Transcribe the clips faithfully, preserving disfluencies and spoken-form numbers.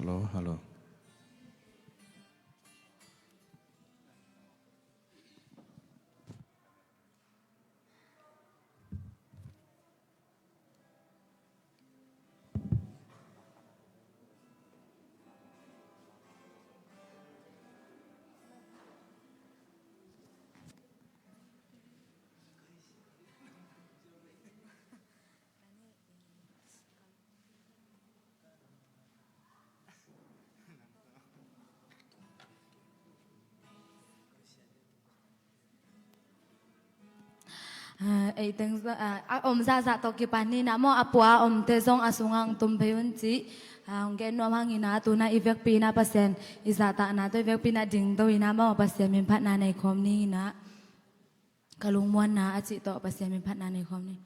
Hallo, hallo. Ah, ei teng, ah, a om zahzah tawh kipan ni na maw, a pua a omte zong a sungah hong tum phei un cih, ah, hong gen nuam hang ina, tuna i vekpi na Pasian i zahtakna tawh i vekpi na dingto ina maw, Pasian min phatna nei khawm ni ina. Ka lungmuanna a cih tawh Pasian min phatna nei khawm ni.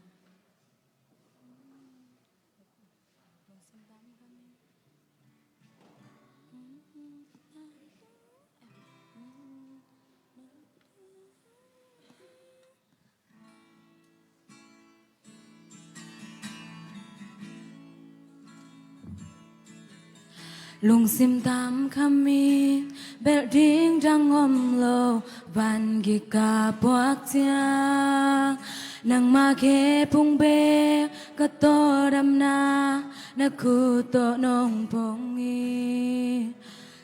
Lungsim tam khamin, belh ding dang om lo, van gik ka puak ciang, nangmah khe phung bek ka tawldamna, na khut tawh nong phong hi.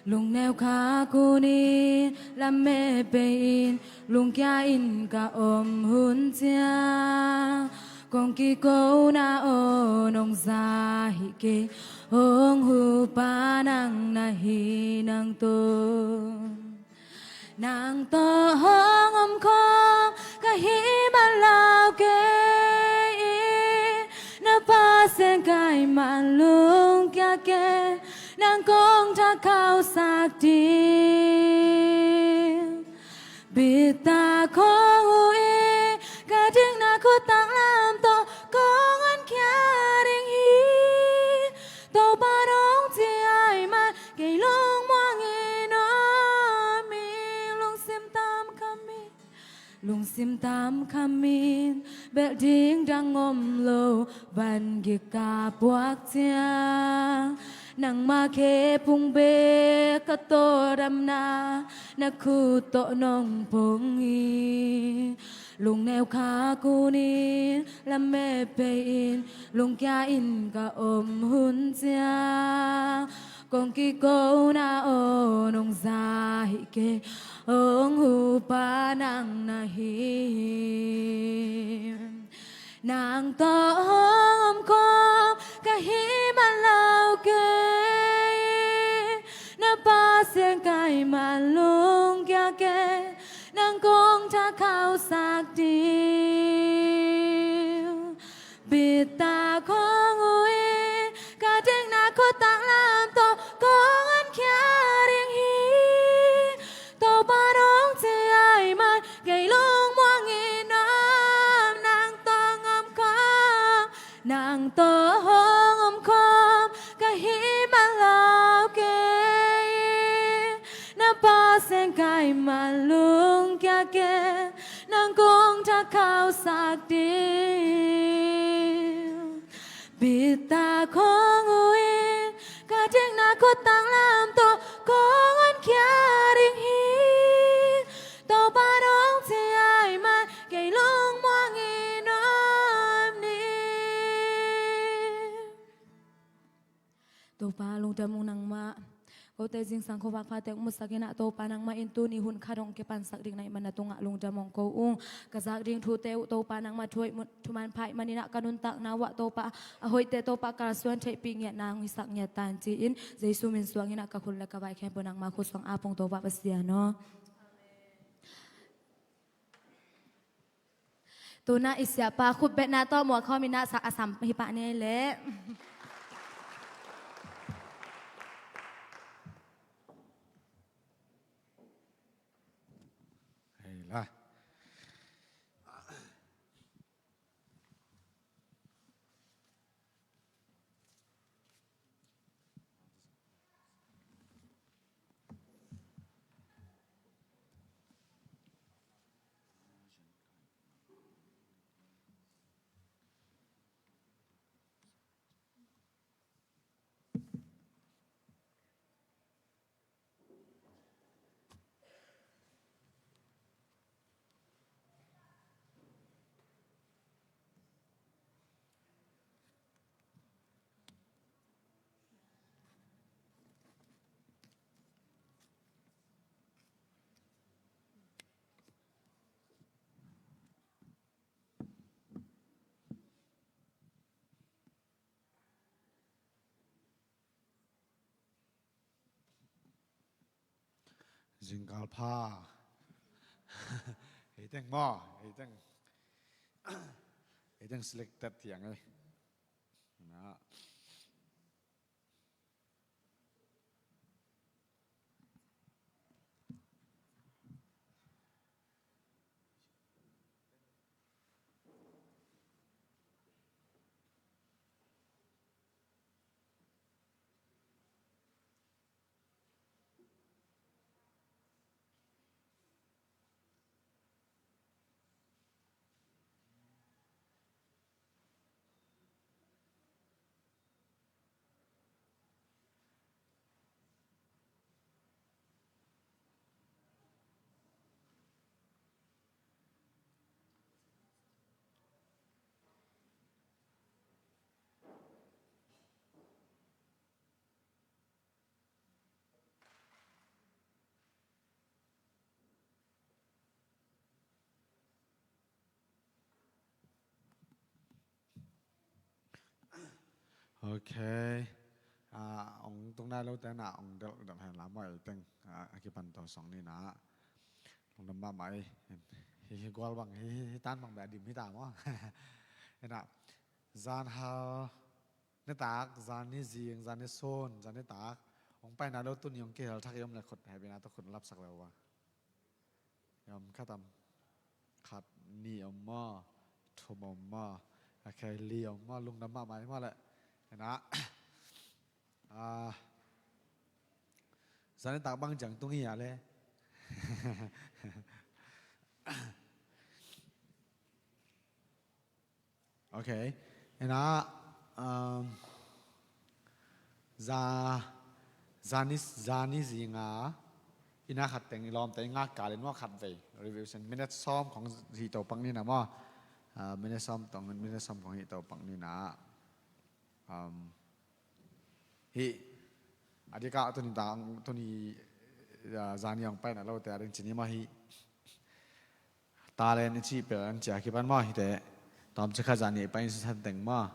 Lungneu khak un in, lamet pei in, lungkia in ka om hun ciang, kong kiko na aw nong za hi kei, hong hupa nang na hi nang tawh. Nang tawh hong om khawm ka hih man lo kei, na Pasian ka hih man lungkia kei, nang kong thak khauhsak ding. Bitak hong huh in, ka dikna khut taklam tawh kong honkhia ding hi. Topa nong ci ahih man kei lungmuang in om hi. Lungsim tam khamin, lungsim tam khamin, belh ding dang om lo, van gik ka puak ciang, nangmah khe phung bek ka tawldamna, na khut tawh nong phong hi. Lungneu khak un in, lamet pei in, lungkia in ka om hun ciang, kong kiko na aw nong za hi kei, hong hupa nang na hi. Nang tawh hong om khawm ka hih man lo kei, na Pasian ka hih man lungkia kei, nang kong thak khauhsak ding. Bitak hong huh in, ka dikna khut taklam tawh kong honkhia ding hi. Topa nong ci ahih man kei lungmuang in om, nang tawh hong om khawm, nang tawh hong om khawm ka hih man lo kei, na Pasian ka hih man lungkia kei, nang kong thak khauhsak ding. Bitak hong huh in, ka dikna khut taklam tawh kong honkhia ding hi. Topa nong ci ahih man kei lungmuang in om ni. Topa lungdam ung nangmah. Kote zingsang khuavak phate hong musak in ah, Topa nangmah in tuni hun khat hong kipansak ding na hih man na tungah lungdam hong ko ung. Ka zak ding thute uh Topa nangmah thu ahih mun, thuman pha ahih manin ah ka nuntakna uh ah Topa, a hoihte Topa kalsuan theihpih ngiatna hong hisak ngiat ta in ci-in, Jesu min suang in ah ka khut le ka vai khempeuh nangmah khut suang ap ung Topa Pasian aw. Tuna i siapa khutbetna tawh muak khawm in ah sa, a sam hi pah ni leh. Hei la. Zingkal pha. Hei teng maw, hei teng. Hei teng selected tiang ei. Na. Ok. Ah, ong tung nai lo te na ong delh delh hen la maw ei teng. Ah, a kipan to song ni na. Lungdam mahmah ei. Hi, hi gual bang, hi, hi, hi tan bang beh a dim hi ta maw. Hi na. Zan hal nitak, zan ni zing, zan ni sun, zan nitak. Ong paina lo tuni ong kihel thak i om le khut hehpihna tawh khut lapsak le uh a. Om khat om. Khat, nih om maw, thum om maw. Ok, li om maw, lungdam mahmah ei maw le. Hi na. Ah, zan nitak bang ciang tung hi a le. Ok. Hi na, um, za, za ni, za ni zinga, i na khat teng i lawmte i ngak kalin maw khat vei. Revision. Minute sawm khong hi to pak ni na maw. Ah, minute sawm tong, minute sawm khong hi to pak ni na. Um, Hi, a dikah tuni tang, tuni, ah, zani ong paina lote a ding cini maw hi. Talent i cih pen an cia kipan maw hite. Tawmcik khat zani i pai in san teng maw.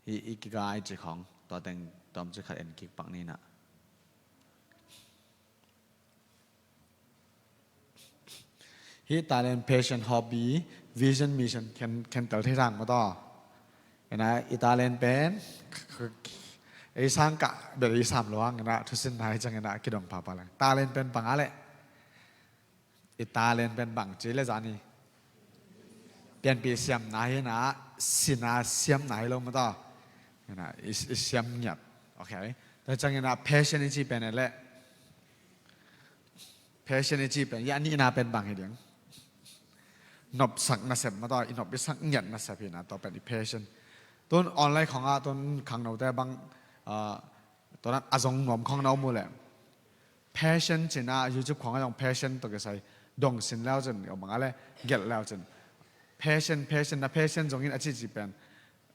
Hi, i kiga i ci khong. Tua teng tawmcik khat en kik pak ni na. Hih talent, passion, hobby, vision, mission khen, khen tel thei sang maw taw. Ena i talent pen ei sang kah bel i sam luang ena thusin nai ciang ena kidong papa leng. Talent pen bang a leh? I talent pen bang ci le zani pianpih siamna hi na, sina siamna hi lo maw taw. Ena i, i siam ngiat. Ok. Tua ciang ena passion i ci pen e leh Passion i ci pen, ya nihna pen bang hi ding. Nopsak nasep maw taw, i nop i sak ngiat nasep hi na, tua pen i passion. Tun online khong ah, tun khangnote bang, ah, tua nan a zong nuam khong na om uh leh. Passion cina, YouTube khong a zong passion tawh kisai. Dong sin leu cin, bang a leh, gelh leu cin. Passion, passion, na passion zongin a cici pen.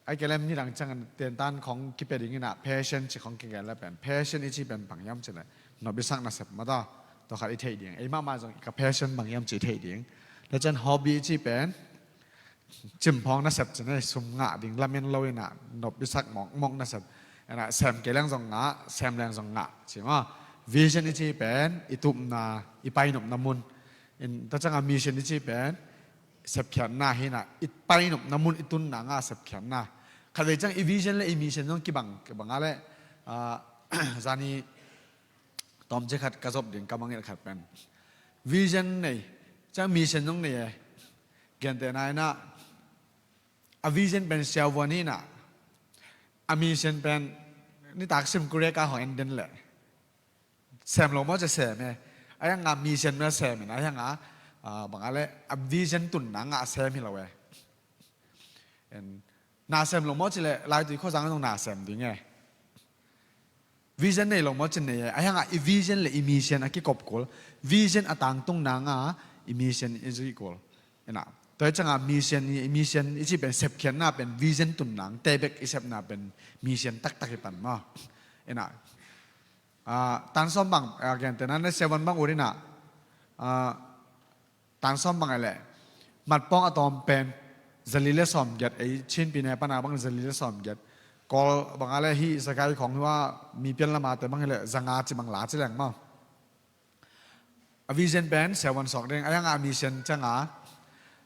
Ai ke lem nidang ciang tentan khong kipia ding ina passion ci khong kigen le pen. Passion i ci pen bang hiam ci le. Nop i sak nasep maw taw. Tua khat i theih ding. Ei mahmah zong ka passion bang hiam ci i theih ding. Le cian hobby i ci pen. Cimphawng nasep ci ne sum ngah ding lamen lo ina. Nop i sak mawkmawk nasep. Ena sem ke leng zong ngah, sem leng zong ngah. Ci maw. Vision i ci pen, i tupna, i painopna mun. In, tua ciang a mission i ci pen. Sepkhiatna hi na, i painopna mun i tunna nga sepkhiatna. Khatvei ciang i vision le i mission zong kibang, kibang a le, ah, zani tawmcik khat ka zop ding ka mangngilh khat pen. Vision nei, ciang mission zong nei e. Gentehna ina, a vision pen siavuan hi na, a mission pen nitak sim kurek a hong en den le. Sem lo maw ci sem e. A hiang a mission na sem in, a hiang a, ah, bang a le, a vision tunna nga sem hi lo e. En, na sem lo maw ci le, lai tui khua zang nong na sem ding e. Vision nei lo maw ci nei e. A hiang a i vision le i mission a kikop kul. Vision a tangtung na nga i mission i zui kul. Ena. Tua hi ciang a mission i, i mission i ci pen sepkhiatna pen vision tunna. Tebek i sepna pen mission taktak i pan maw. Ena. Ah, tan sawm bang, ah, gentehna, na seven bang ut ina. Ah, tan sawm bang e le. Matpawng a tawm pen, zali le sawm giat, ei Chin pi ne pana bang zali le sawm giat. Kawl bang a le hi zakai khong hi wa mi pian lama te bang hi le, zanga ci bang la ci leng maw. A vision pen siavuan sawk ding, a hiangah a mission ciangah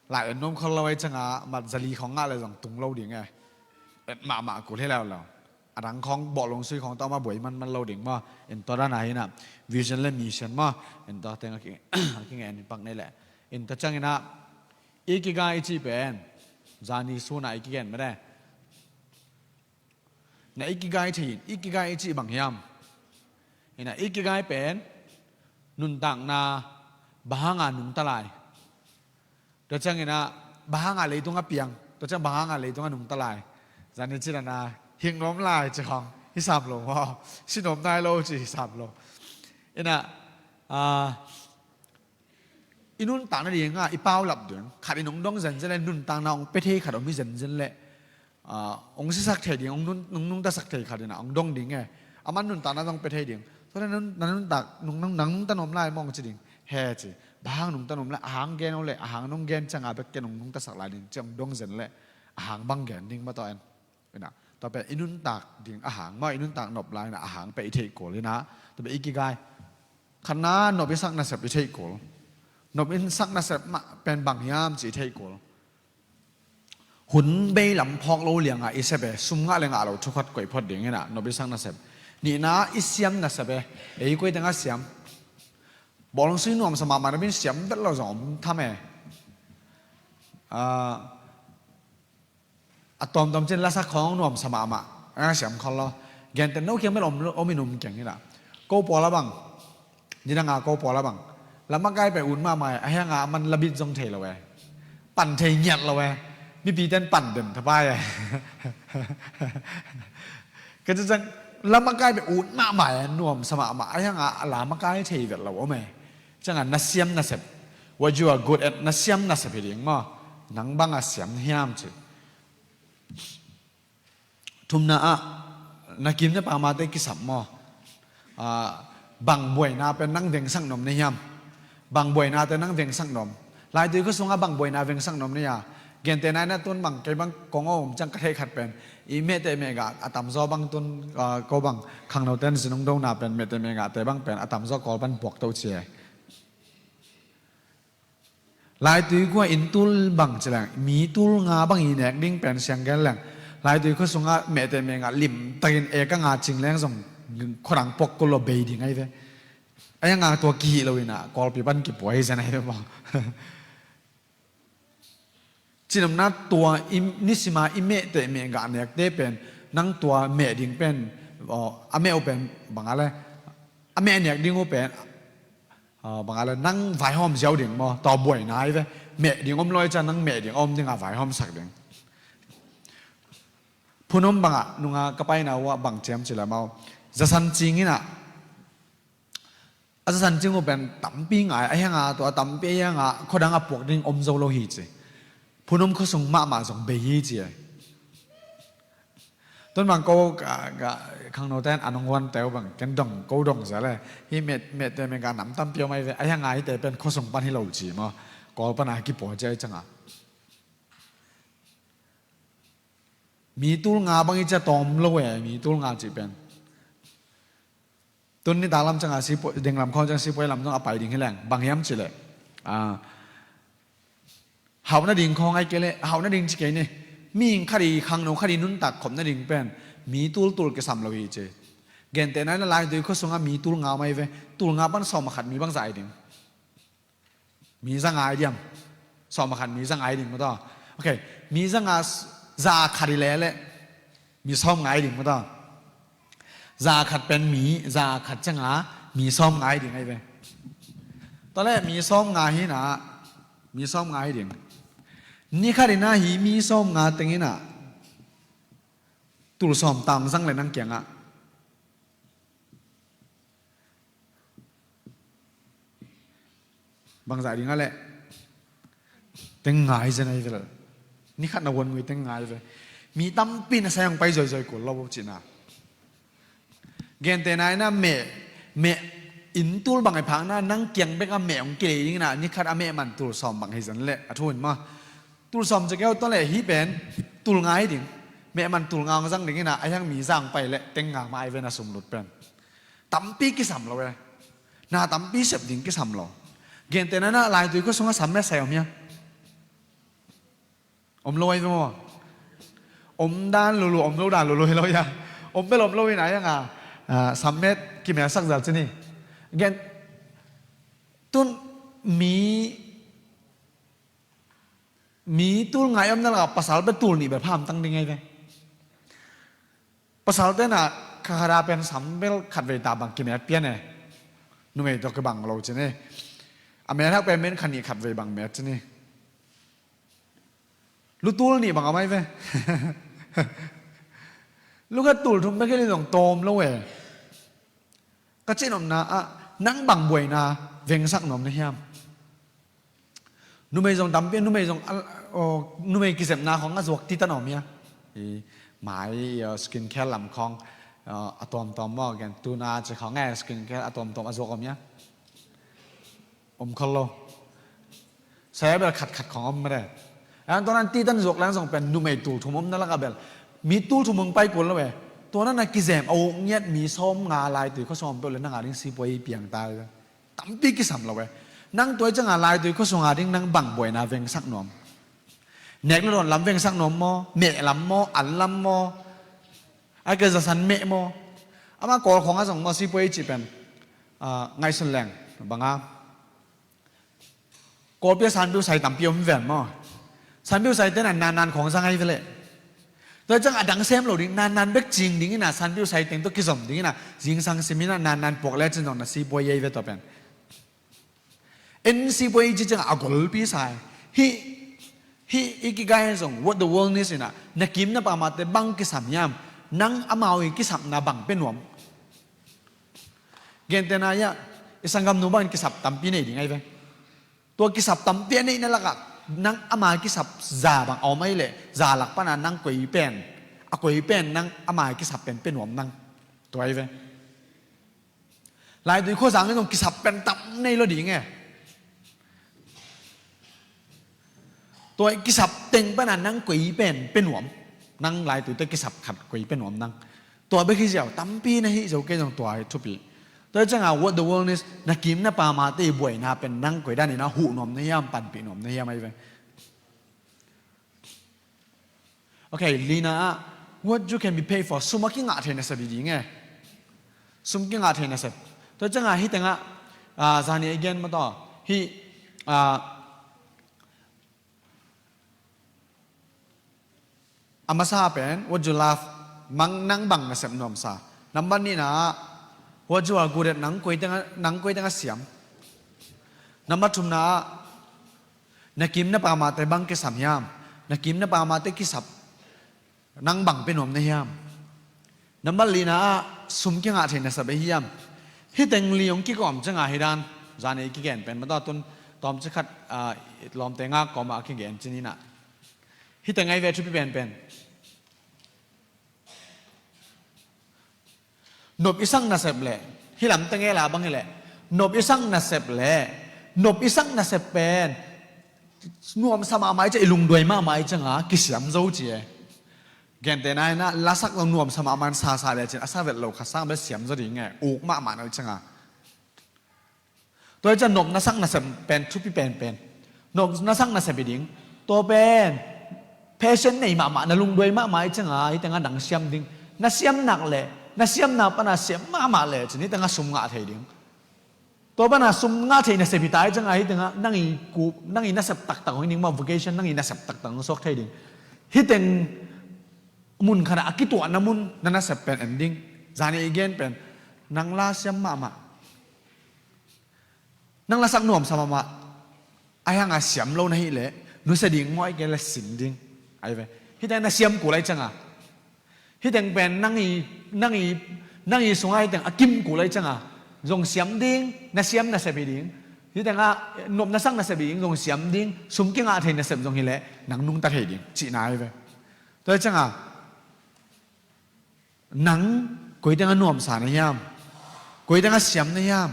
lai en nuam khol lo, a hi ciangah mat zali khawng ngah le zong tung lo ding e. Et mahmah kul hi leuleu. A dang khawng bawh lungsui khawng tawh mah buai manman lo ding maw. In tua dan a hi inah vision le mission maw. In tua teng a ki, a kingen in pak nei leh. In tua cianginah ikigai i cih pen zani sunah i kigen mede. Na ikigai thei in, ikigai i cih bang hiam? Inah ikigai pen nuntakna bang hanga nungta lai. Tua cianginah bang hanga leitungah piang, tua ciang bang hanga leitungah nungta lai. Zani ci dana hing nuam lai ci khawng hi sam lo maw. Si nuam nai lo ci hi sam lo. Inah, ah, i nuntak nadinga i paulap ding khat in hong dong zenzen le, nuntakna hong pia thei khat om hi zenzen le, ah, hong sisak thei ding, hong nun-, hong nungtasak thei khat inah hong dong ding e. Aman nuntakna zong pia thei ding. Tua le nun-, na nuntak, nung, nung, nang nungta nuam lai maw hong ci ding. He ci. Bang hang nungta nuam le, a hang gen o le, a hang nong gen cianga bek ken hong nungtasak lai ding ci hong dong zen le, a hang bang gen ding maw tua en. Inah tua pen i nuntak ding a hang maw, i nuntak nop lai inah a hang pen i theih kul inah. Tua pen ikigai. Khatna nop i sak nasep i theih kul. Nop i sak nasep mah pen bang hiam ci i theih kul. Hun bei lam phawk lo liangah i sep e, sum ngah le ngah lo thu khat koih phot ding inah nop i sak nasep. Nihna i siam nasep e, ei koi tengah siam. Bawlung sui nuamsa mahmah na bin siam vet lo zong om tham e. Ah, a tawmtawm cin lasak khawng nuamsa mahmah a siam khol lo. Genteh no kiang bel om, om in um keng hi la. Ko pawl a bang, nidanga ko pawl a bang, lamakai pen ut mahmah e, a hianga a man labit zong thei lo e, pan thei ngiat lo e. Mipi ten pan den thapai e. Ka ci ciang lamakai pen ut mahmah e, nuamsa mahmah, a hianga a lamakai thei vet lo om e. Cianga na siam nasep, what you are good at, na siam nasep hi ding maw. Nang banga siam hiam ci. Thumna ah na kim na pamate kisap maw. Ah, bang buaina pen nang vengsak nuam na hiam? Bang buainate nang vengsak nuam? Laitui khua sungah bang buaina vengsak nuam na hia? Gentehna inah tun bang kei bang kong om ciang ka theih khat pen i mehteh mehgah a tamzaw bang tun, ah, ko bang khangnoten zinungdona pen mehteh mehgahte bang pen a tamzaw Kawl pan puak to ci e. Laitui khua in tul bang ci leng, mi tul nga bang i nek ding pen siang gen leng, laitui khua sungah mehteh mehgah limtakin eka nga cing leng zong khuadang puak kul lo bei ding ahi ve. A hianga tua kihih lo inah Kawlpi pan kipua hi zen ahi ve maw. Cinopna tua i nisima i mehteh mehgah nekte pen nang tua meh ding pen, aw, a meh uh pen banga le, a meh nek ding uh pen, ah, banga le nang vaihawm ziau ding maw, tua buaina ahi ve. Meh ding om lo i ciang nang meh ding a om dinga vaihawmsak ding. Phunom bangah nunga ka paina uh ah bang ciam ci la maw, zasan cing inah, a zasan cing uh pen tampi ngai, a hianga tua tampi a hianga khuadang a puak ding om zo lo hi ci. Phunom khua sung mahmah zong bei hi ci e. Tun bang ko ka, ka khangnoten a nong huante uh bang ken dong, ko dong zia le, hi met, mehteh mehgah nam tampi om ahi ve, a hianga hite pen khua sung pan hi lo ci maw. Kawl pana kipua ci ahi cianga. Mi tul nga bang i cia tawm lo e, mi tul nga cih pen. Tun nitak lam cianga sipuai, ding lam khawng ciang sipuai lam zong a pai ding hi leng, bang hiam cih leh, ah, hauh nading khawng ahi kei leh, hauh nading ci kei ni. Mihing khat i khangno khat i nuntak khop nading pen mi tultul kisam lo hi ci. Gentehna in a laitui khua sungah mi tul nga om ahi ve. Tul nga pan sawm a khat mi bangzah ahi ding? Mi za nga ahi diam? Sawm a khat mi za nga ahi ding maw taw. Ok, mi za nga, za khat i leleh mi sawm nga ahi ding maw taw. Za khat pen mi, za khat cianga mi sawm nga ahi ding ahi ve. Tua leh mi sawm nga hi na, mi sawm nga ahi ding. Ni khat ina hi mi sawm nga teng ina tul sawm tang zang le nang kiangah bangzah ding a leh teng ngai zen ahi vel. Ni khat na huan ngui teng ngai ve. Mi tampi na sai hong pai zoizoi kul lo cihna. Gentehna ina meh, meh in tul bang i phakna nang kiang bek a meh hong kilei ding ina ni khat a meh man tul sawm bang hi zen leh a thu in maw. Tul sawm ci keu tua leh hi pen tul nga hi ding. Meh man tul nga hong zang ding ina a hiang mi zang pai leh teng nga mah ahi ve na sum lut pen. Tampi kisam lo e. Na tampi sep ding kisam lo. Gentehna in ah, laitui khua sungah sam met sai om hia? Om lo ahi ve maw? Om dan lulu, om lo dan lulu hi lo hia? Om bel om lo hi na hiang a, ah, sam met kimelsak zel ci ni. Gen, tun mi, mi tul ngai omna lakah pasal bel tul nih bel pha hamtang ding ahi ve. Pasalte in ah kha khat a pen sam bel khatvei ta bang kimet pian e. Numei tawh kibang lo ci ni. A met hak pen men kha nih khatvei bang met ci ni. Lu tul nih bang a mai ve. Lu khat tul thum bek hi leh zong tawm lo e. Ka cih nopna ah, nang bang buaina vengsak nuam na hiam? Numei zong tampi, numei zong, al-, aw, numei kizepna khawng a zuak titan om hia? I mai, i, aw, skin care lam khawng, aw, a tuamtuam maw, gen tuna ci khawng e, skin care a tuamtuam a zuak om hia? Om khol lo. Saya bel khatkhat khawng om mede. An tua nan titan zuak leng zong pen numei tul thum omna lakah bel mi tul thum hong pai kul lo e. Tua nan a kizem a uk ngiat mi sawm nga laitui khua sung om peuh le nang a ding sipuai piang ta e. Tampi kisam lo e. Nang tua i ciang a laitui khua sung a ding nang bang buaina vengsak nuam? Nek le dawn lam vengsak nuam maw? Meh lam maw? An lam maw? Ai ke zasan meh maw? Ama Kawl khawng a zong maw sipuai i cih pen, ah, ngaihsun leng bang a, Kawlpi a sanpiu sai tampi om ven maw? Sanpiu saite in ah nannan khawng zang ahi ve leh. Tua ciang a dang sem lo ding, nannan bek cing ding in ah sanpiu sai teng tawh kizom ding in ah zingsang sim in ah nannan puak le cin zong na sipuai ahi ve tua pen. En sipuai i ci ciang a golpi sa e. Hih, hih i kigai zong, What the World Needs in ah, na kim na pamate bang kisam hiam? Nang amau i kisapna bang pia nuam? Gentehna ah, i sanggamnu bangin kisap tampi nei ding ahi ve. Tua kisap tampi a neihna lakah nang ama kisap za bang a om ahi leh, za lak pana nang koi pen, a koi pen nang ama kisap pen pia nuam nang. Tua ahi ve. Laitui khua zang in zong kisap pen tam nei lo ding e. Tua kisap teng pana nang koi pen pia nuam? Nang laituite kisap khat koi pia nuam nang? Tua bek hi ziau, tampi na hih zo kei zong tua hi thupi. Tua ciang a What the World Needs, na kim na pamate i buaina pen nang koi dan in a huh nuam na hiam, panpih nuam na hiam ahi ve. Ok, lina ah, what you can be paid for, sum a kingah thei nasep hi ding e. Sum kingah thei nasep. Tua ciang a hih teng ah, ah, zani a gen mah tawh, hih, ah, a masa pen, what you love, mang nang bang nasep nuamsa. Number nihna ah, what you are good at, nang koi teng a, nang koi teng a siam. Number thumna ah, na kim na pamate bang kisam hiam? Na kim na pamate kisap nang bang pia nuam na hiam? Number lina ah, sum kingah thei nasep ahi hiam? Hih teng li hong kikawm ciang a hih dan, zani kigen pen mah tawh tun tawmcik khat, ah, lawmte nga kawm ah a kigen ci ni in ah. Hih teng ahi ve thupi penpen. Nop i sak nasep leh, hih lam teng e la bang hi leh, nop i sak nasep leh, nop i sak nasep pen nuamsa mahmah i ciang, i lungduai mahmah i ciang a kisiam zo ci e. Gentehna in ah, lasak zong nuamsa mahmah in sa sa le cin, a sa vet lo khat sang bel siam zo ding e, uk mahmah na i ciang a. Tua hi ciang nop na sak nasep pen thupi penpen. Nop na sak nasep hi ding. Tua pen passion nei mahmah, na lungduai mahmah hi ciang a, hih teng a nang siam ding. Na siam nak leh, na siam nak pana siam mahmah leh cin, hih teng a sum ngah thei ding. Tua pana sum ngah thei nasep hi ta hi ciang a, hih teng a nang i kup, nang i nasep taktak hong hi ding maw, vocation nang i nasep taktak hong suak thei ding. Hih teng mun khat ah a kituahna mun na nasep pen en ding. Zani i gen pen, nang la siam mahmah. Nang lasak nuamsa mahmah. Ahi hang a siam lo na hih leh, nusia ding maw, ahih kei leh sin ding. Ahi ve. Hih teng na siam kul ahi ciang a, hih teng pen nang i, nang i, nang i sung a hih teng a kim kul ahi ciang a, zong siam ding, na siam nasep hi ding. Hih teng a nop na sak nasep hi ding, zong siam ding, sum kingah thei nasep zong hi leh, nang nungta thei ding. Cihna ahi ve. Tua hi ciang a, nang koi teng a nuamsa na hiam? Koi teng a siam na hiam?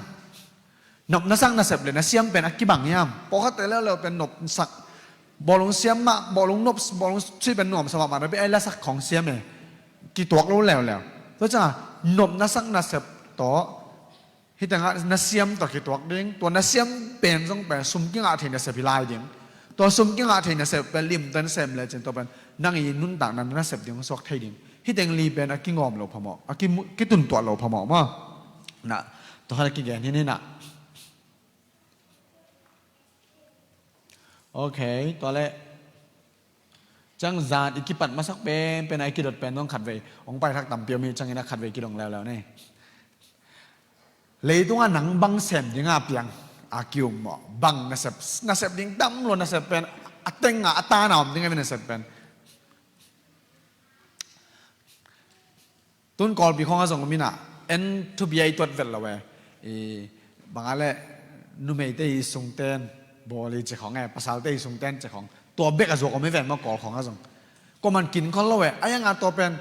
Nop na sak nasep leh na siam pen a kibang hiam? Pawlkhatte leuleu pen nop sak, bawlung siam mah, bawlung nop, bawlung sih pen nuamsa mahmah, na bia ai lasak khawng siam e. Kituak lo leuleu. Tua ciang a, nop na sak nasep tawh Hih tengah na siam tawh kituak ding, tua na siam pen zong pen sum kingah thei nasep hi lai ding. Tua sum kingah thei nasep pen limten sem lecin tua pen nang i nuntakna na nasep ding suak thei ding. Hih teng li pen a kingawm lo phamawh, a kimu-, kituntuah lo phamawh maw. Na, tua khan a kigen hi ni na. Ok, tua leh ciang zan i kipat masak penpen a i kidot pen dong khatvei hong paithak tampi om hi ciangin a khatvei kidong leuleu ni. Leitungah nang bang sem dinga piang a ki-um maw? Bang nasep, nasep ding tam lo nasep pen a tengah a tana om ding a nasep pen. Tun Kawlpi khawngah zong om inah en thupi a i tuat vet lo e. I bangah le numeite i sungten bawl i ci khawng e, pasalte i sungten ci khawng. Tua bek a zuak om i ven maw Kawl khawngah zong. Kuaman kin khol lo e, a iangah tua pen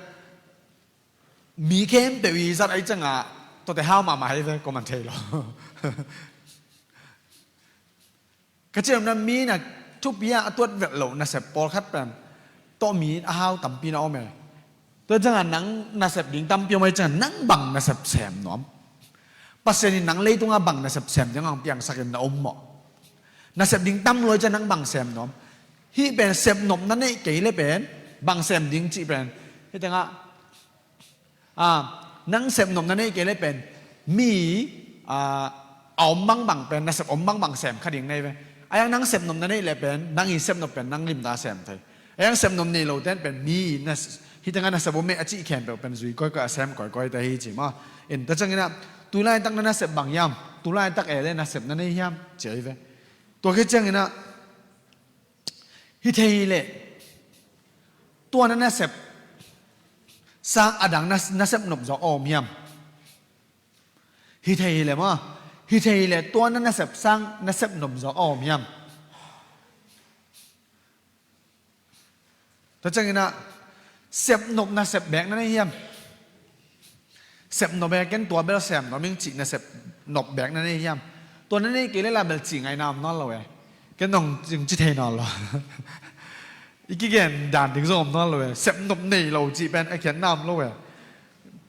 mi khempeuh i zat a i ciangah tuate hau mahmah hi ve, kuaman thei lo. Ka cih omna mi na thupi a a tuat velh loh nasep pawlkhat pen tawh mi a hau tampi na om e. Tua ciangah nang nasep ding tampi om a i ciangah nang bang nasep sem nuam? Pasian in nang leitungah bang nasep sem ding ang piangsakin na om maw? Nasep ding tam lo a i ciangah nang bang sem nuam? Hih pen sepnop na neih kei le pen bang sem ding cih pen hih tengah a, nang sepnop na neih kei le pen mi a, a om bangbang pen nasep om bangbang sem kha ding nei ve. A iang nang sepnop na neih le pen nang i sepnop pen nang limta sem thei. A iang sepnop nei lo ten pen mi na, hih tengah nasep om e a cih khempeuh pen zui kawikawi a sem kawikawi te hi ci maw. In tua cianginah tulaitak na nasep bang hiam? Tulaitak e le nasep na nei hiam ci ahi ve. Tua khit cianginah hi thei hi leh tua na nasep sang a dang na, nasep nop zaw a om hiam? Hi thei hi leh maw? Hi thei hi leh tua na nasep sang nasep nop zaw a om hiam? Tua cianginah sepnop nasep bek na nei hiam? Sepnop e, ken tua bel sem nuam ing cih nasep nop bek na nei hiam? Tua na nei kei le la bel cih ngaihna om nawn lo e. Ken dong cing ci thei nawn lo. I kigen dan ding zong om nawn lo e. Sepnop nei lo cih pen a khiatna om lo e.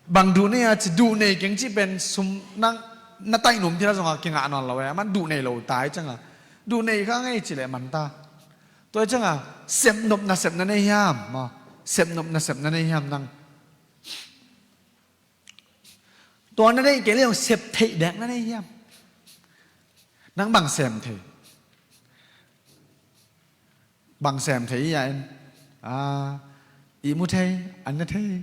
Bang duh nei a ci duh nei keng cih pen sum nang na taih nuam phila zongah kingah nawn lo e. Man duh nei lo tai ciangah duh nei kha ngei ci leh man ta. Tua ciangah sepnop nasep na nei hiam? Maw, sepnop nasep na nei hiam nang? Tua na neih kei le hong sep theih dek na nei hiam? Nang bang sem thei? Bang sem thei i a en? A, i mu thei, an ne thei.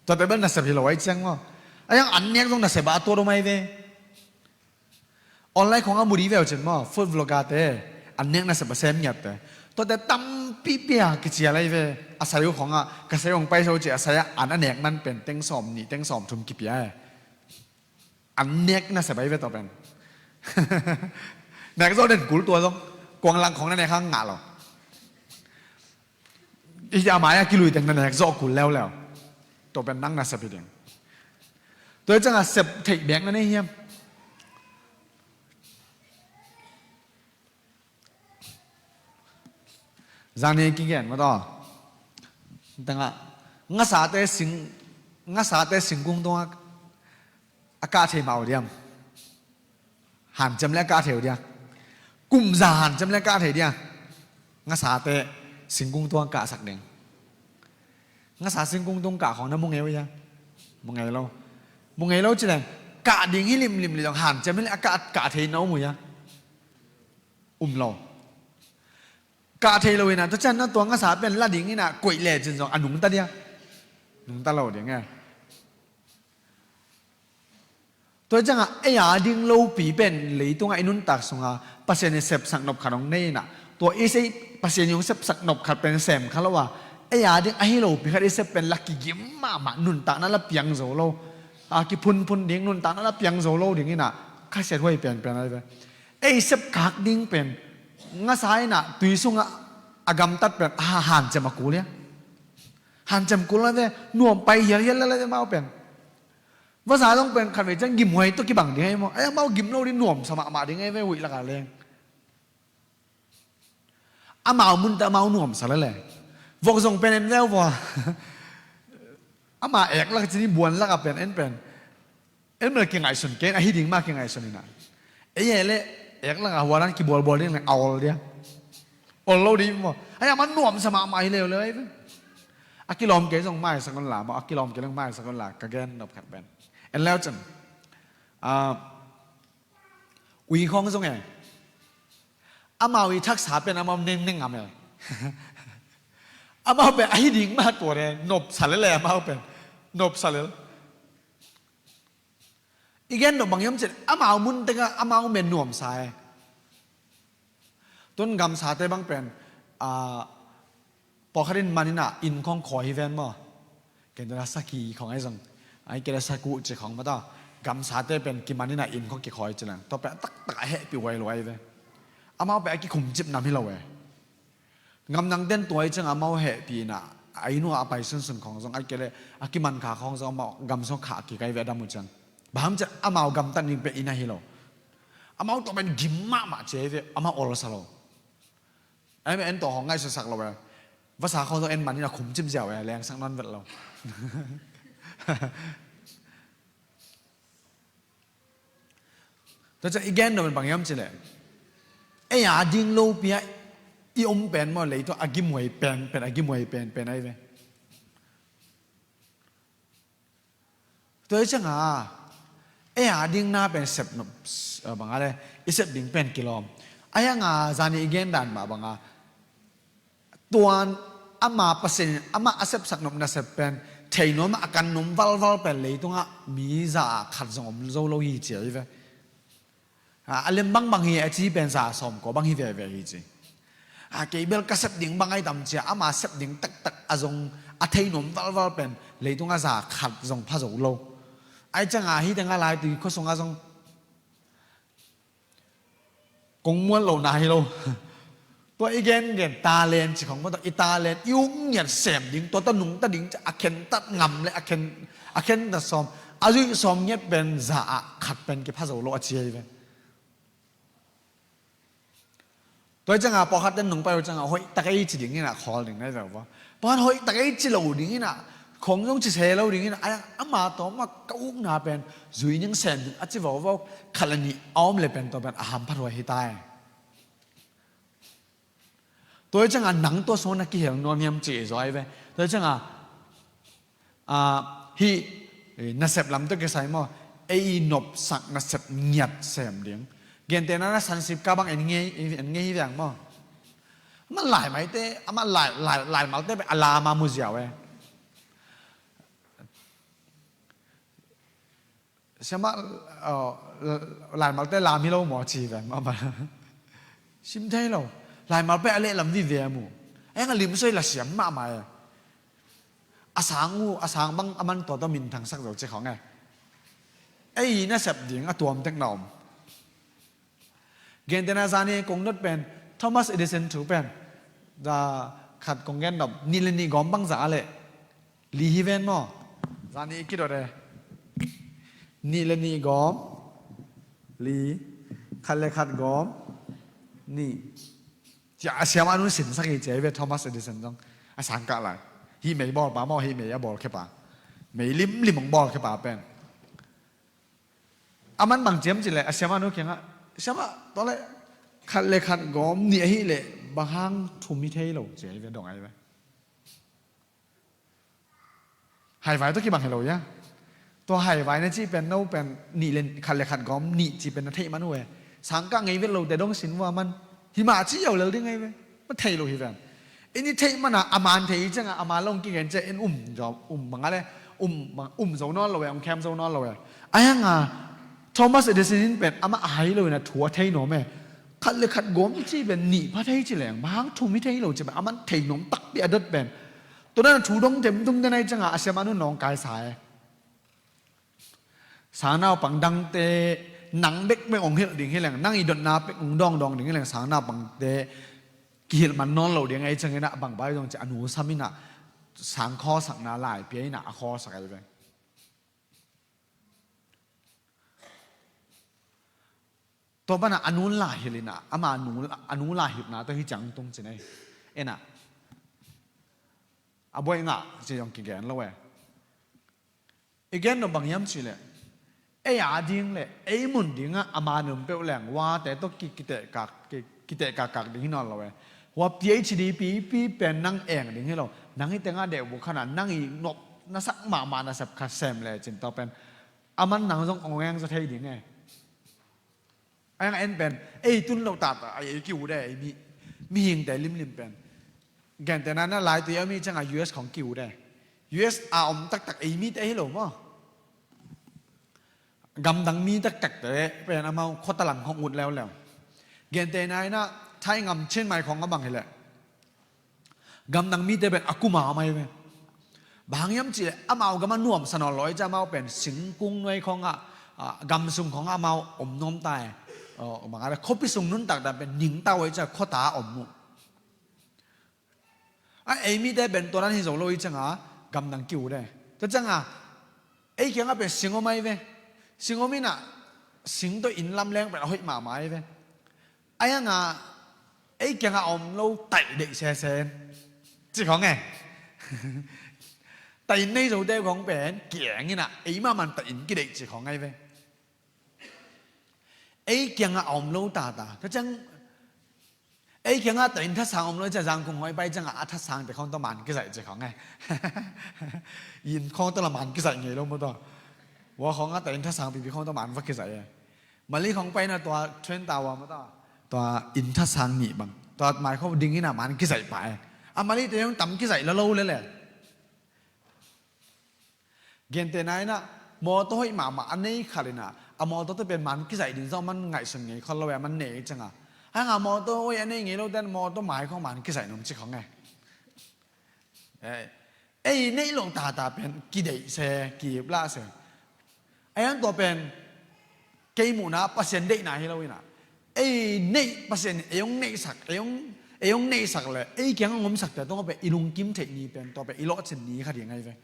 Tuate bel nasep hi lo a i ciang maw? A iang an nek zong nasep a a tuat om ai ve. Online khawngah mu dih veu cin maw, food vlogger te, an nek nasep a sem ngiatte. Tuate tampi pia kicial ahi ve, a sai uh khawngah, ka sai uh hong paisa uh ci a sai ah an a nek man pen teng sawm nih, teng sawm thum kipia e. An nek nasep ahi ve tua pen. Nek zawh den kul tua zong, kuang lang khawng na nek hang ngah lo. I a mai-ah kilui teng na nek zawh kul leuleu. Tua pen nang nasep hi ding. Tua hi ciangah sep theih bek na nei hiam? Zani kigen mataw. Tengah ngasate sing, ngasate singkung tungah a kah thei mah uh diam? Hanciam le a kah thei uh dia? Kumza hanciam le a kah thei dia? Ngasate singkung tung a kahsak ding. Ngasa singkung tung kah khawng na mu ngei uh hia? Mu ngei lo. Mu ngei lo cileng kah ding hi limlim leh zong hanciam hi leh a kah, kah thei na um uh hia? Um lo. Kah thei lo inah tua ciang na tua ngasa pen la ding inah koih lecin zong a nungta dia? Nungta lo ding e. Tua hi ciangah ei a ding lopi pen leitungah i nuntak sungah Pasian i sepsak nop khat hong nei inah, tua i sei Pasian i hong sepsak nop khat pen sem kha lo a, ei a ding ahi lopi khat i sep pen la kigim mahmah, nuntakna la piang zo lo, a kiphunphun ding, nuntakna la piang zo lo ding inah khasiat huai penpen ahi ve. Ei sepkak ding pen ngasa inah tui sungah a gamtat pen a hanciam a kul hia? Hanciam kul ahi ve, nuam pai hialhial lel ahi ve amau pen. Vaza zong pen khatvei ciang gimhuai tawh kibang ding ahi maw? Ai, amau gim lo ding, nuamsa mahmah ding ahi ve, huih lakah leng. Amau munte amau nuamsa lele. Vok zong pen en veu vua. Ama ek lak cin i buan lakah pen en pen. En mel kingaihsun kei, ahi ding mah kingaihsun ina. Ei e le, ek langa hualan kibualbual ding le, a ol dia. Ol lo ding maw. Ai, a man nuamsa mahmah hi leuleu ai ve. A kilawm kei zong maisak un la maw, a kilawm kei zong maisak un la, ka gen nop khat pen. En leu cun. Ah, ui khawng zong e. Amau i thaksa pen amau neng neng ngam e. Amau pen ahi ding mah tua le, nopsa lel e amau pen. Nopsa lel. I gen nop bang hiam cih leh, amau mun tengah amau men nuamsa e. Tun gamsate bang pen, ah, pawlkhat in man ina inn khawng khawi hi ven maw. Ken tuna saki khawng ai zong. Ai kei le saku ci khawng mah ta. Gamsate pen kiman ina inn khawng kikhawi ci lang. Tua pen taktak a hehpih huai lo ai ve. Amau pen a kikhumcip nam hi lo e. Ngamnang ten tua i ciang amau hehpih ina, a inn uh a pai sunsun khawng zong, a kei le a kiman kha khawng zong amau gam sung kha a kikai ve a dam uh ciang. Bang hang ciang amau gamtat ning pen inn ahi lo. Amau tua pen gim mahmah ci ve, amau olsa lo. Ai me en tua khawng ngaihsutsak lo e. Vasa khawng zong en man ina khumcip ziau e, lengsak nawn vet lo. Tua ciang i gen nop pen bang hiam cih leh, ei a ding lopi a i om pen maw, leitung a gimhuai pen pen, a gimhuai pen pen ai ve. Tua i cianga ei a ding na pen sep nop, eh, banga le, i sep ding pen kilawm. A hianga zani i gen dan mah banga, tuan ama Pasian ama a sepsak nop nasep pen thei nuam a kan nuam valval pen leitungah mi za ah khat zong om zo lo hi ci ai ve. A, a lem bangbang hi a ci pen za sawm kua bang hi veve hi ci. A, kei bel ka sep ding bang ai tam cia ama sep ding taktak a zong a thei nuam valval pen leitungah za khat zong pha zo lo. Ai cianga hi tenga lai tui khuasungah zong kong muan lo na hi lo. Tua i gengen talent ci khong maw, tua i talent i uk ngiat sem ding, tua ta nungta ding ci a khentat ngam le a khen, a khentat sawm, a zuih sawm ngiat pen za ah khat pen kipha zo lo a ci hi ve. Tua i cianga pawlkhat ten nung pai uh cianga hoih tak ei ci ding ina khawl ding na hi ve uh. Pawlkhat hoih tak ei ci lo ding ina, khong zong ci se lo ding ina, ai, ama tawh mah ka ukna pen zui ning sem ding a ci vauvau khat le nih a om le pen tua pen a hamphat huai hi ta e. Tua i cianga nang tua sung na kihel nuam hiam ci zaw ai ve. Tua i cianga, ah, hih, eh, nasep lam tua kisai maw, ei i nopsak nasep ngiat sem ding. Gentehna na sansip ka bang en ngei, en ngei hi veng maw. Amah laimalte, amah lai, lai, laimalte pen a lama mu ziau e. Siamah, uh, laimalte lam hi lo maw ci ven mah bang. Sim thei lo. Laimal pen a lehlam vive a mu. A hiang a limsoi la siam mahmah e. A sang uh, a sang bang a man tua tawh minthangsak zo ci khawng e. Ei nasep ding a tuam tek na om. Gentehna zani kong dot pen Thomas Edison thu pen. Za khat kong gen nop, nih le nih gawm bang za a leh. Li hi ven maw. Zani i kidot e. Nih le nih gawm. Li. Khat le khat gawm. Nih. Cia a siamah nun sinsak hi cia hi ve Thomas Edison zong. A sang kah lai. Hih mei bawlpa maw, hih mei a bawlkhepa. Mei limlim hong bawlkhepa pen. A man bang ciam cileh, a siamah nu kiangah, siamah, tua leh, khat le khat gawm nih ahih leh, bang hang thum hi thei lo, ci ahi ve, dong ahi ve. Haivai tawh kibang hi lo ia. Tua haivai na cih pen, no pen, nih le, khat le khat gawm, nih cih pen na theih man uh e. Sangkah ngei vet lote dong sin uh a man. Hi mah cih yo lel ding ahi ve. Ma thei lo hi ven. I ni theih mana a man thei hi cianga a man long kigen cia in um zo, um banga le, um, um zo nawn lo e, um khem zo nawn lo e. A hianga Thomas Edison in pen amah a hai lo in a thu a thei nuam e. Khat le khat gawm i ci pen nih pha thei ci leng, bang hang thum hi thei lo ci pen, a man thei nuam takpi a dot pen. Tua dan a thu dong tem tum den ahi cianga a siamah nu nawngkai sa e. Sangnaupang dangte nang bekbek hong hilh ding hi leng, nang i dotna bek hong dawngdawng ding hi leng, sangnaupangte kihilh man nawn lo ding ahi ciangin ah bang bai zong ci a nu sam in ah sang khawlsakna lai pia in ah a khawlsak ahi ve. Tua pana a nun la hilh in ah, ama a nu, a nu la hilhna tawh hi ciang tung cin ahi. En ah. A buai ngah ci zong kigen lo e. I gen nop bang hiam cih leh, Ei a ding le ei mun dingah a man um peuh leng uate tawh ki, kitehkak, ki, kitehkakkak ding hi nawn lo e. Hua P H D pipi pen nang eng ding hi lo. Nang hi tengah deuh buk khanah nang i nop na sak mahmah nasep kha sem le cin tawh pen a man nang zong ong eng zaw thei ding e. A eng a en pen ei tun lo tata a ei ki ut e, ei mi, mihingte limlim pen. Gentehna na laitui a mi ciangah U S khong ki ut e. U S a om taktak ei mite hi lo maw. Gamdang mi taktakte pen amau khuatalang hong ut leuleu. Gentehna inah Thai ngam Chiang Mai khong a bang hileh gamdang mite pen a kuma mai ve. Bang hang hiam cihleh amau gama nuamsa nawn lo i ca amau pen singkung nuai khongah, ah, gamsung khongah amau om nuam ta e. Oh, bang a le khuapi sung nuntak dan pen ningtau i ca khuata om uh. A ei mite pen tua dan hi zo lo i cianga gamdang ki ut e. Tua cianga ei kiangah pen sing om ai ve. Sing om inah sing tawh inn lam leng pen a hoih mahmah ai ve. A hianga ei kiangah a om lo taih deih sesen ci khong e. Taih inn nei zote khong pen kieng inah ei mahmah taih inn kideih ci khong ai ve. Ei kiangah a om lo tata. Tua ciang ei kiangah taih inn thasang om lo cia Zangkung hoi pai ciangah a thasangte khong tawh man kizaih ci khong e. Inn khong tawh la man kizaih ngei lo maw tawh. Hua khongah taih inn thasang pipi khong tawh man va kizaih e. Mali khong paina tua Twin Tower maw tawh, tua inn thasang nih bang tua mai khong ding inah man kizaih pa e. A Malite hong tam kizaih lo lo lele. Gentehna inah mawtaw hoih mahmah a nei khat inah a mawtaw tawh pen man kizaih ding zong man ngaihsun ngei khol lo e, man nei cianga. Hanga mawtaw hoih a nei ngei lo ten mawtaw mai khong man kizaih nung ci khong e. Eh, ei neih lo tata pen kideih se, kiip lah se. A hiang tua pen kei muhna Pasian deihna hi lo inah ei neih Pasian in ei hong neihsak, ei hong, ei hong neihsak le ei kiang a ngomsakte tungah pen i lungkim theih ni pen tua pen i lawhcin ni kha ding ahi ve.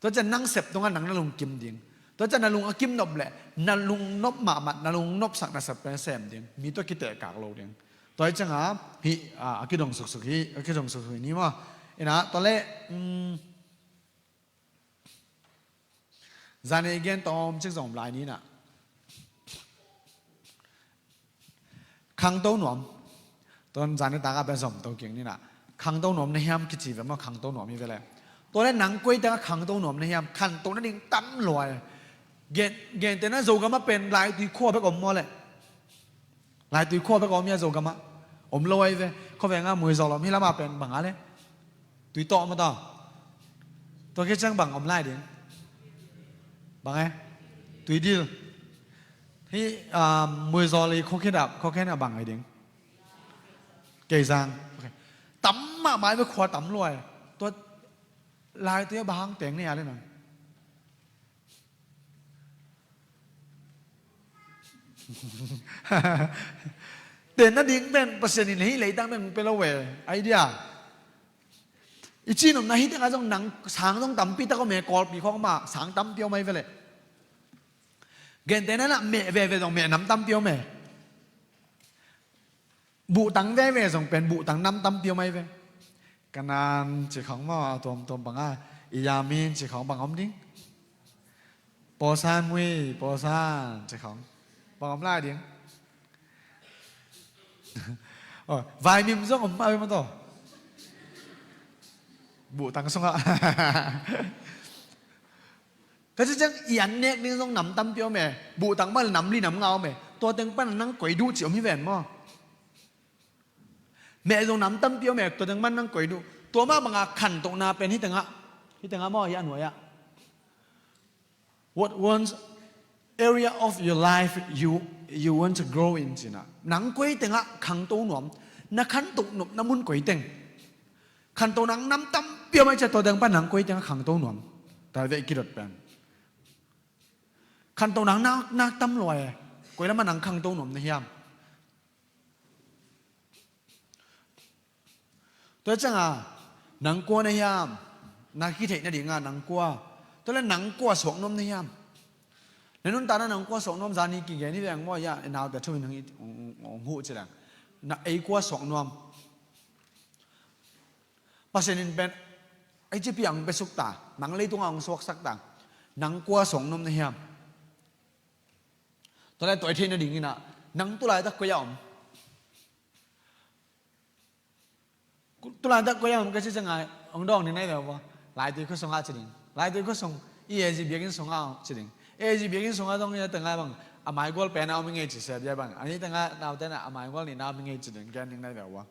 Tua cian nang sep tungah nang na lungkim ding. Tua cian na lung a kimnop le na lungnop mahmah, na lungnopsak nasep pen sem ding. Mi tawh kitehkak lo ding. Tua hi cianga hih, ah, a kidong suksuk hi, a kidong suksuk hi ni maw. Inah tua le, um, zan ei gen tawm cik zong om lai ni inah. Khangto nuam. Tuan zan ei taka pen zom to kiang ni inah. Khangto nuam na hiam kici ve maw, khangto nuam hi ve le. Tua le nang koi taka khangto nuam na hiam, khanto nading tam luai. Gen, gentehna Zogam a pen laitui khua bek om maw le. Laitui khua bek om hia Zogam ah? Om lo ahi ve. Khuaveng ah Muizawl om, hih lamah pen bang a le? Tuitawh maw tawh? Tua khit ciang bang om lai ding? Bang e? Tuidil. Hih, ah, Muizawl i khua khit ah, khua khit ah bang ahi ding? Keizang. Ok. Tam mahmah ahi ve, khua tam luai. Tua laitui ah bang hang teng nei a le nang? Tenna ding pen Pasian in hih leitang pen pe lo ve. Idea. I cihnopna hih tengah zong nang sang zong tampi tak om e, Kawlpi khawng mah sang tampi om ahi ve le. Gentehna inah meh veve zong meh nam tampi om e. Buhtang veve zong pen buhtang nam tampi om ahi ve. Kanan ci khawng maw, a tuamtuam bang a, i yamin ci khawng bang om ding? Pawsan mui, pawsan ci khawng bang om lai ding? Oh, vaimim zong om mah ve maw tawh. Buhtang sungah. Ka ci ciang i an nek ding zong nam tampi om e. Buhtang mah le nam li nam nga om e. Tua teng pan nang koi duh ci om hi ven maw? Meh zong nam tampi om e, tua teng pan nang koi duh. Tua mah banga khantohna pen hih tengah, hih tengah maw, hih a nuai ah. What one's area of your life you, you want to grow in, cina. Nang koi tengah khangto nuam, na khantoh nop na mun koi teng. Khanto nang nam tampi om ai cia, tua teng pan nang koi tengah khangto nuam. Tua ve kidot pen. Khanto nang nak, nak tam luai e. Koi lamah nang khangto nuam na hiam? Tua cianga nang kua na hiam? Na kitheih nadinga nang kua? Tua le nang kua suak nuam na hiam? Na nuntakna nang kua suak nuam, zani kigen hi veng maw, ya, i naute thu in hong, hong, hong huh ci leng. Na ei kua suak nuam? Pasian in pen ei cipi ang pe suk ta, nang leitungah ang suaksak ta. Nang kua suak nuam na hiam? Tua leh tua i theih nadingin ah, nang tulaitak koi ah om? Tulaitak koi ah om ka cih ciangin ah, hong dawng ding na hi ve ua. Laitui khua sungah ci ding. Laitui khua sung, i A G biakinn sungah ci ding. A G biakinn sungah dong i a tengah bang, a maigual pen a om i ngei ci sia bia bang. A ni tengah naute na a maigual nihna om i ngei ci ding. Gen ding na hi ve ua.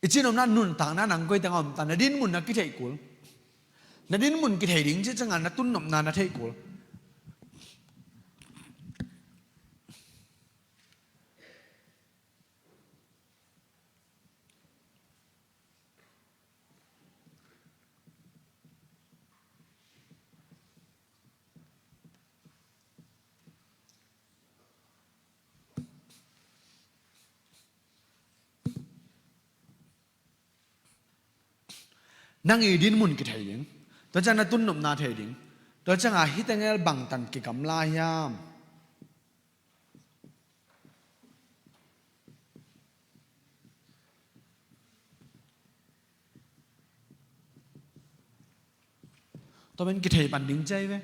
I cihnopna nuntakna nang koi tengah om ta, na dinmun na kitheih kul. Na dinmun kitheih ding cih ciangin na tunnopna na theih kul. Nang i dinmun kithei ding. Tua ciang na tunnopna thei ding. Tua ciangah hih teng el bangtan kigamla hiam? Tua pen kithei pan ding ci hi ve.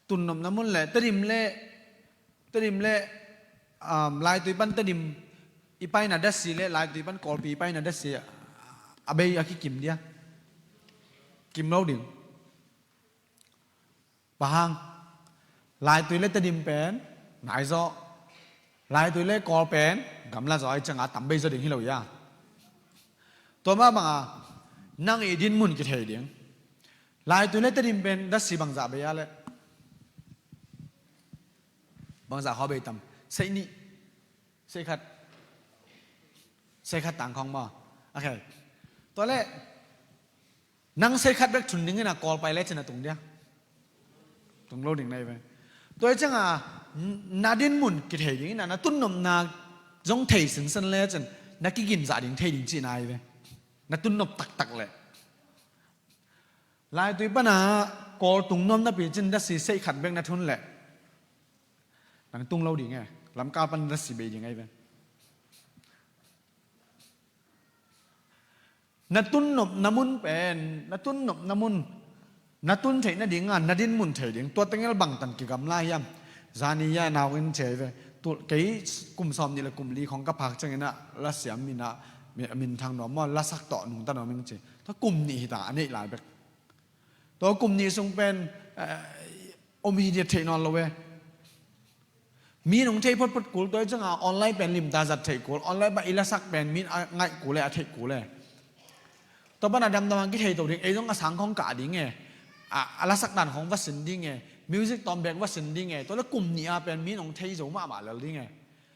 Tunnopna mun le Tedim le, Tedim le, um, Laitui pan Tedim i paina datsi le Laitui pan Kawlpi i paina datsi a bei a kikim dia? Kim lo ding. Bang hang? Laitui le Tedim pen nai zaw, Laitui le Kawl pen gamla zaw, ahih ciangah tam bei zaw ding hi lo hia? Tua mah bangah nang i dinmun kithei ding. Laitui le Tedim pen datsi bangzah bei a le? Bangzah khawng bei tam? Seih nih, seih khat, seih khat tang khawng maw? Ok. Tua leh nang seih khat bek thun dingin a Kawl pai le cin a tung dia? Tung lo ding na hi ve. Tua hi ciangah na dinmun kithei dingin a, na tunnopna zong thei sinsen le cin na kigin zah ding thei ding cihna hi ve. Na tunnop taktak leh. Laitui pana Kawl tung nuam napi cin datsi seih khat bek na thun leh nang tung lo ding e. Lamka pan datsi bei ding ahi ve. Na tunnopna mun pen, na tunnopna mun, na tun theih nadingah na dinmun thei ding. Tua teng el bangtan kigamla hiam? Zani a nau in ci hi ve. Tua kei kum sawmnih le kum li khawng ka phak ciangin ah lasiam min ah, mi-, minthang nuam maw, lasak tawh nungta nuam ing ci. Tua kum nih hi ta, a neih lai bek. Tua kum nih sung pen, eh, om hi diat theih nawn lo e. Mi in hong thei photphot kul, tua hi ciangah online pen limta zat theih kul, online pan i lasak pen mi in a ngaih kul e, a theih kul e. Tua pan a damdam a kithei to ding, ei zong a sang khawng kah ding e. A, a lasak dan khawng va sin ding e. Music tawm bek va sin ding e. Tua le kum nih a pen mi in hong thei zo mahmah lel ding e.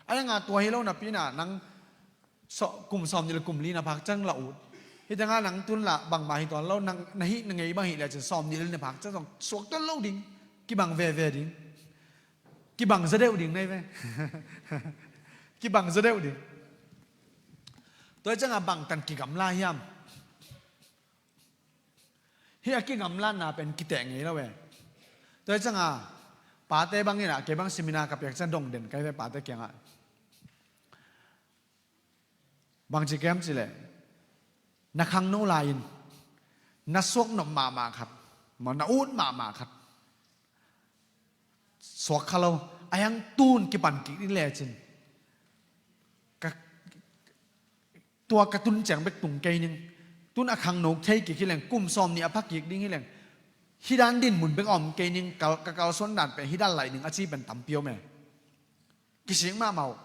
A hi ciangah tua hi lo napi in ah nang sawm, kum sawmnih le kum li na phak ciang la ut. Hih tengah nang tun la bangmah hi tuan lo, nang na hih na ngei bang hi le cin sawmnih le li na phak ciang zong suak tuan lo ding. Kibang veve ding. Kibang zaw deuh ding na hi ve. Kibang zaw deuh ding. Tua hi ciangah bangtan kigamla hiam? Hih a kigamlatna pen kiteh ngei lo e. Tua hi ciangah pate bangin ah, kei bang seminar ka piak ciang dong den ka hi ve pate kiangah. Bangci ka hiam cih leh, na khangno lai-in na suak nop mahmah khat, maw, na ut mahmah khat suak kha lo. A hiang tun kipan kik ding lecin ka, tua ka tun ciang bek tung kei ning. Tun a khangno thei kik hi leng, kum sawmnih a pha kik ding hi leng, hih dan dinmun bek a om kei ning, kal-, ka kalsuan dan pen hih dan laih ning a ci pen tampi om e. Kisik mahmah uh.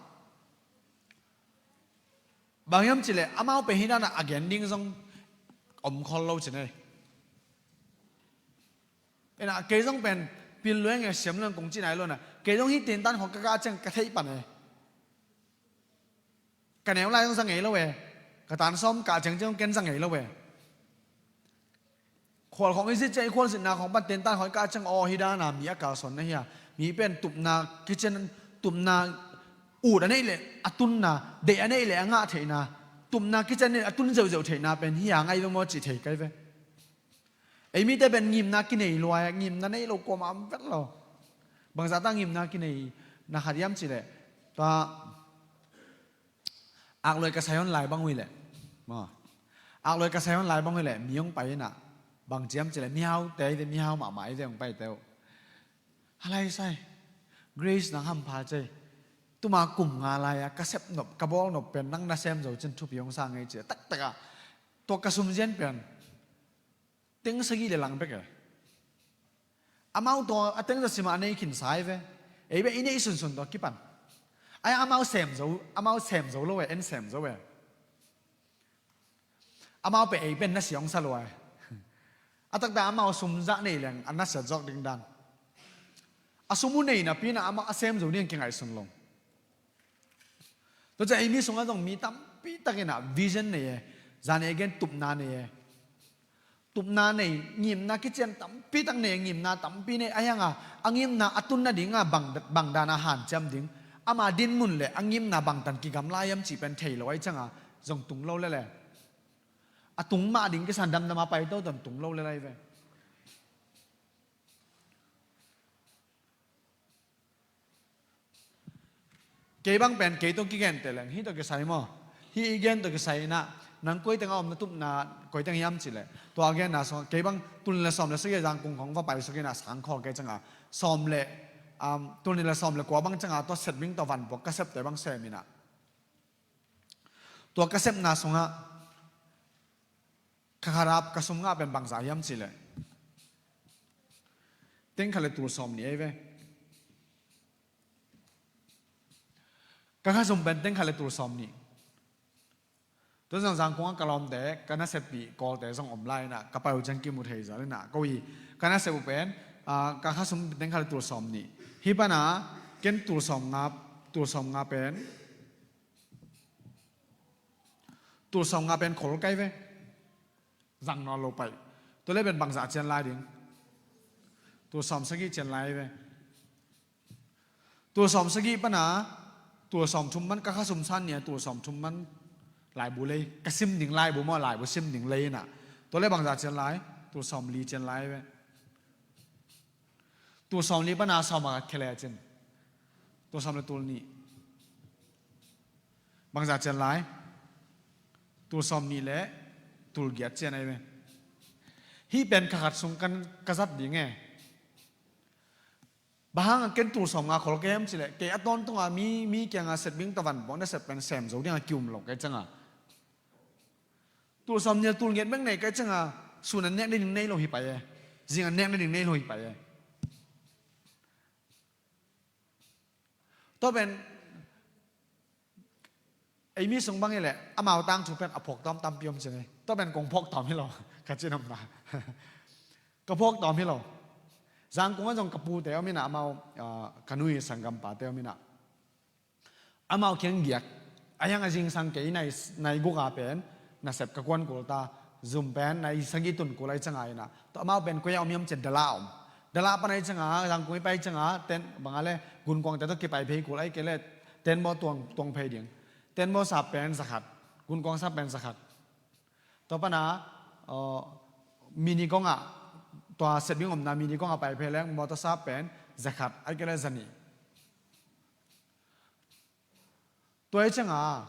Bang hiam cih leh amau pen hih dan a gen ding zong om khol lo cin e. Ena kei zong pen pil lueng e, siam lueng kong ci nai lo na. Kei zong hih tentan khawng ka kah ciang ka theih pan e. Ka neu lai zong za ngei lo e. Ka tan sawm kah ciang ciang ken za ngei lo e. Khual khawng i zit ciang, i khualzinna khawng pan tentan khawng i kah ciang aw, hih dan a mi a kalsuan na hi a. Mi pen tupna kician, tupna ut a neih leh a tunna, deih a neih leh a ngah theihna, tupna kician a tun zeuhzeuh theihna pen hi a ngai ve maw cih thei kai ve. Ei mite pen ngimna kinei luai, ngimna nei lo kuamah om vet lo. Bangzah ta ngimna kinei na khat hiam cih leh, tua Akloi ka sai hon lai bang uh hi leh, maw, akloi ka sai hon lai bang uh hi leh, mi hong pai in ah, bang ci hiam cih leh, mihaute hi ve, mihau mahmah hi ve hong paite uh. A lai sai, Grace, nang hampha cei. Tuma kum nga lai-a ka sep nop, ka bawl nop pen nang na sem zo cin thupi hong sa ngei ci. Taktak a, tua ka sum zian pen teng sagih le lang bek e. Amau tua a teng za simah nei khin sai ve. Ei bek i nei sunsun tua kipan. Ai, amau sem zo, amau sem zo lo e, en sem zo e. Amau pe ei pen na siang sa lua e. A taktak amau sum zah nei leng a na siat zawk ding dan. A sum uh nei napi-in ah amau a sem zo ding kingaihsun lo. Tua ciang ei mi sungah zong mi tampi takin ah vision nei e. Zan ei gen tupna nei e. Tupna nei, ngimna kician tampi tak nei, ngimna tampi nei. A hiang a, a ngimna a tun nading a bang, bang dan a hanciam ding. Ama dinmun le a ngimna bangtan kigamla hiam cih pen thei lo ahi ciang a, zong tung lo lel e. A tung mah ding kisan damdam a pai toto tung lo lel ahi ve. Kei bang pen kei tawh kigente leng hih tawh kisai maw? Hih i gen tawh kisai in ah, nang koi teng a om na tupna koi teng hiam cih leh, tua a genna sungah kei bang tul nih le sawm le sagih a Zangkong khawng va pai suk in ah, sang khawl kei ciang a, sawm le, um, tul nih le sawm le kua bang ciang a tua setbing tawh vanpuak ka septe bang sem in ah, tua ka sepna sungah ka kha rap ka sum ngah pen bangzah hiam cih leh, teng khat le tul sawm nih ahi ve. Ka kha sum pen teng khat le tul sawm nih. Tua zong Zangkong ah ka lawmte, ka naseppih Kawlte zong om lai in ah, ka pai uh ciang kimu thei zel in ah, ko hi, ka nasep uh pen, ah, ka kha sum teng khat le tul sawm nih. Hih pan a, ken tul sawm nga, tul sawm nga pen, tul sawm nga pen khol kai ve. Zang nawn lo pai. Tua leh pen bangzah cian lai ding? Tul sawm sagih cian lai ve. Tul sawm sagih pan a, tul sawm thum man ka kha sum san nih a, tul sawm thum man laibu lei. Ka sim ding laibu maw, laibu sim ding lei in ah. Tua leh bangzah cian lai? Tul sawm li cian lai ve. Tul sawm li pan a sawm a khat khia le cin, tul sawm le tul nih. Bangzah cian lai? Tul sawm nih le tul giat cian ahi ve. Hih pen kha khat sung kan ka zat ding e. Bang hang a ken tul sawm nga khol ka hiam cih leh, kei a tawntung a mi, mi kiang a setbing tawh vanpuak na sep pen sem zo ding a kium lo ka hih ciang a. Tul sawm nih le tul giat bek nei ka hih ciang a, sun a nek nading nei lo hi pai e. Zing a nek nading nei lo hi pai e. Tua pen ei mi sung bang hi leh amau tangthu pen a phawk tawm tampi om cin e. Tua pen kong phawk tawm hi lo, ka cin om na. Ka phawk tawm hi lo. Zangkong ah zong ka pute om in ah, amau, ah, ka nu i sanggampate om in ah, amau kiang giak. A hiang a zingsang kei nai, nai guk a pen nasep ka kuan kul ta, zum pen nai sagih tun kul ahi ciang a in ah, tua amau pen koi ah om hiam cih leh Dala om. Dala pan ahi ciang a, Zangkong i pai ciang a, ten bang a leh Gunkuangte tawh kipai phei kul, ahih kei leh Tenbaw tuang, tuang phei ding. Tenbaw sap pen za khat, Gunkuang sap pen za khat. Tua pan a, uh, Minigong ah, tua setbing omna Minigong ah pai phei leng mawtaw sap pen za khat, ahih kei leh za nih. Tua ahi ciang a,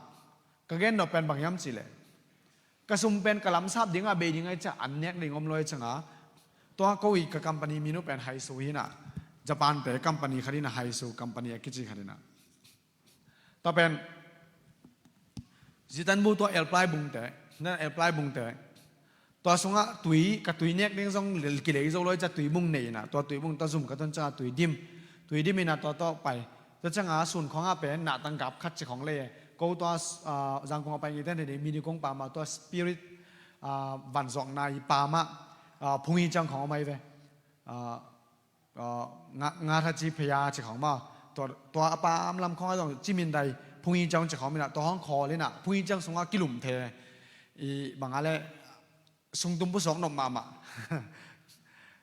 ka gen nop pen bang hiam cih leh, ka sum pen ka lamsap ding a bei ding ahi ciang a, an nek ding om lo ahi ciang a, tua ko i ka company min uh pen Haisu hi in ah, Japan-te company khat hi in ah, Haisu company a kici khat hi in ah. Tua pen Zitanbu tua Elplai bungte, na Elplai bungte, tua sungah tui, ka tui nek ding zong kilei zo lo ahi ciang a, tui bung nei in ah, tua tui bung tua zum ka tun ciang a tui dim, tui dim in ah tua tawh pai. Tua ciang a sun khawng ah pen nahtang gap khat ci khawng lei e. Ko tua, ah, Zangkong a pai ngei ten hi ding, Minigong pa mah tua spirit, ah, vanzuakna i pa mah, ah, phung i ciang khawng om ahi ve. Ah, ah, nga, nga tha ci phaya ci khawng mah. Tua, tua a pa am lam khawng a zong ci min dai, phung i ciang ci khawng min ah, tua hong khawl in ah, phung i ciang sungah kilum the. I bang a leh, sungtum pusuak nop mahmah.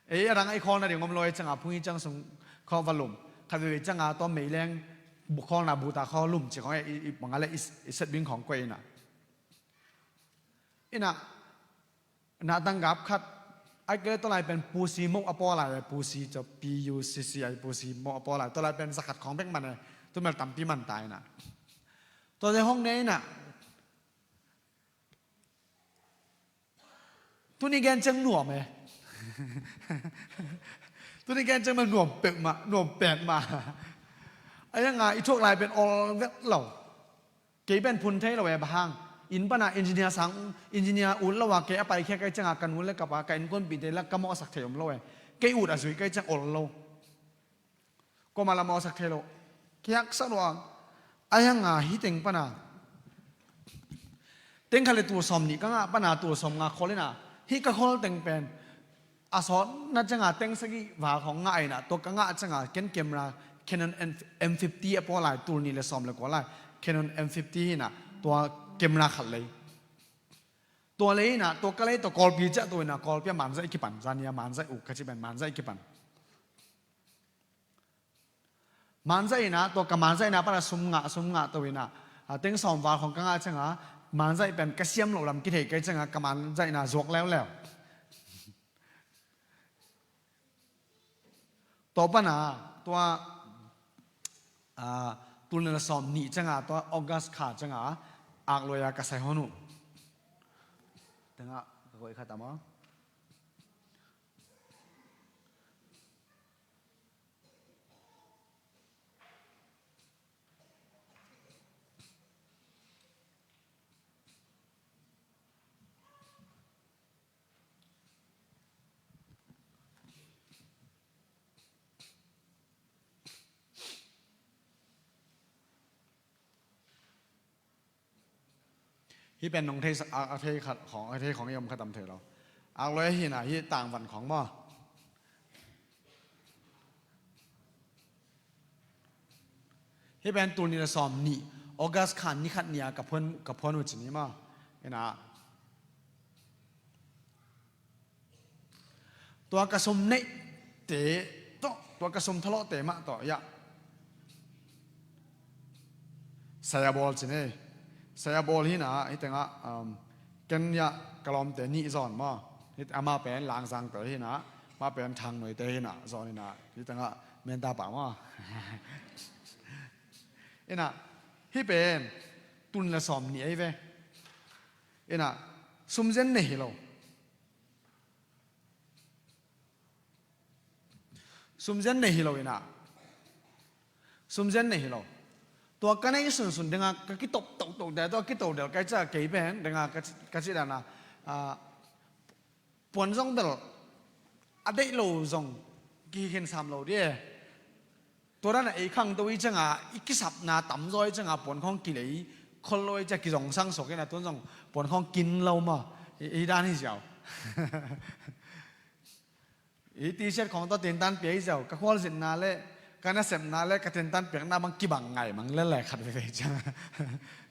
Ei, a dang ei khawl nading om lo ahi ciang a, phung i ciang sung khawng va lum. Khat veve ciang a, tua meileng bu-, khawlna buta khawng lum ci khawng, i, i, bang a leh i, i setbing khawng koih in ah. In ah, nahtang gap khat, ahih kei leh tua lai pen pusi moh a pawl lai, pusi, tua P U C C I, pusi moh a pawl lai. Tua lai pen za khat khawng bek man e, tu mel tampi man ta in ah. Tuate hong ne in ah, tuni gen ciang nuam e. Tuni gen ciang bel nuam peuhmah, nuam petmah. A hianga i thuak lai pen ol vet lo. Kei pen phun thei lo e, bang hang. Inn pana engineer sang, engineer ut lo a, kei a paikhia kai cianga ka nu le ka pa, ka innkuanpihte la ka mawhsak thei om lo e. Kei ut a zui kai ciang ol lo. Kuamah la mawhsak thei lo. Kei haksa lua. A hianga hih teng pana, teng khat le tul sawm nih ka ngah pana tul sawm nga khol ina, hih ka khol teng pen a sawtna cianga teng sagih val khawng ngah ina, tua ka ngah cianga ken camera Canon M fifty a pawl lai, tul nih le sawm le kua lai Canon M fifty hi ina, tua camera khat lei. Tua lei ina, tua ka lei tua Kawlpi ciah tua ina, Kawlpi a manzaih kipan, zania manzaih uk ka ci pen manzaih kipan. Manzaih ina, tua ka manzaih ina pana sum ngah, sum ngah to ina, a, teng sawm val khawng ka ngah cianga, manzaih pen ka siam loh lam kithei kei cianga, ka manzaih ina zuak leuleu. Tua pana, tua, a, tul nih le sawm nih cianga, tua August kha cianga, Akloi a ka sai hon uh. Tengah, ka koih khat a maw. Hih pen nong thei sa-, a, a thei khat khawng, a thei khawng i om khat tam thei lo. Akloi hi ina, hih tangvan khawng maw. Hih pen tul nih le sawm nih, August kha ni khat ni a ka phuan, ka phuan uh ci ni maw. Ina. Tua ka sum neihte tawh, tua ka sum thalawhte mah tawh, ya. Saya bawl ci ni. Saya bawl hi ina, hih tengah, um, ken ya ka lawmte nih zawn maw. Hih, amah pen Langzangte hi ina, amah pen Thangnoite hi ina, zawn ina, hih tengah Menta pa maw. Ina, hih pen tul nih le sawm nih ei ve. Ina, sumzen nei hi lo. Sumzen nei hi lo ina. Sumzen nei hi lo. Tua ka nei sunsun denga ka kitop toktok de, tua kito del kai ca kei pen denga ka ci, ka ci dana, a, puan zong bel a deih lo zong kikhin sam lo di e. Tua dana ei khangto i cianga i kisapna tamzaw i cianga puan khawng kilei khol lo i cia kizongsang suak ina, tuan zong puan khawng kin lo maw. I, i dan hi ziau. I T-shirt khawng tawh tintan pia hi ziau, ka khualzinna le ka nasepna le ka tintan piakna bang kibang ngai mang lel lai khat veve ciang.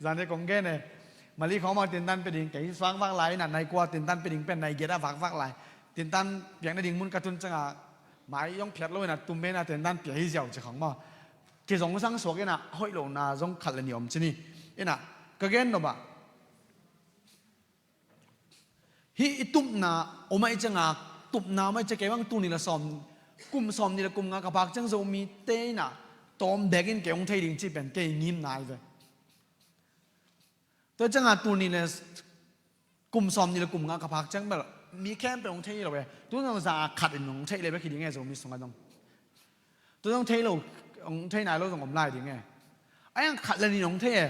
Zan hi kong gen e, Mali khawng bang tintan pia ding kei vakvak lai ina, nai kua tintan pia ding pen nai giat a vakvak lai. Tintan piakna ding mun ka tun cianga mai zong phiat lo ina, tum bena tintan pia hi ziau ci khawng maw. Kizongsang suak ina, hoih lohna zong khat le ni om ci ni. Ina, ka gen nop ah, hih i tupna om ahih cianga, tupna om ahih cianga kei bang tul nih le sawm, kum sawm nih le kum nga ka phak ciang Zomite ina tawm bekin kei hong thei ding cih pen kei ngimna ahi ve. Tua cianga tul nih le kum sawm nih le kum nga ka phak ciang bel mi khempeuh hong thei lo e. Tu zong za khat in hong thei le bek hi ding e, Zomi sungah zong. Tu zong thei lo, hong thei nai lo zong om lai ding e. A hiang khat le nih hong thei e.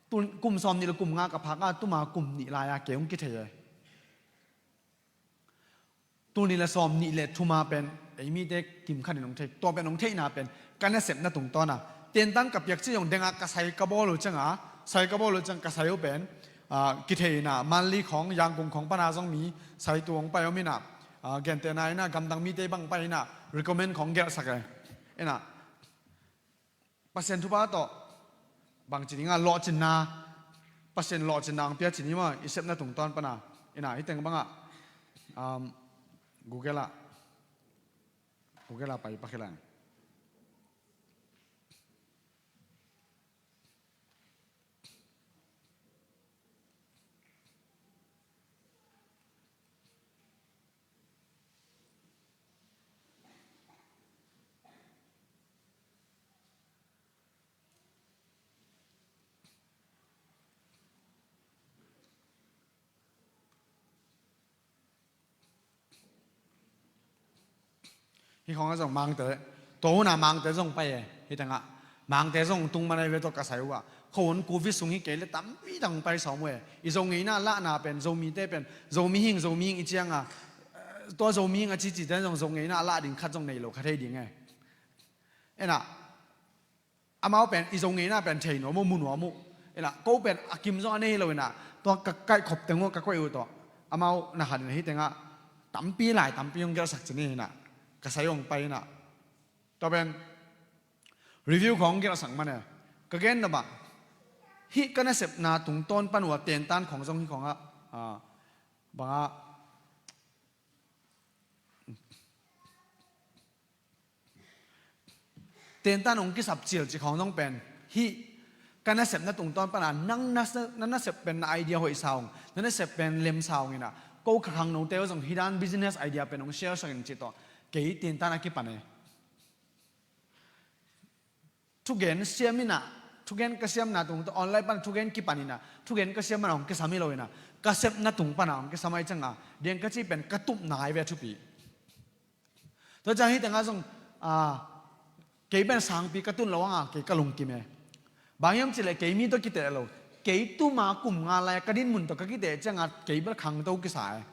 Tul, kum sawm nih le kum nga ka phak a, tuma kum nih lai-a kei hong kithei e. Tul nih le sawm nih le thuma pen ei mite kim khat in hong thei, tua pen hong theihna pen ka nasepna tungtawna. Tentan ka piak ci zong denga ka sai ka bawl uh cianga, sai ka bawl uh ciang ka sai uh pen, a, kithei ina, Manli khawng, Yangon khawng pana zong mi saitu hong pai om ina, a, gentehna ina, gamdang mite bang pai ina, recommend khawng gelhsak e. Ina, Pasian thupha tawh bangci dinga lawhcinna, Pasian lawhcinna ang pia ci ni maw, i sepna tungtawn pana. Ina, hih teng bangah, um, Google ah, Google ah pai pakhilang. Hih khawng ah zong Mangte, tua hun ah Mangte zong pai e. Hih tengah Mangte zong tung man ahi ve, tua ka sai uh ah. Khuahun Covid sung hi kei leh tampi tak hong pai sawm uh e. I Zo ngeina lahna pen, Zomite pen, Zo mihing, Zo mihing i ciang a, eh, tua Zo mihing a cicite zong Zo ngeina a lah ding khat zong nei lo kha thei ding e. Ena, amau pen i Zo ngeina pen thei nuam uh, mu nuam uh. Ena, ko pen a kim zong a nei hi lo ena, tua ka kaihkhop teng uh ka koih uh tawh, amau na khat in hih tengah tampi lai tampi hong gelhsak ci ni ena, ka sai hong pai ena. Tua pen review khawng gelhsak man e. Ka gen nop ah, hih ka nasepna tungtawn pan uh a tentan khawng zong hih khawng ah, ah, bang ah, tentan hong kisap cil ci khawng zong pen, hih ka nasepna tungtawn pan a nang na, na nasep pen na idea hoih sa ung, na nasep pen lem sa ung ena, ko ka khangnote uh zong hih dan business idea pen hong share sak in ci tawh, kei tentan a kipan e. Thugen siam ina, thugen ka siamna tung tawh online pan thugen kipan ina, thugen ka siam man a hong kisam hi lo ina, ka sepna tung pan a hong kisam ahi cianga, diang ka cih pen ka tupna ahi ve a thupi. Tua ciang hih tengah zong, ah, kei pen sangpi ka tun lo hanga, kei ka lungkim e. Bang hiam cih leh kei mi tawh kiteh lo, kei tuma kum nga lai ka din mun tawh ka kiteh cianga, kei bel khangto kisa e.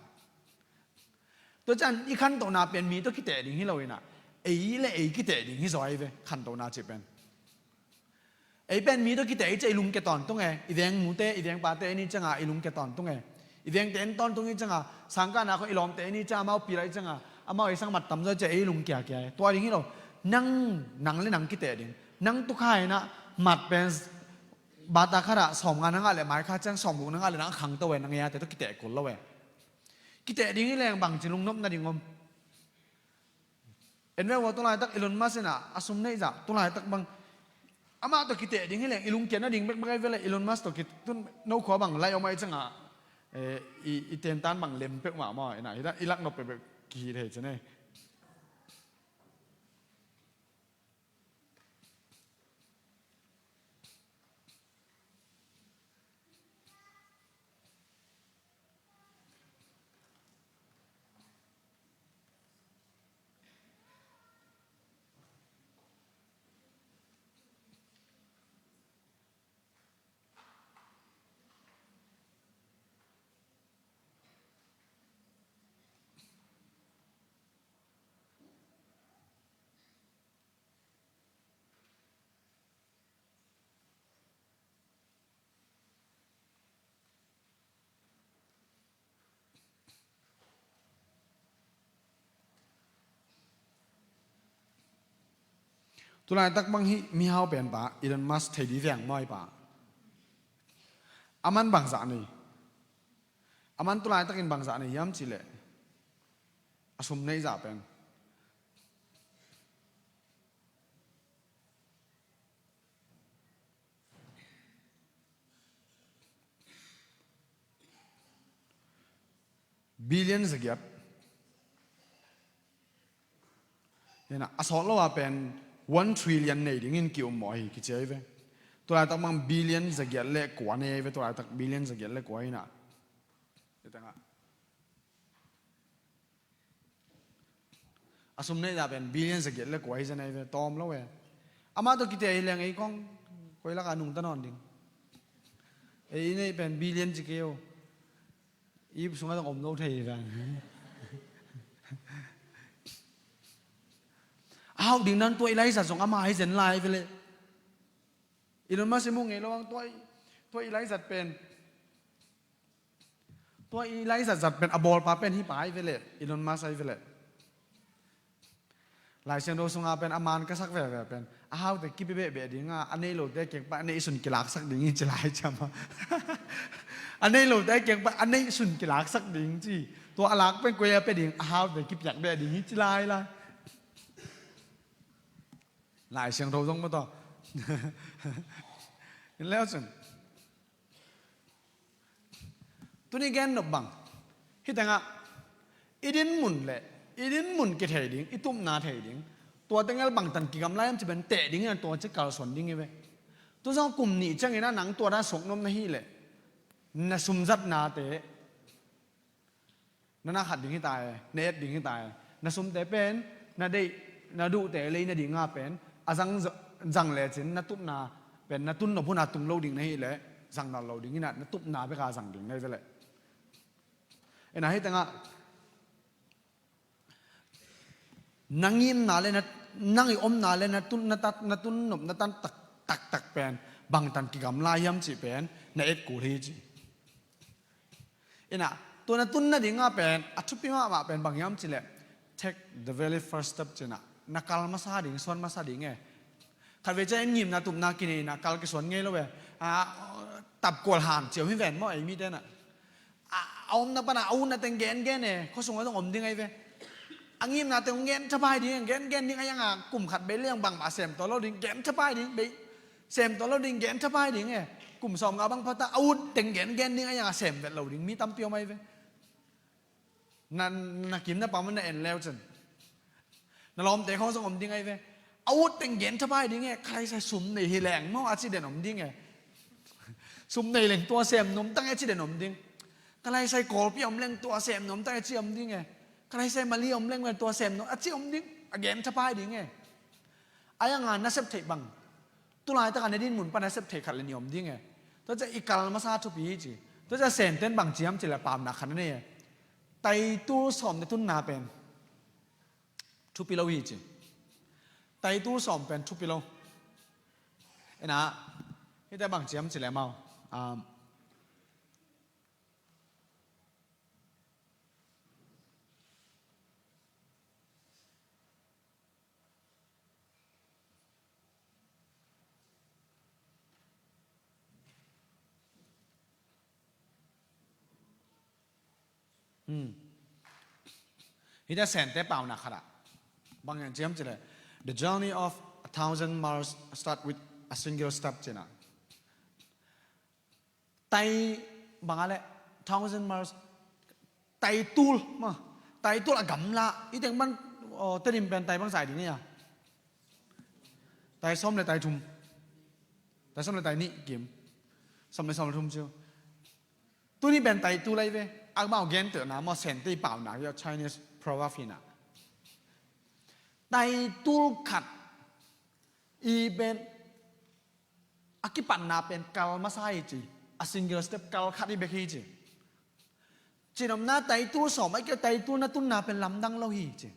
Tua ciang i khantohna pen mi tawh kiteh ding hi lo ina, ei le ei kiteh ding hi zaw ahi ve, khantohna cih pen. Ei pen mi tawh kiteh i ciah i lungkia tawntung e, i veng nute, i veng pate i ni cianga i lungkia tawntung e. I vengte en tawntung i cianga, sangkahna khawng i lawmte i ni cianga, amau pilai cianga, amau ei sang mat tam zaw i ciah ei lungkia kia e. Tua ding hi lo, nang, nang le nang kiteh ding. Nang tukha ina, mat pen bata khat ah sawmnga na ngah le mai kha ciang sawmguk na ngah le nang a khangto e, nang e a te tawh kiteh kul lo e. Kiteh ding hi leng bangci lungnop nading om. En ve ua, tulaitak Elon Musk ina a sum neih zah, tulaitak bang amah tawh kiteh ding hi leng i lungkia nading bekbek ahi ve le, Elon Musk tawh kitun no khua bang lai om ahi cianga, eh, i, i tentan bang lem peuhmah maw, ina, hita i laknop peuhpeuh kihi thei ci ne. Tulaitak bang hih mihau penpa Elon Musk thei dih veng mawi pa. Aman bangzah nei. Aman tulaitakin bangzah nei hiam cihleh, a sum neih zah pen billion zagiat. Hina, a sawt lo a pen one trillion nei dingin ki-um maw hi kici ahi ve. Tulaitak mang billion zagiat le kua nei ahi ve, tulaitak billion zagiat le kua hina. Hita nga. A sum neih zah pen billion zagiat le kua hi zen ahi ve, tawm lo e. Amah tawh kite hi leng ei kong koi lakah nungta nawn ding. Ei i neih pen billion ci kei o. I sungah zong om lo thei hi ve. A hauh ding nan tua i laizat zong amah hi zen lai ve le. Elon Musk i muh ngei lo ang tua i, tua i laizat pen. Tua i laizat zat pen a bawlpa pen hih pa ahi ve le, Elon Musk ahi ve le. Lai Siangtho sunga pen a man ka sak veve pen, a haute kipia behbeh dinga, a neih lote kengpa a neih sun kilaksak ding hi ci lai ciama. A neih lote kengpa a neih sun kilaksak ding ci. Tua a lak pen koi a pia ding, a haute kipiak beh ding hi ci lai lai. Lai Siangtho zong maw taw. In leu cun. Tuni gen nop bang. Hih tengah i dinmun le i dinmun kithei ding, i tupna thei ding. Tua tengel bangtan kigam lai am ci pen teh ding in tua ci kalsuan ding hi ve. Tu zong kum nih ciangin a nang tua dan suak nuam na hih leh, na sumzatnate na na khat ding hi ta e, na et ding hi ta e. Na sumte pen na deih, na duhte lei nadinga pen a zang, zang lecin na tupna pen na tun nop huna tung lo ding na hih leh zang nawn lo ding inah na tupna beka zang ding na hi ve leh. Inah hih tengah na ngimna le na, nang i omna le na tun, na tat, na tun nop na tan tak, taktak pen bangtan kigamla hiam cih pen na et kul hi ci. Inah tua na tun nadinga pen a thupi mahmah pen bang hiam cih leh take the very first step ci inah na kal masa ding, suan masa ding e. Khatvei ciah in ngimna tupna kinei inah kal kisuan ngei lo e. A, tapkual han ciau hi ven maw ei mite inah. A, a omna pana a utna teng gengen e, khuasung a zong om ding ahi ve. A ngimna teng hong gen thapai ding, gengen ding a ianga kum khat bei liang bangmah sem tawh lo ding, gen thapai ding bei. Sem tawh lo ding, gen thapai ding e. Kum sawm nga bang phata a ut teng gengen ding a ianga sem vet lo ding mi tampi om ahi ve. Na, na kim na pam na en leu cin na lawmte khawng zong om ding ahi ve. A ut teng gen thapai ding e, ka laisai sum nei hi leng maw a ci den om ding e. Sum nei leng tua sem nuam tang e ci den om ding. Ka laisai Kawlpi om leng tua sem nuam tang e ci om ding e. Ka laisai Mali om leng tua sem nuam a ci om ding. A gen thapai ding e. A ianga na sep theih bang. Tulaitak a na dinmun pana sep theih khat le nih om ding e. Tua ciah i kal masa thupi hi ci. Tua ciah Senten bang ci hiam cih leh paunak khat na nei e. Taitul sawm na tunna pen thupi lo hi ci. Taitul sawm pen thupi lo. Inah hihte bang ci hiam cih leh amau, um, Hmm. Hihte Sente paunak khatah bang hiam ci hiam cih leh, "The journey of a thousand miles start with a single step," ci inah. Tai bang a leh thousand miles, taitul ma, taitul a gamla i teng ban, aw, Tedim pen tai bang zai ding ia. Tai sawm le tai thum. Tai sawm le tai nih kim. Sawm le sawm le thum ciu. Tuni pen taitul ahi ve. Amau gentehna maw, Sente i paunak ia, Chinese proverb hi inah. Taitul khat i pen a kipatna pen kal masa hi ci. A single step, kal khat hi bek hi ci. Cinopna taitul sawm a kei taitul na tunna pen lamdang lo hi ci.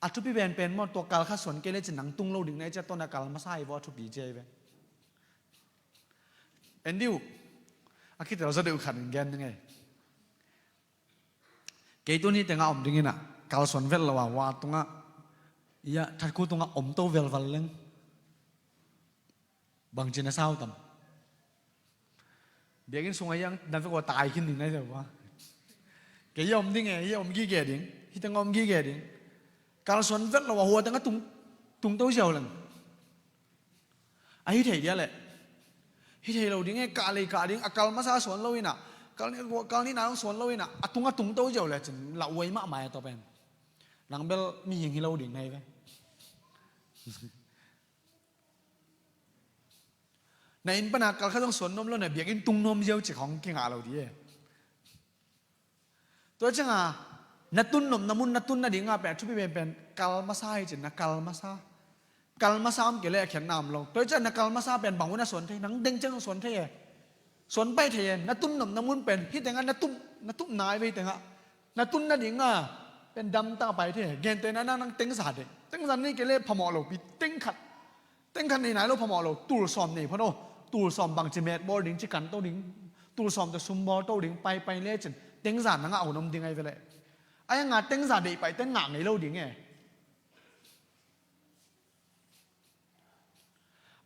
A thupi penpen maw, tua kal khat suan kei le cin nang tung lo ding na hi ciah tua na kal masa hi vaw a thupi ci ahi ve. En dih uh. A kitel zaw deuh khat in gen ding ei. Kei tuni tengah om ding inah kalsuan vet lo a hua tungah, ia, thatkhu tungah om to velval leng bangci na sau tam? Biakinn sungah iang dan vek ua tai khin ding na hi ua. Kei ia om ding e, ia om gige ding. Hih tengah om gige ding. Kalsuan vet lo a hua tengah tung, tung to ziau leng. A hi thei dia leh. Hi thei lo ding e, kah lei kah ding, a kal masa suan lo inah, kal ni, kal nihna hong suan lo inah, a tung a tung to ziau le cin lauhuai mahmah e tua pen. Nang bel mihing hi lo ding na hi ve. Na inn pana kal khat zong suan nuam lo na biakinn tung nuam ziau cik hong kingah lo di e. Tua cianga na tun nopna mun na tun nadinga pen a thupi penpen kal masa hi cin, na kal masa. Kal masa om kei leh a khiatna om lo. Tua cianga na kal masa pen bang hun a suan thei, nang deng ciang suan thei e. Suan pai thei e. Na tun nopna mun pen hih tengah na tup, na tupna ahi ve hih tengah. Na tun nadinga pen damtak a pai thei e. Gentehna nang, nang tengza deh. Tengza nei kei leh phamawh lo pi, teng khat. Teng khat nei nai lo phamawh lo, tul sawm nei phot aw. Tul sawm bangci met bawl ding, ci kan to ding. Tul sawm tawh sum bawl to ding, paipai lecin tengza na ngah hun om ding ahi ve leh. Ahi hanga tengza deih pai ten ngah ngei lo ding e.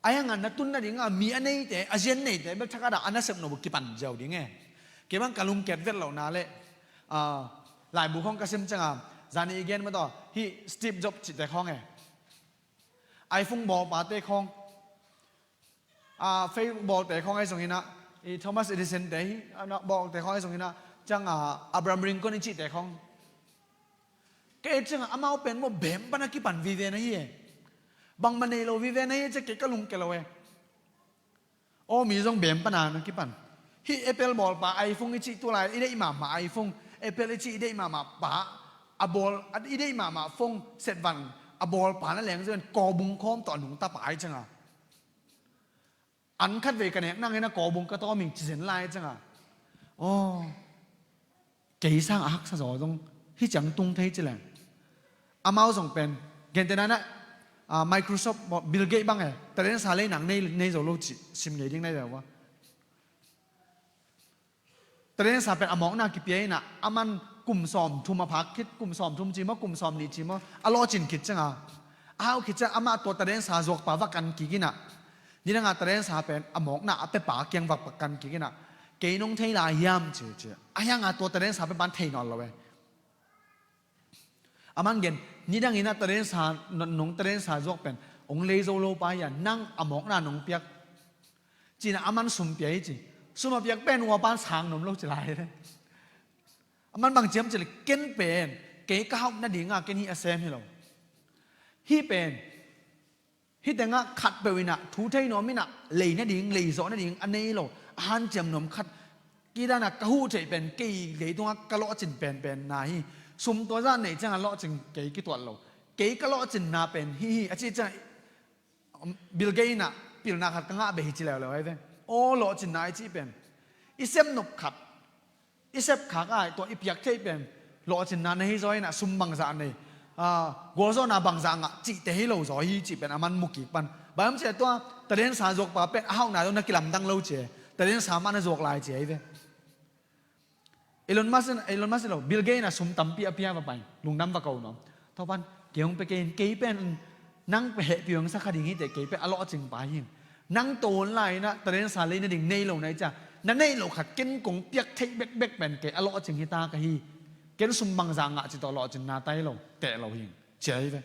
Ahi hanga na tun nadinga mi a neite, a zian neite bel thakhat ah a nasep nop uh kipan ziau ding e. Kei bang ka lungkiat vet lohna leh, ah, laibu khawng ka sim cianga, zani i gen mah tawh, hih Steve Jobs cihte khawng e. iPhone bawlpate khawng, ah, Facebook bawlte khawng ahi zongin ah, i Thomas Edison te hi, ah, bawlte khawng ahi zongin ah, ciang, ah, Abraham Lincoln i cihte khawng. Kei ciangah amau pen maw bem pana kipan vive na hi e. Bangmah nei lo vive na hi e, ciah kei ka lungkia lo e. Aw, mi zong bem pana na kipan. Hih Apple bawlpa iPhone i cih tulai i deih mahmah iPhone, Apple i cih i deih mahmah pa, A bawl, a i deih mahmah phone set van a bawl pa na leng zen kawbung khawm tawh a nungta pa hi cianga. An khat vei ka nek nang ina kawbung ka tawm ing ci zen lai cianga. Aw. Kei sang a haksa zaw zong hi ciang tung thei ci leng. Amau zong pen. Gentehna na, ah, Microsoft, Bill Gates bang e. Talent sa lei nang nei, nei zo lo ci. Sim ngei ding nai lo wa. Talent sa pen a mawkna kipia ina, a man kum sawm thum a phak khit, kum sawm thum ci maw, kum sawm nih ci maw, a lawhcin khit cianga. A hau khit cianga, amah tua talent sa zuakpa va kan kik ina. Nidanga talent sa pen a mawkna a pepa kiang va kan kik ina. Kei nong thei lai hiam ci, ci. A hianga tua talent sa pen pan thei nawn lo e. A man gen, nidang ina talent sa, nong talent sa zuak pen, ong lei zo lo pa hia, nang a mawkna nong piak. Cina a man sum pia hi ci. Sum a piak pen ua pan sang nom lo ci lai. A man bang ciam ci le, ken pen, kei ka hauh nadinga, ken hi a sem hi lo. Hi pen, hi tengah khat peuh inah, thu thei nuam inah, lei nading, lei zawh nading, a nei lo, a hanciam nuam khat. Kidana ka huh theih pen, kei leitungah ka lawhcin penpen na hi. Sum tua zah neih ciangah lawhcin kei kituat lo. Kei ka lawhcinna pen, hi hi, a cih ciangah, Bill Gates inah, pilna khat ka ngah beh hi ci leuleu ahi ve. Aw, lawhcinna i cih pen. I sem nop khat. I sep khak ai, tua i piak theih pen lawhcinna na hi zaw inah sum bangzah nei, ah, gualzawhna bangzah ngah cihte hi lo zaw hi cih pen a man mu kik pan. Bang hiam cih leh tua talent sa zuakpa pen a hauhna dong na kilamdang lo ci e. Talent sa mah na zuak lai ci ahi ve. Elon Musk in, Elon Musk in lo, Bill Gates inah sum tampi a pia va pai, lungdam va ko nuam. Tua pan, kei hong pia kei in, kei pen nang hehpih hong sa kha ding hi teh, kei pen a lawhcing pa hi. Nang to hun lai inah talent sa lei nading nei lo na hi cia. Na neih loh khat ken kong piak theih bekbek pen kei a lawhcing hi ta ka hi. Ken sum bangzah ngah ci tawh lawhcinna tai lo, teh lo hi. Cia hi ve.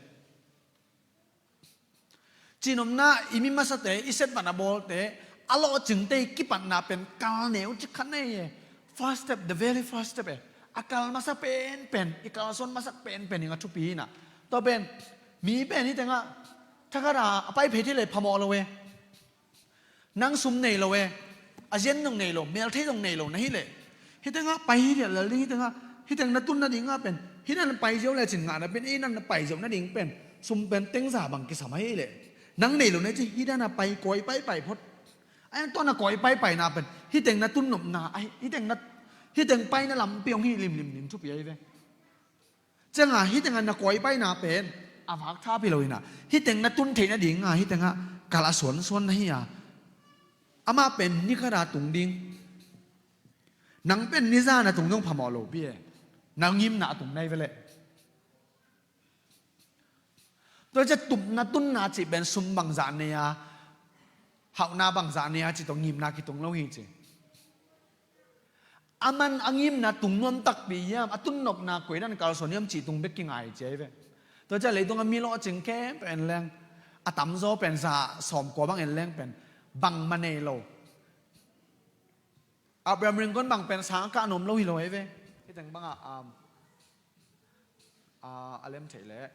Cihnopna i mi masate, i set van a bawlte, a lawhcingte i kipatna pen kal neu ci khat nei e. First step, the very first step e. A kal masa penpen, i kalsuan masa penpen hi nga thupi hi na. Tua pen, mi pen hi tengah, thakhat a pai phei thei le phamawh lo e. Nang sum nei lo e, a zian zong nei lo, melthei zong nei lo na hi leh. Hi tengah pai hi liah lel ding hi tengah, hi teng na tun nadingah pen, hi nan pai ziau le cin ngah na pen, ei nan na pai ziau nading pen, sum pen tengza bang kisam ahi leh. Nang nei lo na ci, hi dan a pai kawi paipai phot. Ai an tuan a kawi paipai na pen, hi teng na tun nopna, ai, hi teng na, hi teng pai na lampi hong hi limlim ning thupi ahi ve. Ciangah, hi tengah na kawi paina pen, a vak thap hi lo inah. Hi teng na tun theih nadingah, hi tengah kal a suansuan na hi a. Amah pen ni khat a tung ding. Nang pen ni za na tung dong phamawh lo pi e. Na ngimna a tung nai veleh. Tua cia tupna tunna cih pen sum bangzah nei a. Hauhna bangzah nei a cih tawh ngimna kitung lo hi ci. A man a ngimna tung nuam takpi hiam, a tunnopna koi dan kalsuan hiam cih tung bek kingai ci ahi ve. Tua ciah leitung a mi lawhcing khempeuh en leng, a tamzaw pen za sawmkua bang en leng pen, bangmah nei lo. Abraham Lincoln bang pen sang a kah nuam lo hi lo ahi ve. Hi teng bangah, um, a, a lem theih leh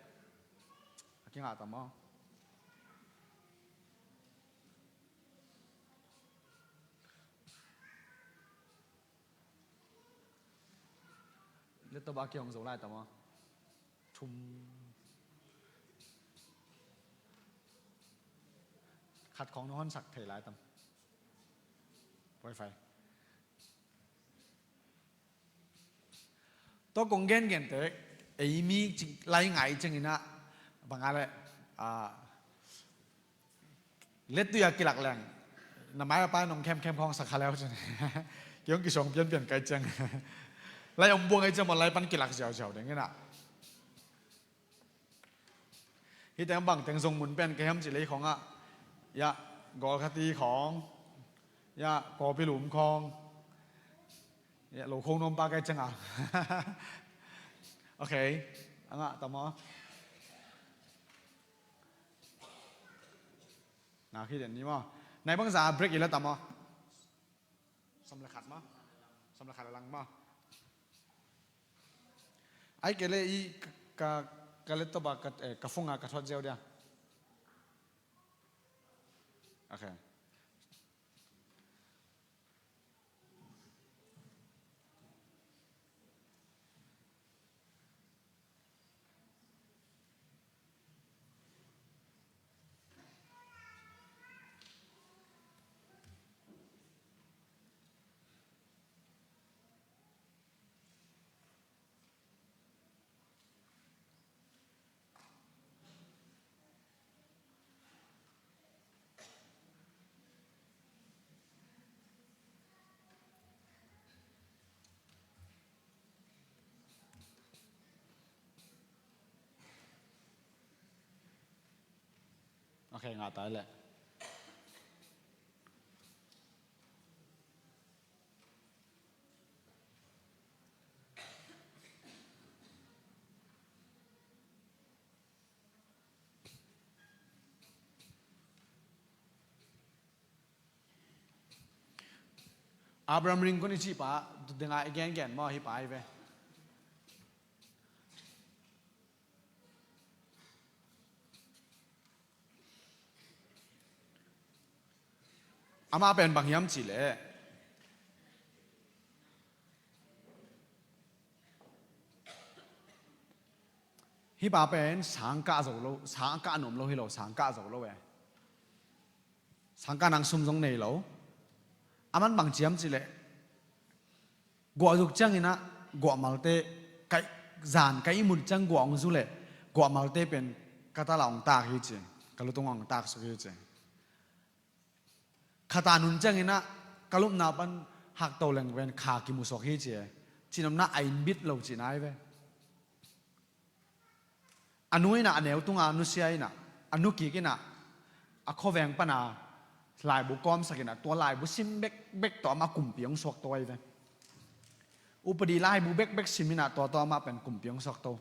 a kingah tam aw. Laptop a kihong zo lai tam aw. Thum. Khat khawng na honsak thei lai tam. Wifi. Tua kong gengen te, ei mi cing, lai ngai cing ina, bang a le, a, lettui a kilak leng, na mai a pai nong khemkhem khawng sa kha leu cin. Kiong kisong pianpian kai ceng. Lai om buang ai ceng, lai pan kilak ziauziau ding ina. Hi teng bang teng zong mun pen ka hiam ci lei khawng ah. Ya, gawl khati khawng. Ya, kawpi lum khawng. Ya, lo khawng nuam pa kai ceng ah. Ok. Angah tam aw. Ngak hi den ni maw. Nai bang za break ila tam aw. Sawm le khat maw? Sawm le khat a lang maw? Ai kei le i ka, ka, ka laptop a ka, eh, ka phone a ka thuat ziau dia. Ok. A khe ngah tai leh. Abraham Lincoln i cih pa, tu tengah i gengen maw, hih pa hi ve. Amah pen bang hiam cih leh, hih pa pen sang kah zo lo, sang kah nuam lo hi lo, sang kah zo lo e. Sang kah nang sum zong nei lo. Aman bang ci hiam cih leh, guah zuk ciangin ah, guah malte, kai, zan kai ihmut ciang guah hong zu leh, guah malte pen ka tala hong tak hi ci, ka lutung hong tak suk hi ci. Kha ta nun ciangin ah, ka lupna pan hak to leng pen kha kimu suak hi ci e. Cih nopna a inn bit lo cihna hi ve. A nu in ah a neu tunga nusia in ah, a nu kik in ah, a khuaveng pana laibu kawmsak in ah, tua laibu sim bekbek tawh amah kumpi hong suak to ahi ve. Upadi laibu bekbek sim in ah, tua tawh amah pen kumpi hong suak to.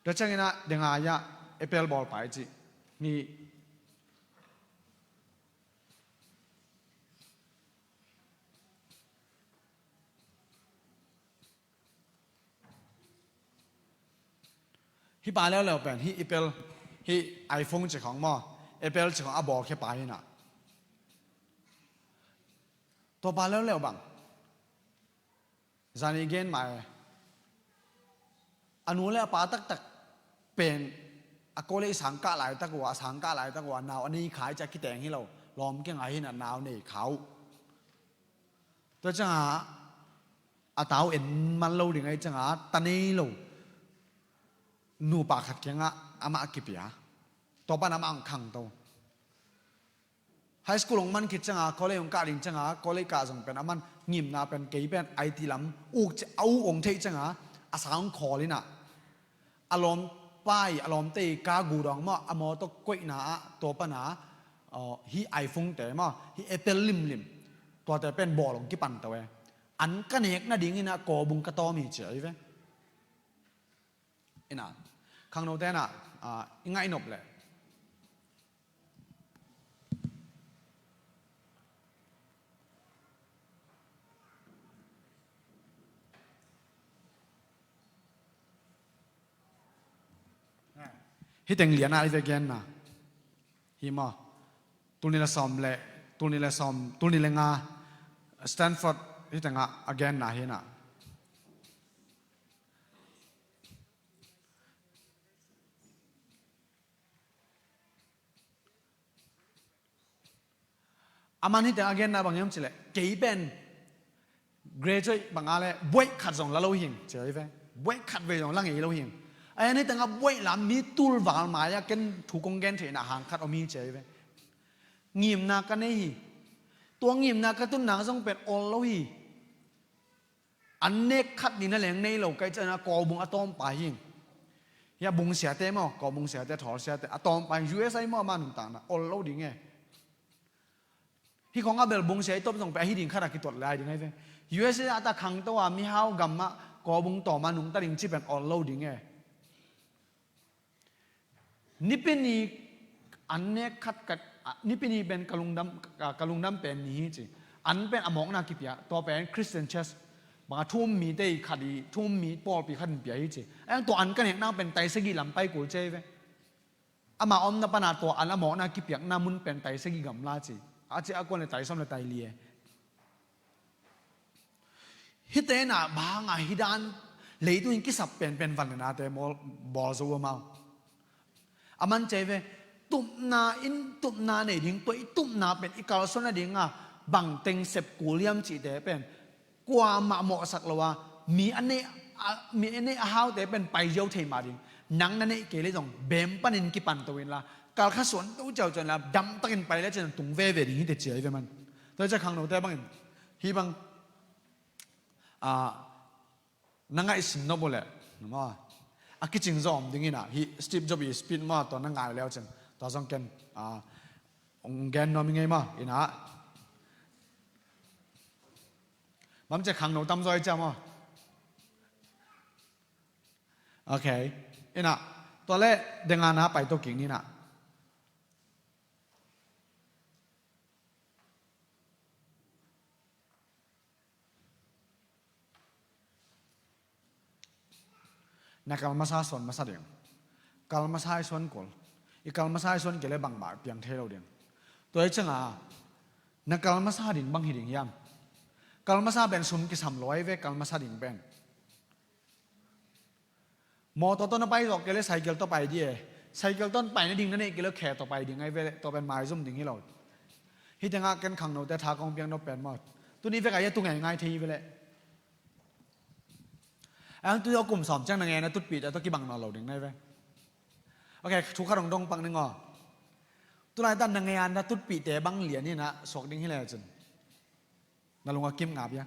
Tua ciangin ah, dengai ah, apple bawl pa i cih. Ni. Hih pa leuleu pen, hih Apple, hih iPhone ci khong maw, Apple ci khong a bawlkhia pa hi na. Tua pa leuleu bang. Zani gen mai. A nu le a pa taktak pen, a kawlei sangkah laitak uh a, sangkah laitak uh a, nau a nei kha hi ci a kiteng hi lo. Lawm kiangah hi na, nau nei kha uh. Tua ciangah a tau en man lo ding ahi ciangah ta nei lo nupa khat kiangah amah a kipia. Tua pan amah hong khangto. High school hong man khit ciangah, college hong kah ding ciangah, college kah zong pen aman ngimna pen kei pen I T lam uk ci a, a uk hong theih ciangah a sang hong khawl in ah. A lawmpa i, a lawmte i ka gu dawng maw, a mawtaw koihna ah, tua pan ah, aw, hih iPhone te maw, hih Apple limlim, tuate pen bawl hong kipan to e. An ka nek nadingin ah kawbung ka tawm hi ci ahi ve. Ina, khangnote na, ah, i ngaih nop leh. Hih teng lian ah i ve genna. Hi maw. Tul nih le sawm le, tul nih le sawm, tul nih le nga, Stanford hih tengah a genna hi na. Aman hih teng a genna bang hiam cih leh, kei pen graduate bang a leh buaih khat zong la lo hing ci ahi ve. Buaih khat vei zong la ngei lo hing. A en hih teng a buaih lam mi tulval mai-ah ken thu kong gen theihna hang khat om hi ci ahi ve. Ngimna ka nei hi. Tua ngimna ka tunna zong pen ol lo hi. An nek khat ding na leng nei lo ka hih ciangin a kawbung a tawmpa hi. Hia bung siate maw, kawbung siate, thawl siate a tawmpa hi. U S A maw ama nuntakna ol lo ding e. Hih khong a bel bung sia i tawp zong pen a hi ding khat a kituat lai ding ahi ve. U S A ah ta khangto a mihau gam ah kawbung tawm a nungta ding ci pen ol lo ding e. Nipi ni an nek khat khat, a, Nipi ni pen ka lungdam, ka, ka lungdam pen ni hi ci. An pen a mawkna kipia, tua pen Christian Church. Bang a thu um mite i khat i, thu um mi pawlpi khat in pia hi ci. A yang tua an ka nek nang pen tai sagih lam pai kul ci ahi ve. Ama omna pana tua an a mawkna kipiakna mun pen tai sagih gamla ci. A ci a kuan le tai sawm le tai li e. Hihte na banga hih dan leitungin kisap penpen van le nate bawl, bawl zo uh amau. A man ci ahi ve, tupna in tupna nei ding, tua i tupna pen i kalsuan nadinga bang teng sep kul hiam cihte pen kuamah mawhsak lo a, mi a neih a, mi a neih a haute pen pai ziau thei mah ding. Nang na neih kei leh zong bem panin kipan to inla, kalkha suan to ciauciau inla, damtakin pai le cin tung veve ding hi te ci ahi ve man. Tua ciang khangnote bangin hih bang, a, na ngaihsun nop uh leh, maw, a kicing zong om ding inah, hih Steve Jobs i speech maw, tua na ngai leu cin, tua zong ken, ah, hong gen nuam i ngei maw, inah. Bang ci a khangno tamzaw i ci a maw? Ok. Inah, tua leh denga na pai to kik ni inah. Na kal masa suan masa ding. Kal masa i suan kul. I kal masa i suan kei leh bangmah piang thei lo ding. Tua i cianga, na kal masa ding bang hi ding hiam? Kal masa pen sum kisam lo ai ve, kal masa ding pen. Mawtaw tawh na pai zawk kei leh cycle tawh pai ding e. Cycle tawh pai nading na neih kei leh khe tawh pai ding ai ve, tua pen maizum ding hi lo. Hih tengah ken khangnote tha kong piak nop pen maw, tuni vek a hia tu ngeingai thei hi ve leh. Ang tu kum sawm ciang na ngeina tutpih te tawh kibang nawn lo ding nai ve. Ok, thu khat hong dong pak ning aw. Tulaitak na ngeina tutpihte bang lian inah suak ding hi lecin, na lung a kim ngap hia?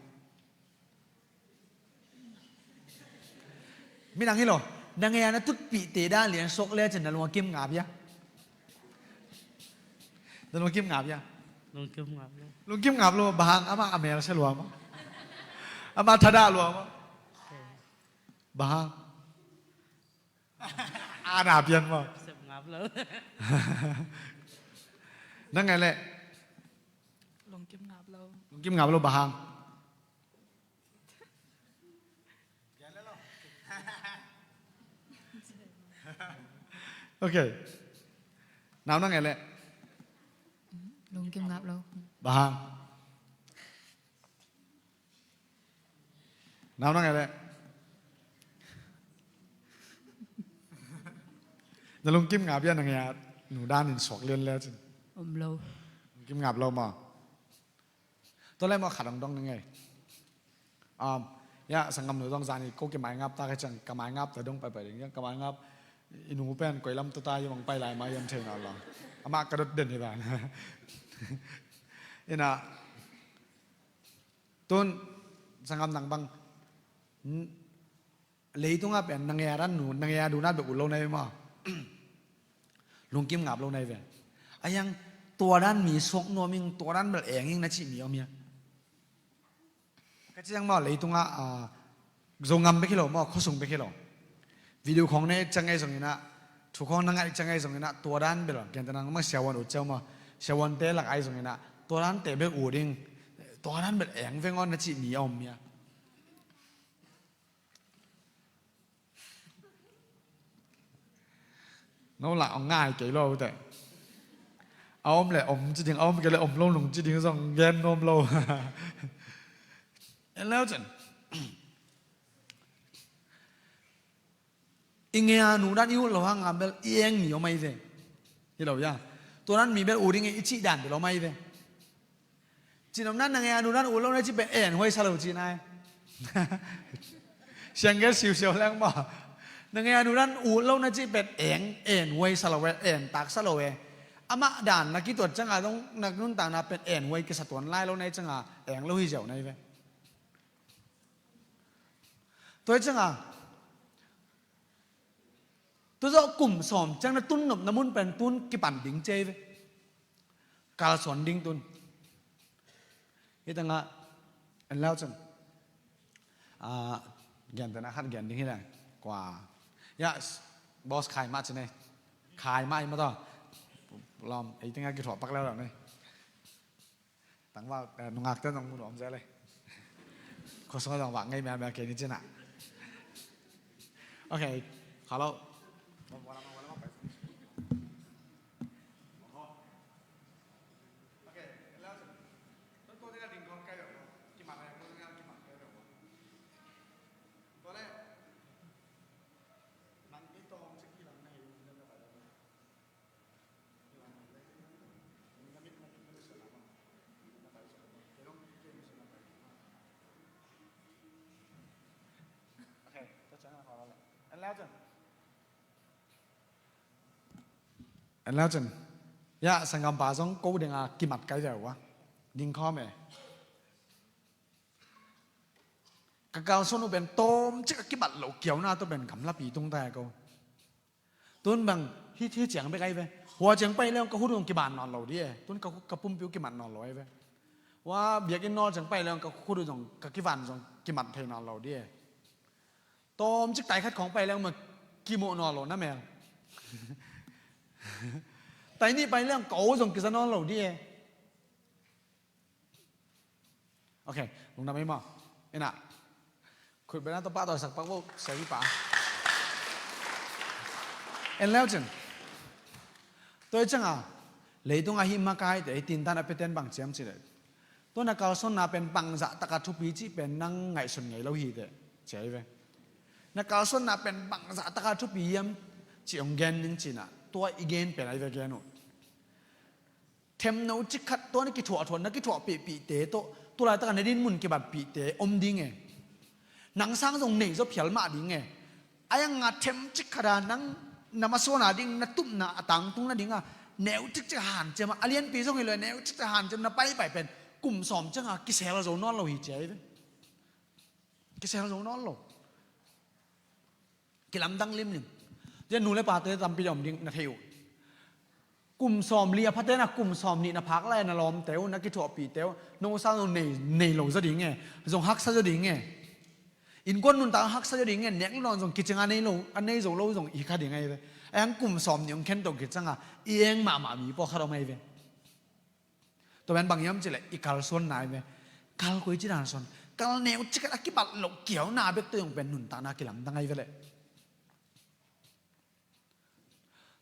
Midang hi lo. Na ngeina tutpihte dan lian suak lecin na lung a kim ngap hia? Na lung a kim ngap hia? Lungkim ngap lo. Lungkim ngap lo, bang hang? Amah a mel sia lua maw? Amah thadah lua maw? Bang hang? A na pian maw? Sep ngap lo. Nang ngai leh? Lungkim ngap lo. Lungkim ngap lo, bang hang? Ok. Nau nang ngai leh? Lungkim ngap lo. Bang hang? Nau nang ngai leh? Na lungkim ngap hia na ngeina nu dan in suak lian lecin? Om lo. Lungkim ngap lo maw? Tua leh maw khat hong dong ning ei. Um, ya, sanggam nu dong zani ko kimai ngap ta ka ciang, ka mai ngap ta dong paipai ding, ya, ka mai ngap, i nu pen koi lam tua ta, ya, bang pai lai ma, ya, thei na lo. Amah ka dot den hi ba. Inah, tun, sanggam nang bang, n-, leitungah pen na ngeina dan nu, na ngeina nu dan bek ut lo nai ve maw? Lungkim ngap lo nai ve. A yang tua dan mi suak nuam ing, tua dan bel eng ing na cih mi om hia? Ka ciang maw leitungah, ah, Zongam bek hi lo maw, khuasung bek hi lo. Video khawng na et ciang ei zong inah, thu khawng na ngaih ciang ei zong inah, tua dan bel, gentehna nang mah siavuan ut ciau maw, siavuante lak ai zong inah, tua dante bel ut ing, tua dan bel eng veng aw na cih mi a om hia? No lah hong ngai kei lo teh. A om leh om ci ding, a om kei leh om lo nung ci ding zong gen nuam lo. En leu cin. I ngeina nu dan i ut lo hang a bel i eng mi om ai ve. Hi lo ya. Tua dan mi bel ut ding i cih dan bel om ai ve. Cihnopna, na ngeina nu dan ut lo na cih pen en huai sa lo cihna e. Siang gel siusiau leng maw. Na ngeina nu dan ut lo na cih pen eng, en huai sa lo e, en tak sa lo e. Amah dan na kituat cianga dong na nuntakna pen en huai kisa tuan lai lo na hi cianga eng lo hi ziau na hi ve. Tua hi cianga, tu zawh kum sawm ciang na tun nopna mun pen tun kipan ding ci hi ve. Kalsuan ding tun. Hih tengah en leu cin. Ah, gentehna khat gen ding hi leng. Kua. Ya, boss khai mah ci nei. Khai mah hi mah tawh. Lawm, ei tengah kithuah pak leu leu nei. Tangval, eh, nungakte zong mu nuam zel e. Khuasung zong vak ngei miamia kei ni cin ah. Ok, hello. En leu cin. Ya, sanggampa zong ko dinga kimat kai veu a. Ding khawm e. Ka kalsuan uh pen tawmcik a kibat loh kiauna tawh pen gamlapi tung ta e ko. Tun bang hih, hih ciang bek ahi ve. Hua ciang pai leng ka khut uh zong kiban nawn lo di e. Tun ka, ka pumpi uh kimat nawn lo ahi ve. Hua biakinn nawl ciang pai leng ka khut uh zong, ka kivan zong kimat thei nawn lo di e. Tawmcik tai khat khawng pai leng ma kimuh nawn lo na mel. Tai nih pai leng ka aw zong kiza nawn lo di e. Ok, lungdam ei maw. Ina, khut bena tawh pahtawi sak pak bo, siapi pa. En leu cin. Tua i cianga leitung ahi makaite i tintan a peten bang ciam cileh, tua na kalsuanna pen bangzah taka thupi cih pen nang ngaihsun ngei lo hiteh, ci ahi ve. Na kalsuanna pen bangzah taka thupi hiam cih hong gen ning cina, tua i gen pen ahi ve gen uh. Themno cik khat tua na kithuahthuah, na kithuahpihpihte tawh, tu laitaka na dinmun kibatpihte om ding e. Nang sang zong nei zaw phial mah ding e. Ai anga them cik khata nang na masuana ding, na tupna a tangtung nadinga neu cikcik a hanciam a, a lianpi zong hi lo e, neu cikcik a hanciam na paipai pen kum sawm cianga kisel zo nawn lo hi ci ahi ve. Kisel zo nawn lo. Kilamdang limlim. Tua nu le pate tampi om ding na thei uh. Kum sawmli a phatena kum sawmnih na phak lai na lawmte uh, na kithuahpihte uh, no sang zong nei, nei lo zaw ding e. Zong haksa zaw ding e. Innkuan nuntak haksa zaw ding e. Nek lo zong kicinga nei lo, a nei zo lo zong i kha ding ahi ve. Ai hang kum sawmnih hong khen to kicanga i eng mahmah mi pawlkhat om ahi ve. Tua pen bang hiam cileh i kalsuanna ahi ve. Kal koi ci dan suan. Kal neu cik khat a kibat loh kiauna bek tua zong pen nuntakna kilamdang ahi ve leh.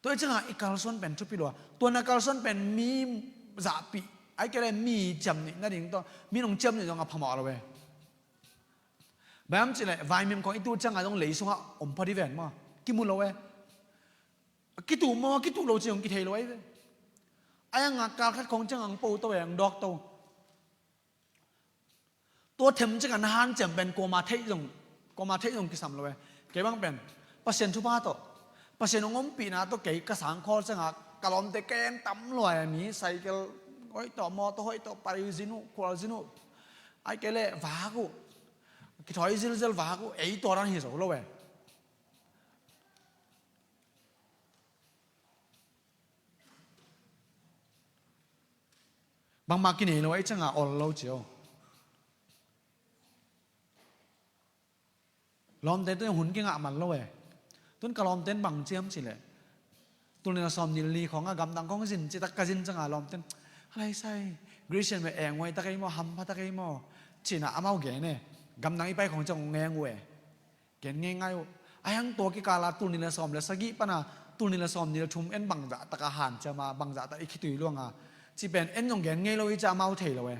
Tua i cianga i kalsuan pen thupi lua. Tua na kalsuan pen mi zahpih, ai kei le mi ciamnih nading tawh, mi nong ciamnih zong a phamawh lo e. Bang hiam cileh vaimim khawng i tu cianga zong lei sungah om phot hi ven maw. Kimu lo e. A kituh maw, a kituh lo ci hong kithei lo ahi ve. Ai anga kal khat khawng cianga hong po to e, hong dawk to. Tua them cik a na hanciam pen kuama theih zong, kuama theih zong kisam lo e. Kei bang pen Pasian thupha tawh, Pasian hong ompihna tawh kei ka sangkhawl cianga ka lawmte keng tam lua e. Mi cycle hoih tawh, mawtaw hoih tawh pai zin uh, khual zin uh. Ai kei le vak uh, kithawi zilzel vak uh, ei tua dan hi zo lo e. Bangmah kinei lo, ei cianga ol lo cio. Lawmte tun hun kingah man lo e. Tun ka lawmte in bang ciam cileh, tul nih le sawmnih le li khawngah gamdang khawng zin citak ka zin cianga lawmte in, a lai sai, Christian mah eng huai tak ei maw, hampha tak ei maw, cina amau gen e. Gamdang i pai khawng ciang hong eng uh e. Gen ngeingai uh. Ai hang tua kikala tul nih le sawm le sagih pana tul nih le sawmnih le thum en bangzah taka hanciama, bangzah tak i khitui luanga, ci pen en zong gen ngei lo i ca amau thei lo e.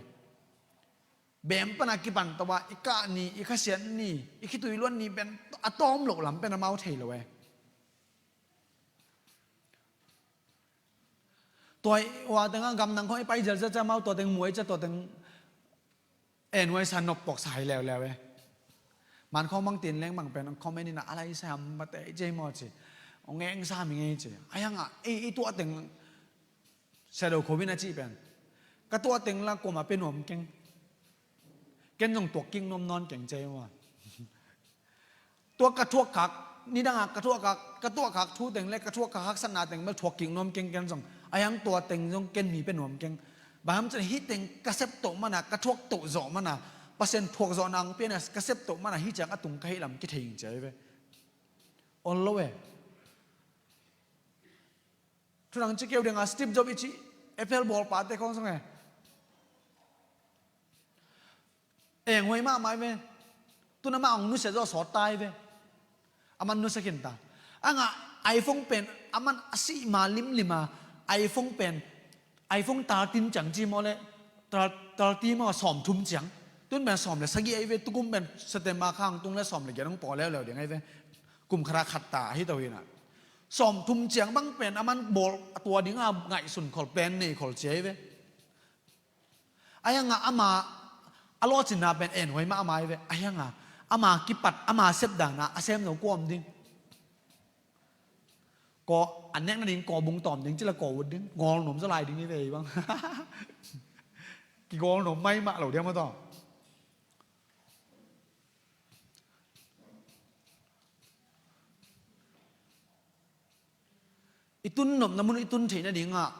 Bem pana kipan tawh a i kah ni, i khasiat ni, i khitui luan ni pen a tawm loh lam pen amau thei lo e. Tua i ua tengah gamdang khawng i pai zelzel ciah amau tua teng muai ciah tua teng en huai sa nop pawk sa hai leuleu e. Man khawng bang tin leng bang pen comment ina a lai sa ham mate i cei maw ci. Ong eng sa mi ngei ci. Ai hangah i, i tuah teng Shadow Covid a cih pen ka tuah teng la kuama pe nuam keng. Ken zong tuak kik nuam nawn keng cei maw. Tua ka thuakkhak, nidangah ka thuakkhak, ka tuahkhak thu teng le ka thuakkhak haksatna teng bel thuak kik nuam keng ken zong. Ai hang tua teng zong ken mi pe nuam keng. Bang hang cin hih teng ka sep toh mana, ka thuak toh zawh mana, Pasian thuak zawhna ang piana ka sep toh mana hih ciang a tung ka hih lam kithei ing cia hi ve. Ol lo e. Thudang ci keu dinga Steve Jobs i ci Apple bawlpate khawng zong e. Eng huai mahmah hi ve. Tun amah hong nusia zaw sawt ta hi ve. Aman nusia khin ta. Anga iPhone pen aman a sih ma limlima iPhone pen iPhone thirteen ciang ci maw le thirteen maw sawm thum ciang. Tun pen sawm le sagih ahi ve tukum pen September khang tung le sawm le giat hong paw leuleu ding ahi ve. Kum khata khat ta ahi to hi na. Sawm thum ciang bang pen aman bawl a tua dinga ngaihsun khol pen nei khol cia ahi ve. Ai hanga ama a lawhcinna pen en huai mah ama hi ve. Ai hanga ama kipat ama sepdana a sem zo kua om ding. Kaw a nek nading kaw bung tawm ding cila kaw ut ding. Gawl nuam zaw lai ding hi ve hi bang. Kigawl nuam mai mah lo diam a tawh. I tun nopna mun i tun theih nadingah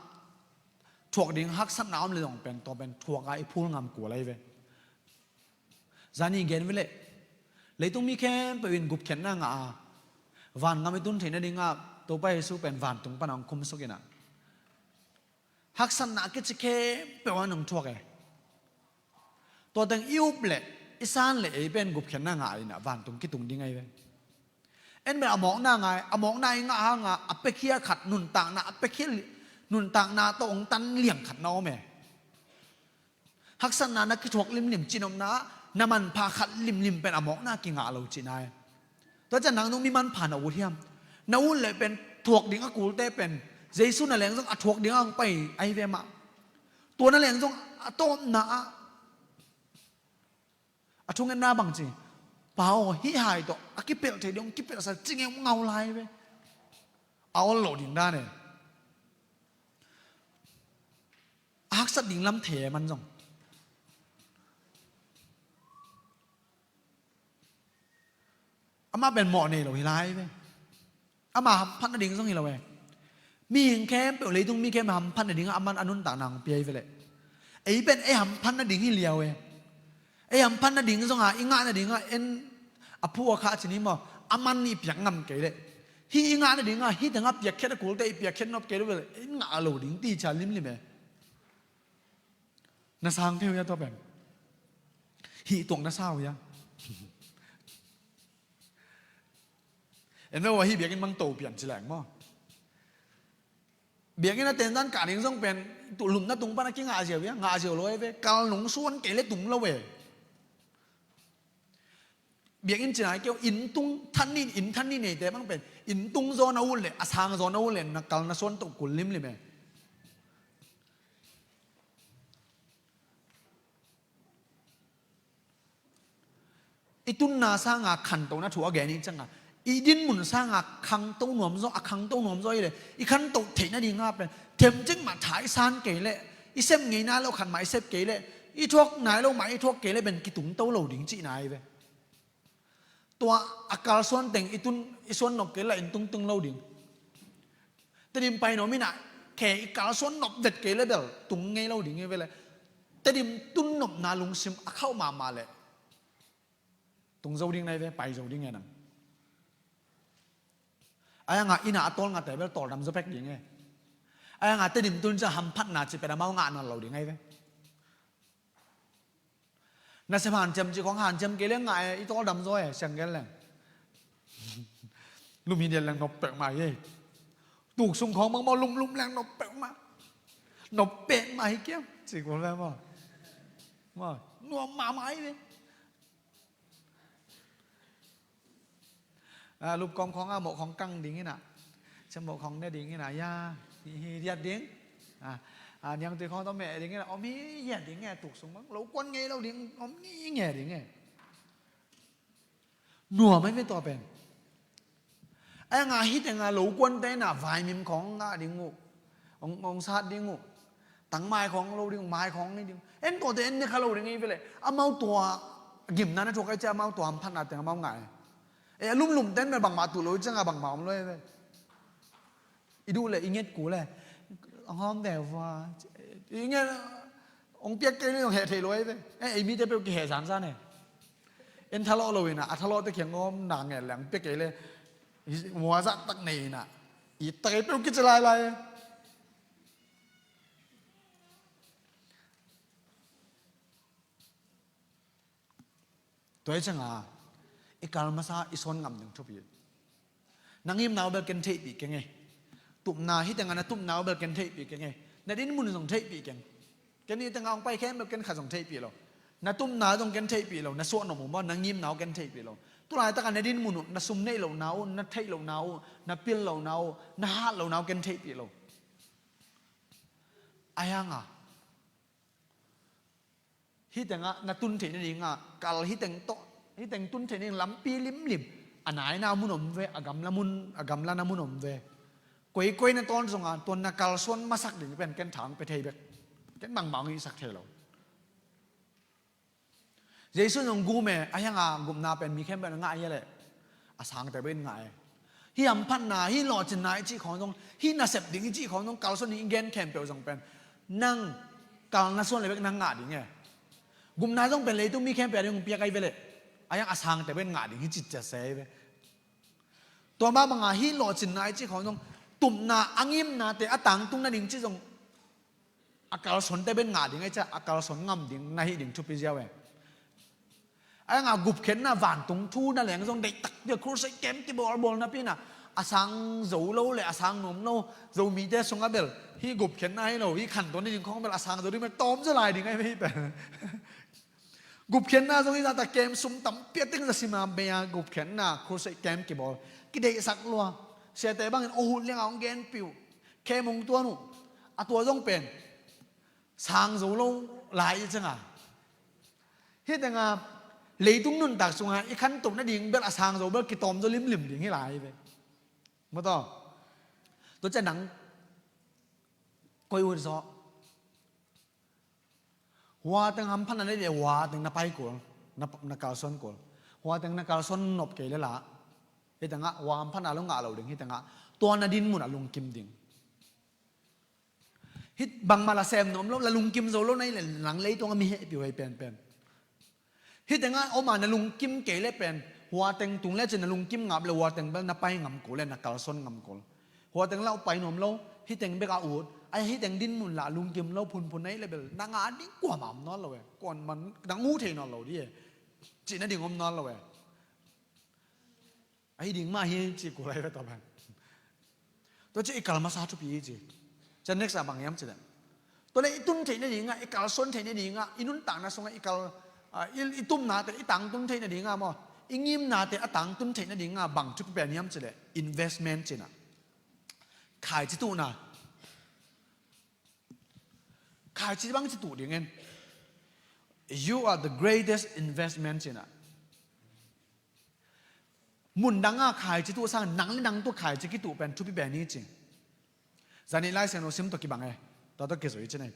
thuak ding haksatna om le zong pen tua pen thuak a i phul ngam kul ahi ve. Zani gen veleh, leitungmi khempeuh in gupkhiatna ngah a, vangam i tun theih nadingah Topa Jesu pen vantung pana hong khumsuk inah haksatna a kici khempeuh an hong thuak e. Tua teng i up leh i san leh ei pen gupkhiatna ngah inah vantung kitung ding ahi ve. En bel a mawkna ngai, a mawkna i ngah hanga a piakhia khat nuntakna, a piakhia li-, nuntakna tawh hong tan liang khat na om e. Haksatna na kithuak limlim, cinopna ah na manpha khat limlim pen a mawkna kingah lo cihna e. Tua ciang nang zong mi manpha na ut hiam? Na ut leh pen thuak ding a kulte pen Jesu na leng zong a thuak ding a hong pai ahi ve mah. Tua na leng zong a tawpna ah a thungetna bang ci, Pa aw, hih hai tawh a kipelh thei ding hong kipelhsa cing e, hong ngau lai ve. A ol loh ding dan e. A haksat ding lam thei e man zong. Amah pen mawh nei lo hi lai ve. Ama hamphat nading zong hi lo e. Mihing khempeuh, leitung mi khempeuh hamphat nadingah aman a nuntakna hong pia hi veleh. Ei pen ei hamphat nading hi liau e. Ei hamphat nading zonga i ngah nadingah en a phu a kha a ci ni maw, aman i piak ngam kei leh, hih i ngah nadingah hih tengah piakkhiat a kulte i piakkhiat nop kei lo veleh, ei ngah lo ding ti cia limlim e. Na sang thei uh hia tua pen? Hih tuak na sa uh hia? En ve uh a, hih biakinn bang to pian ci leng maw? Biakinn a tentan kah ding zong pen tuh lumna tung pana kingah ziau uh hia? Ngah ziau lo e ve. Kal nong suan kei le tung lo e. Biakinn cina keu inn tung than ni, inn than ni neite bang pen inn tung zaw na ut leh, a sang zaw na ut leh na kal na suan toh kul limlim e. I tunna sanga khantohna thu a gen i cianga, i dinmun sanga khangto nuam zaw, a khangto nuam zaw i leh i khantoh theih nadinga pen themcik mah tha i san kei leh, i sep ngeina lo khat mah i sep kei leh, i thuak nai lo mah i thuak kei leh pen kitungto lo ding cihna hi ve. Tua a kalsuan teng i tun, i suan nop kei lah in tungtung lo ding. Tedim pai nuam inah khe i kalsuan nop vet kei le bel tung ngei lo ding hi ve le. Tedim tun nopna lungsim a khauh mahmah leh tung zo ding nai ve, pai zo ding e nang. Ai anga ina a tawl ngate bel tawldam zo pek ding e. Ai anga Tedim tun cia hamphatna ci pet amau ngah nawn lo ding ai ve. Nasep hanciam cih khawng hanciam kei leng ngah e, i tawldam zaw e, siang gen leng. Lum hi diat leng nop peuhmah hi e. Tuk sung khawng bang maw lumlum leng nop peuhmah. Nop peuhmah hi kiam cih kul ve maw. Maw, nuam mahmah hi ve. A, lupkawm khawng a mawh khawng kang ding inah, cia mawh khawng ne ding inah, ya, hi, hi diat ding. A, a, niangtui khawng tawh meh ding inah, om hi hiat ding e, tuk sung bang lo kuan ngei lo ding, om ngei ngei ding e. Nuam ai ve tua pen. Ai nga hi tenga lo kuante inah vaimim khawng ngah ding uh, ong, ong sat ding uh. Tang mai khawng lo ding, mai khawng nei ding. En tuate en ne kha lo ding i ve le. Amau tua gimna na thuak ai cia amau tua hamphatna teng amau ngah e. E, a lumlum ten me bangmah tuh lo i cianga bangmah om lo e ve. I duh le i nget kul le. Ong hawm deu vua. I nget, ong piak kei le ong heh thei lo e ve. E, ei mite peuh kiheh zanzan e. En thalawh lo inah, a thalawhte kiang om na nget le ong piak kei le. Mua zahtak nei inah. I tak ei peuh kici lailai e. Tua hi cianga i kal masa i sawn ngam ding thupi. Na ngimna uh bel ken theihpih keng e. Tupna hi tenga na tupna uh bel ken theihpih keng e. Na dinmun zong theihpih keng. Ken hi tenga hong pai khempeuh ken khat zong theihpih lo. Na tupna zong ken theihpih lo. Na suah nop uh maw, na ngimna uh ken theihpih lo. Tulaitaka na dinmun uh, na sum neih lohna uh, na theih lohna uh, na pil lohna uh, na hat lohna uh ken theihpih lo. Ai hanga Hih tengah na tun theih nadingah kal hih teng tawh, hih teng tun theih nading lampi limlim. A naina mun om ve, a gamla mun, a gamlana mun om ve. Koikoi na tawn zonga tuan na kalsuan masak ding pen ken thang pe thei bek. Ken bangmah hong hihsak thei lo. Jesu in hong gum e, a hianga gupna pen mi khempeuh na ngah hi a leh a sangte bek in ngah e. Hih hamphatna, hih lawhcinna i cih khawng zong, hih nasep ding i cih khawng zong, kalsuan ding i gen khempeuh zong pen nang kal na suan le bek nang ngah ding e. Gupna zong pen leitung mi khempeuh a ding hong piak ahi ve leh, a hiang a sangte pen ngah ding hi cih ciat se ahi ve. Tua mah banga hih lawhcinna i cih khawng zong, tupna, a ngimnate a tangtung nading cih zong, a kalsuante pen ngah ding ahi ciah, a kalsuan ngam ding na hih ding thupi ziau e. A hiang a gupkhiatna, vantung thu na leng zong deihtak dia, crusade camp kibawl bawl napi-in ah, a sang zo lo le a sang nuam lo, Zomite sungah bel hih gupkhiatna hi lo, hih khanto nading khawng bel a sang zo ding bel tawm zaw lai ding ahi ve hih pen. Gupkhiatna zong hih zahta camp sum tampi a teng za sim a bei a, gupkhiatna, crusade camp kibawl, kideihsak lua. Siate bangin aw, hun lianga hong genpih uh, camp hong tuan uh, a tua zong pen sang zo lo lai i cianga, hih tenga leitung nuntak sunga i khantoh nading bel a sang zo bel kitawm zaw limlim ding hi lai ve. Maw taw? Tua ciang nang koi ut zaw. Hua teng hamphatna nei leh hua teng na pai kul, na, na kalsuan kul. Hua teng na kalsuan nop kei le la, hih tengah hua hamphatna lo ngah lo ding, hih tengah tua na din mun a lungkim ding. Hih bangmah la sem nuam lo, la lungkim zo lo na hih leh nang leitungah mi hehpih uh hi penpen. Hih tengah om a na lungkim kei le pen, hua teng tung lecin na lungkim ngap le hua teng bel na pai ngam kul le na kalsuan ngam kul. Hua teng lah pai nuam lo, hih teng bek a ut, a hih teng din mun lah lungkim lo, phunphun na hih le bel na ngah ding kuamah om nawn lo e. Kuaman nang uh thei nawn lo ding e, cih nading om nawn lo e. Ahi ding mah hi ci kul ahi ve tua pen. Tua ci i kal masa thupi hi ci. Ciang next ah bang hiam ci leh, tua leh i tun theih nadingah, i kalsuan theih nadingah, i nuntakna sungah i kal, ah, i, i tupnate i tangtun theih nadingah maw, i ngimnate a tangtun theih nadingah bang thupi pen hiam ci leh, investment ci-in ah, khaici tuhna. Khaici bang ci tuh ding in, you are the greatest investment ci-in ah. Mun dangah khaici tuh sang, nang le nang tungah khaici kituh pen thupi pen hi ci. Zani Lai Siangtho sim tawh kibang e, tua tawh kizui ci nei.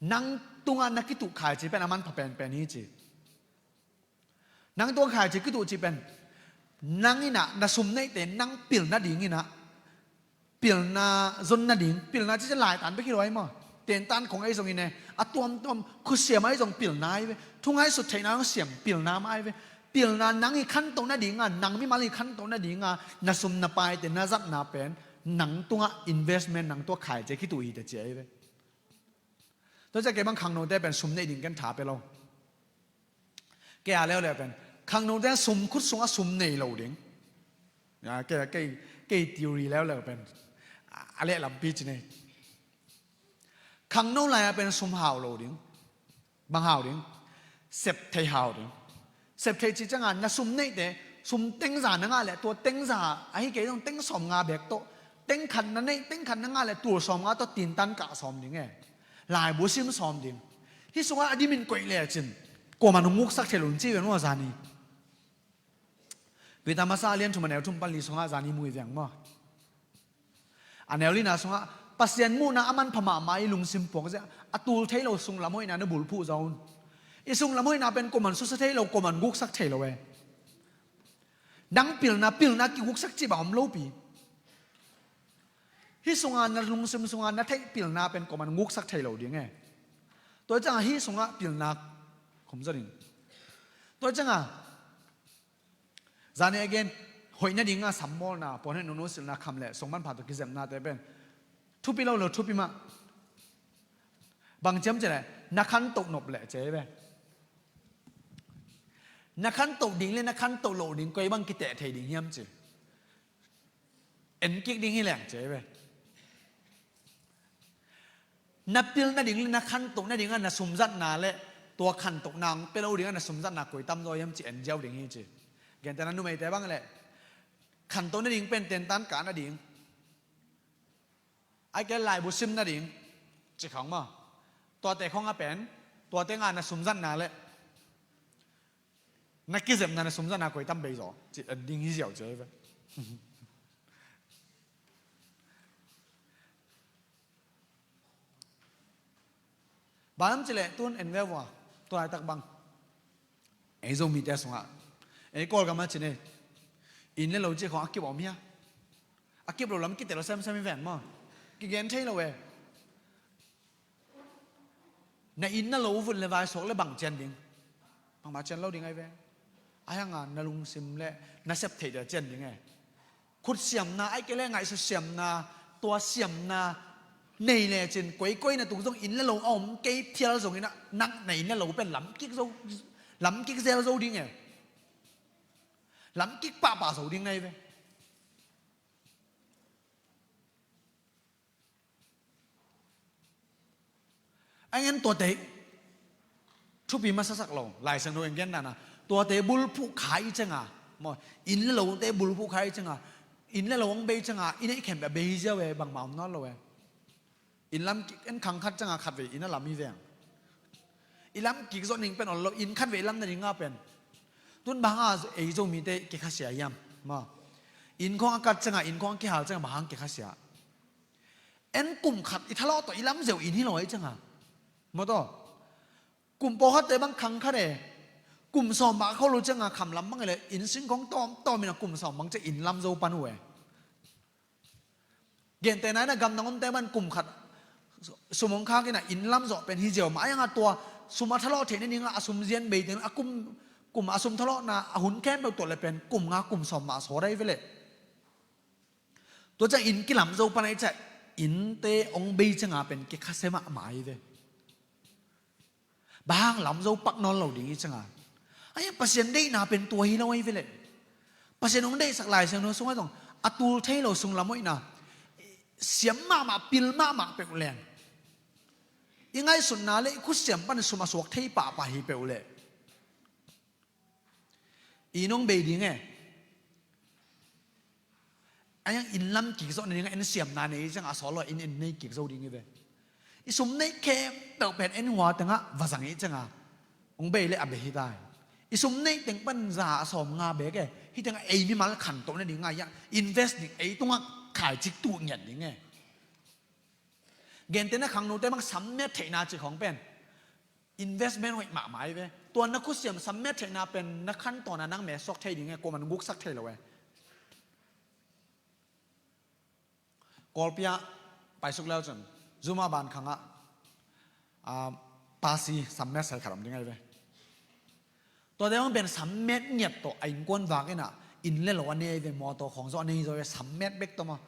Nang tungah na kituh khaici pen a manpha penpen hi ci. Nang tungah khaici kituh cih pen, nang in ah na sum neihte nang pil nadingin ah, pilna zon nading, pilna cih ciang laitan bek hi lo ahi maw. Tentan khong ahi zongin e, a tuamtuam khusiam ahi zong pilna ahi ve. Thu ngaihsut theihna zong siam pilna mah ahi ve. Pilna nang i khantoh nadinga, nang mimal i khantoh nadinga, na sum na paite na zatna pen nang tungah investment, nang tungah khaici kituh hi teh ci ahi ve. Tua ciang kei bang khangnote pen sum neih ding ken tha pia lo. Kei a leuleu pen khangnote sum, khut sungah sum nei lo ding. Ya, kei, kei, kei theory leuleu pen a leh lampi ci nei. Khangno lai-a pen sum hau lo ding. Bang hau ding? Sep thei hau ding. Sep thei cih ciangah na sum neihte, sum tengza na ngah leh tua tengza, ahi kei zong teng sawmnga beek tawh, teng khat na neih, teng khat na ngah leh tul sawmnga tawh tintan kah sawm ding e. Laibu sim sawm ding. Hih sungah a dimin koih lecin kuaman hong guksak thei lo in ci ve maw zani. Peter masa a lian thum a neu thum pan li sungah zani mu hi veng maw. A neu lina sungah, Pasian muhna a manpha mahmah i lungsim puak ziah, a tul thei lo sunglam hoihna na bulphuh zaw un. I sunglam hoihna pen kuaman susia thei lo, kuaman guksak thei lo e. Nang pilna, pilna kiguksak cih bang om lopi. Hih sunga na lungsim sunga na theih pilna pen kuaman guksak thei lo ding e. Tua ciangah hih sungah pilna khum zaw ding. Tua ciangah zani again, hoih nadinga sammawlna, puan hoih, nunu silna, kham le suang manpha tawh kizepnate pen thupi lo lo thupi mah. Bang ci hiam cih leh, na khantoh nop leh ci hi ve. Na khantoh ding le na khantoh loh ding koi bang kiteh thei ding hiam ci. En kik ding hi leng ci hi ve. Na pil nading le na khantoh nadingah na sumzatna le tua khantohna hong pia lo dingah na sumzatna koi tamzaw hiam ci en ziau ding hi ci. Gentehna numeite bang leh khantoh nading pen tentan kah nading, ahih kei leh laibu sim nading ci khawng maw. Tuate khawngah pen, tuate ngah na sumzatna le na kizepna, na sumzatna koi tam bei zaw ci en ding hi ziau ci hi ve. Bang hiam cih leh tun en ve vua, tua laitak bang ei Zomite sungah, ei Kawlgamah ci nei, inn le lo cih khawng a kip om hia? A kip lo lam kitel lo semsem hi ven maw? Kigen thei lo e. Na inn na lo vun le vai suak le bang cian ding? Bangmah cian lo ding ahi ve. Ahi hanga na lungsim le na sep theih dia cian ding e. Khut siamna, ahih kei le ngaihsut siamna, tua siamna nei lecin koikoi na tung zong inn le lo a om kei phial zongin ah, nang na inn le lo pen lamkik zo, lamkik zel zo ding e. Lamkik pahpah zo ding na hi ve. A ngen tuate thupi masasak lo, Lai Siangtho in gen dan a, tuate bulphuh kha i cianga, maw, inn le lote bulphuh kha i cianga, inn le lo hong bei cianga, i neih khempeuh a bei ziau e, bangmah om nawn lo e. Inn lam ki-, en khang khat cianga khatvei inn a lam hi veng. I lam kik zawh ning pen ol lo, inn khatvei lam na ding a pen. Tun bang hanga ei Zomite kikhasia hiam, maw? Inn khawng a kat cianga, inn khawng a kihal cianga bang hang kikhasia? En kum khat i thalawh tawh i lam zeu inn hi lo ahi cianga. Maw taw? Kum pawlkhatte bang khang khat e. Kum sawm mah khol lo cianga kham lam bang e le inn sing khawng tawmtawm in a kum sawm bang ciang inn lam zo pan uh e. Gentehna in a gamdang omte bang kum khat sum hong khak in a inn lam zawh pen hi ziau mah. Ahi hanga tua sum a thalawh theih nading a, a sum zian bei teng a kum, kum a sum thalawhna a hun khempeuh tuah le pen kum nga kum sawm mah sawt ahi ve leh. Tua ciang inn kilam zo pan ahi ciang innte hong bei cianga pen kikhasia mahmah ahi ve. Bang hang lam zo pak nawn lo ding i cianga. Ahi Pasian deihna pen tua hi lo ahi ve leh. Pasian hong deihsak Lai Siangtho sungah zong a tul thei lo sunglam hoihna siam mahmah, pil mahmah peuh leng, i ngaihsutna le i khutsiam pan sum a suak thei pahpah hi peuh leh. Inn hong bei ding e. Ahi hang inn lam kik zawh nading a en siamna nei i cianga a sawt lo a inn en nei kik zo ding hi ve. I sum neih khempeuh pen en hua tengah va zang i cianga hong bei le a bei hi ta hi. I sum neih teng pan za a sawm nga bek e. Hih tengah ei mimal khantoh nading a, a invest ding, ei tungah khaicik tuh ngiat ding e. Gentehna khangnote bang sammet theihna cih khawng pen investment hoih mahmah ahi ve. Tua na khutsiam sammet theihna pen na khantawn a nang me suak thei ding e, kuamah nong guksak thei lo e. Kawlpi ah paisuk leu cun Zuma ban khangah, ah, pasi sammet sai khat om ding ahi ve. Tuate bang pen sammet ngiat tawh a innkuan vak in a inn le lo a nei ahi ve, mawtaw khawng zaw a nei zaw ve, sammet bek tawh maw.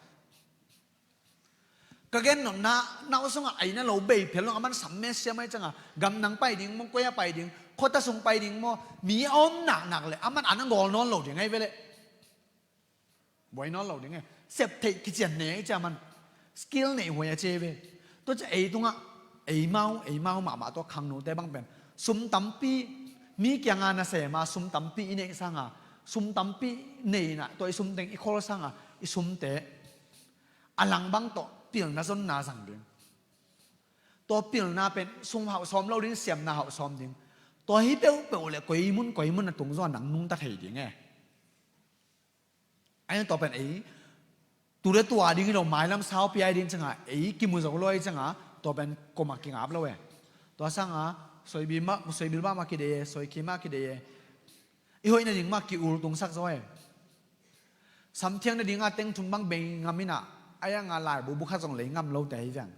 Ka gen nopna, na uh sungah a inn a lo bei phial lo, a man sammet siam ahi cianga, gamdang pai ding maw, koi a pai ding, khuata sung pai ding maw, mi a om naknak le a man an a gawl nawn lo ding ahi ve leh. Buai nawn lo ding e. Sep theih kician nei ahi cianga man skill neih huai a ci ve. Tua ciang ei tungah ei mau, ei mau mahmah tua khangnote bang pen sum tampi, mi kianga na sem a sum tampi i neih sanga, sum tampi nei in a tua i sum teng i khol sanga i sumte a lang bang tawh pilna zonna zang ding. Tua pilna pen sum hauh sawm lo ding, siamna hauh sawm ding. Tua hi peuhpeuh le koi mun koi mun na tung zaw nang nungta thei ding e. Ahi tua pen ei tu le tua ding hi lo, mailam saupi ahi ding cianga ei kimu zo lo ahi cianga tua pen kuamah kingap lo e. Tua sanga soibil mah, soibil mah mah kidei e, soikhim mah kidei e. I hoih nading mah ki-ul tungsak zaw e. Samthiang nadinga tengthum bang bei ngam in a, ahi hanga laibu bu khat zong lei ngam lote ahi veng.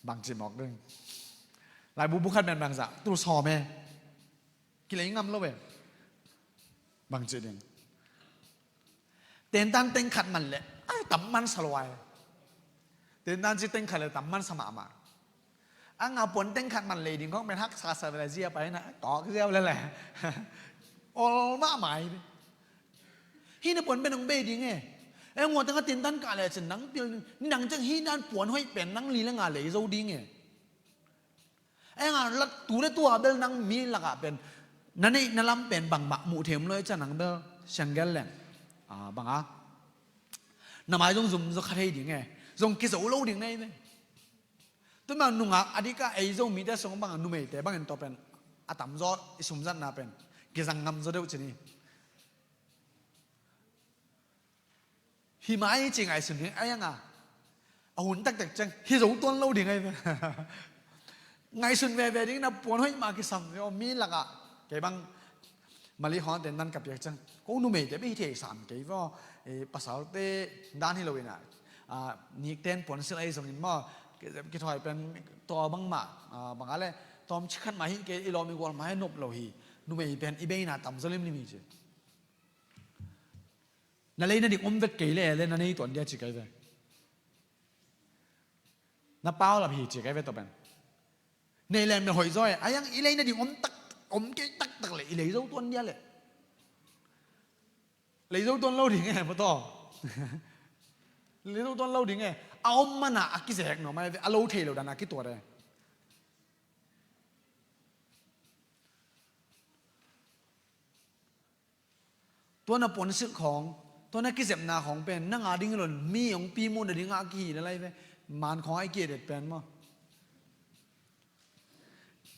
Bangci mawk ding. Laibu bu khat men bangzah tul sawm e. Kilei ngam lo e. Bangci ding. Tentan teng khat man le ai tam man sa lua e. Tentan ci teng khat le tam man sa mahmah. A nga puan teng khat man lei ding khawng pen haksa sa ve le zia pai na kawk ziau le le. Ol mahmah hi. Hih na puan pen hong bei ding e. E ngua tengah tentan kah le cin nang pil ni nang ciang hih nan puan hoih pen nang li le nga lei zo ding e. Ahi hanga tu le tua bel nang mi lakah pen na neih na lam pen bangmah muh theih om lo ahi ciang nang bel sianggel leng, ah, banga na mai zong zum zaw kha thei ding e. Zong kizo lo ding na hi ve. Tun bang nungak a dikah ei Zomite sung banga numeite bangin tua pen a tamzaw i sumzatna pen kizang ngam zaw deuh cin hi. Hi mah ahi ci ngaihsun hi, ahi hanga a hun taktak ciang hi zo tuan lo ding ahi ve. Ngaihsun veve ding na puan hoih mah kisam ve aw, mi lakah. Kei bang Mali khawng a ten dan ka piak ciang, ko numeite bek hi thei sam kei vaw, eh, pasalte dan hi lo in ah, ah, nikten puansilh ahi zongin maw, ki, kithuai pen tua bangmah, ah, bang a le, tawmcik khat mah hi kei, i lawm i gual mah hi nop lo hi, numei pen i beina tam zaw limlim hi ci. Na lei na ding om vet kei le, le na nei tuan dia ci kai ve. Na paulap hi ci kai ve tua pen. Nei leng bel hoih zaw e, a iang i lei na ding om tak, om kei taktak le i lei zo tuan dia le. Lei zo tuan lo ding e, maw taw. Lei zo tuan lo ding e. A om mana a kizek nuam a, a lo thei lo dan a kituat e. Tua na puansilh khawng, tua na kizepna khawng pen, nang a ding hi lo in, mi hong pi muh na ding a kihi le lai ve. Man khawng a i kiedet pen maw.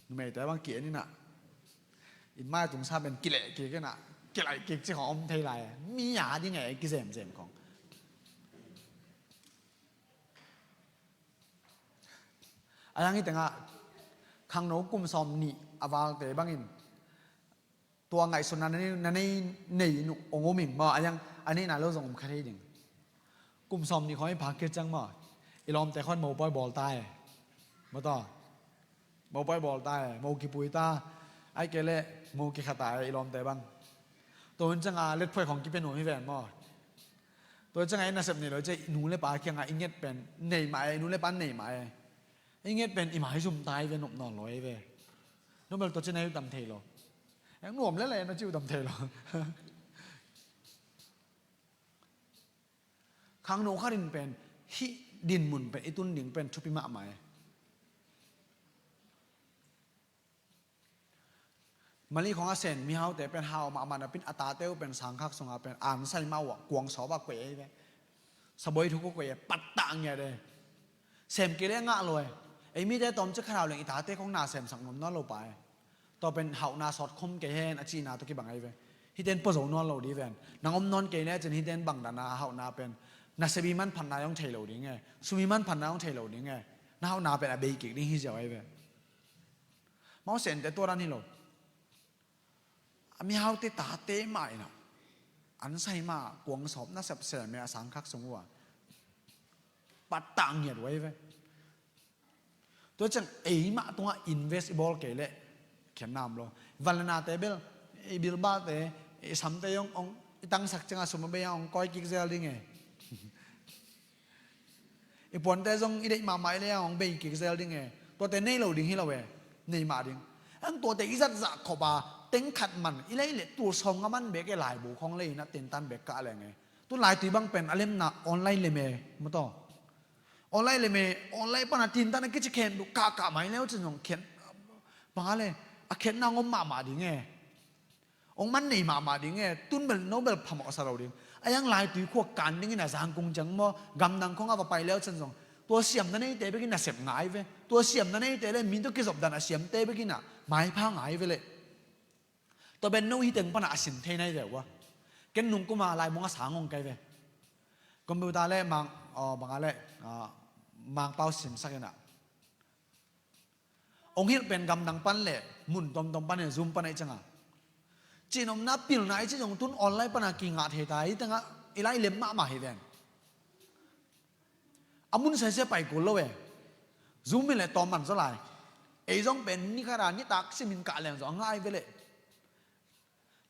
Numeite bang kien in ah. In mai tungsa pen kileh kik in ah. Kileh kik ci khawng om thei lai. Mi a ding e kizemzem khawng. A iang hi tengah, khangno kum sawm nih a valte bangin, tua ngaihsutna na nei, na nei, nei in hong om ing maw, a iang a neihna lo zong om kha thei ding. Kum sawm nih khawng i phak khit ciang maw, i lawmte khawng mo pawi bawl ta e. Maw taw. Mo pawi bawl ta e, mo kipui ta. Ai kei le mo kikha ta e, i lawmte bang. Tua hun ciang a letphuai khawng kipia nuam hi ven maw. Tua ciang a i nasep nei lo ciang i nu le pa kiang a i nget pen nei mah e, i nu le pa nei mah e. I nget pen i maizum tai ve, nop nawn lo ei ve. No bel tua ci na i utam thei lo. Eng nuam lele na ci utam thei lo. Khangno khat in pen hih dinmun pen i tun ding pen thupi mahmah e. Mali khawng a sen mihaute pen hau mahmah napin a tate uh pen sangkhak sunga pen an sai mah uh a kuang sawp a kuei ei ve. Saboi thuk uh kuei e, pattah ngiat e. Sem kei le ngah lo e. Ei mite tawmcik khat hau leng i tate khawng na semsak nuam nawn lo pa e. Tua pen hauhna sawt khom kei hen a cihna tawh kibang ei ve. Hiten pua zo nawn lo di ven. Nang om nawn kei le cin hiten bang dan a hauhna pen. Na sebi manphatna hong thei lo ding e. Sumi manphatna hong thei lo ding e. Na hauhna pen a bei kik ding hi ziau ei ve. Mawsente tua dan hi lo. A mihaute tate mah in ah, an sai mah kuang sawp na sepsem e a sangkhak sung uh a. Pattah ngiat uh ei ve. Tua ciang ei mah tungah invest i bawl kei leh khen nam lo. Van le nate bel, i bilbate, i samte hong, hong i tangsak ciang a sum a bei a hong kawi kik zel ding e. I puante zong i deih mahmah i lei a hong bei kik zel ding e. Tuate nei lo ding hi lo e. Nei mah ding. Ang tuate i zat zah khop a teng khat man i lei le tul sawm nga man bek e, laibu khawng lei in a tentan bek kah leng e. Tu laitui bang pen a lemna online lem e. Maw taw. Online lem e, online pan a tentan a kici khen duh kah kah mai leu cin zong khen. Bang a le, a khenna hong om mahmah ding e. Hong man nei mahmah ding e, tun bel no bel phamawh sa lo ding. A iang laitui khua kan ding in a Zangkung ciang maw, gamdang khawng a va pai leu cin zong. Tua siamna neite bek in a sep ngai ve. Tua siamna neite le mi tawh kizop dan a siamte bek in a maipha ngai ve le. Tua ben no hi teng pan a sin thei nai ve ua. Ken nung kum a lai mong a sang hong kai ve. Computer le mang, aw, bang a le, ah, Mangpau simsak in a. Hong hilh pen gamdang pan le mun tomtom pan in Zoom pan a i ciang a. Cihnopna pilna i ci zong tun online pan a kingah thei ta i teng a i lai lem mahmah hi ven. A mun saisia pai kul lo e. Zoom in le tawm man zaw lai. Ei zong pen ni khat a nitak sim in kah leng zong a ngai ve le.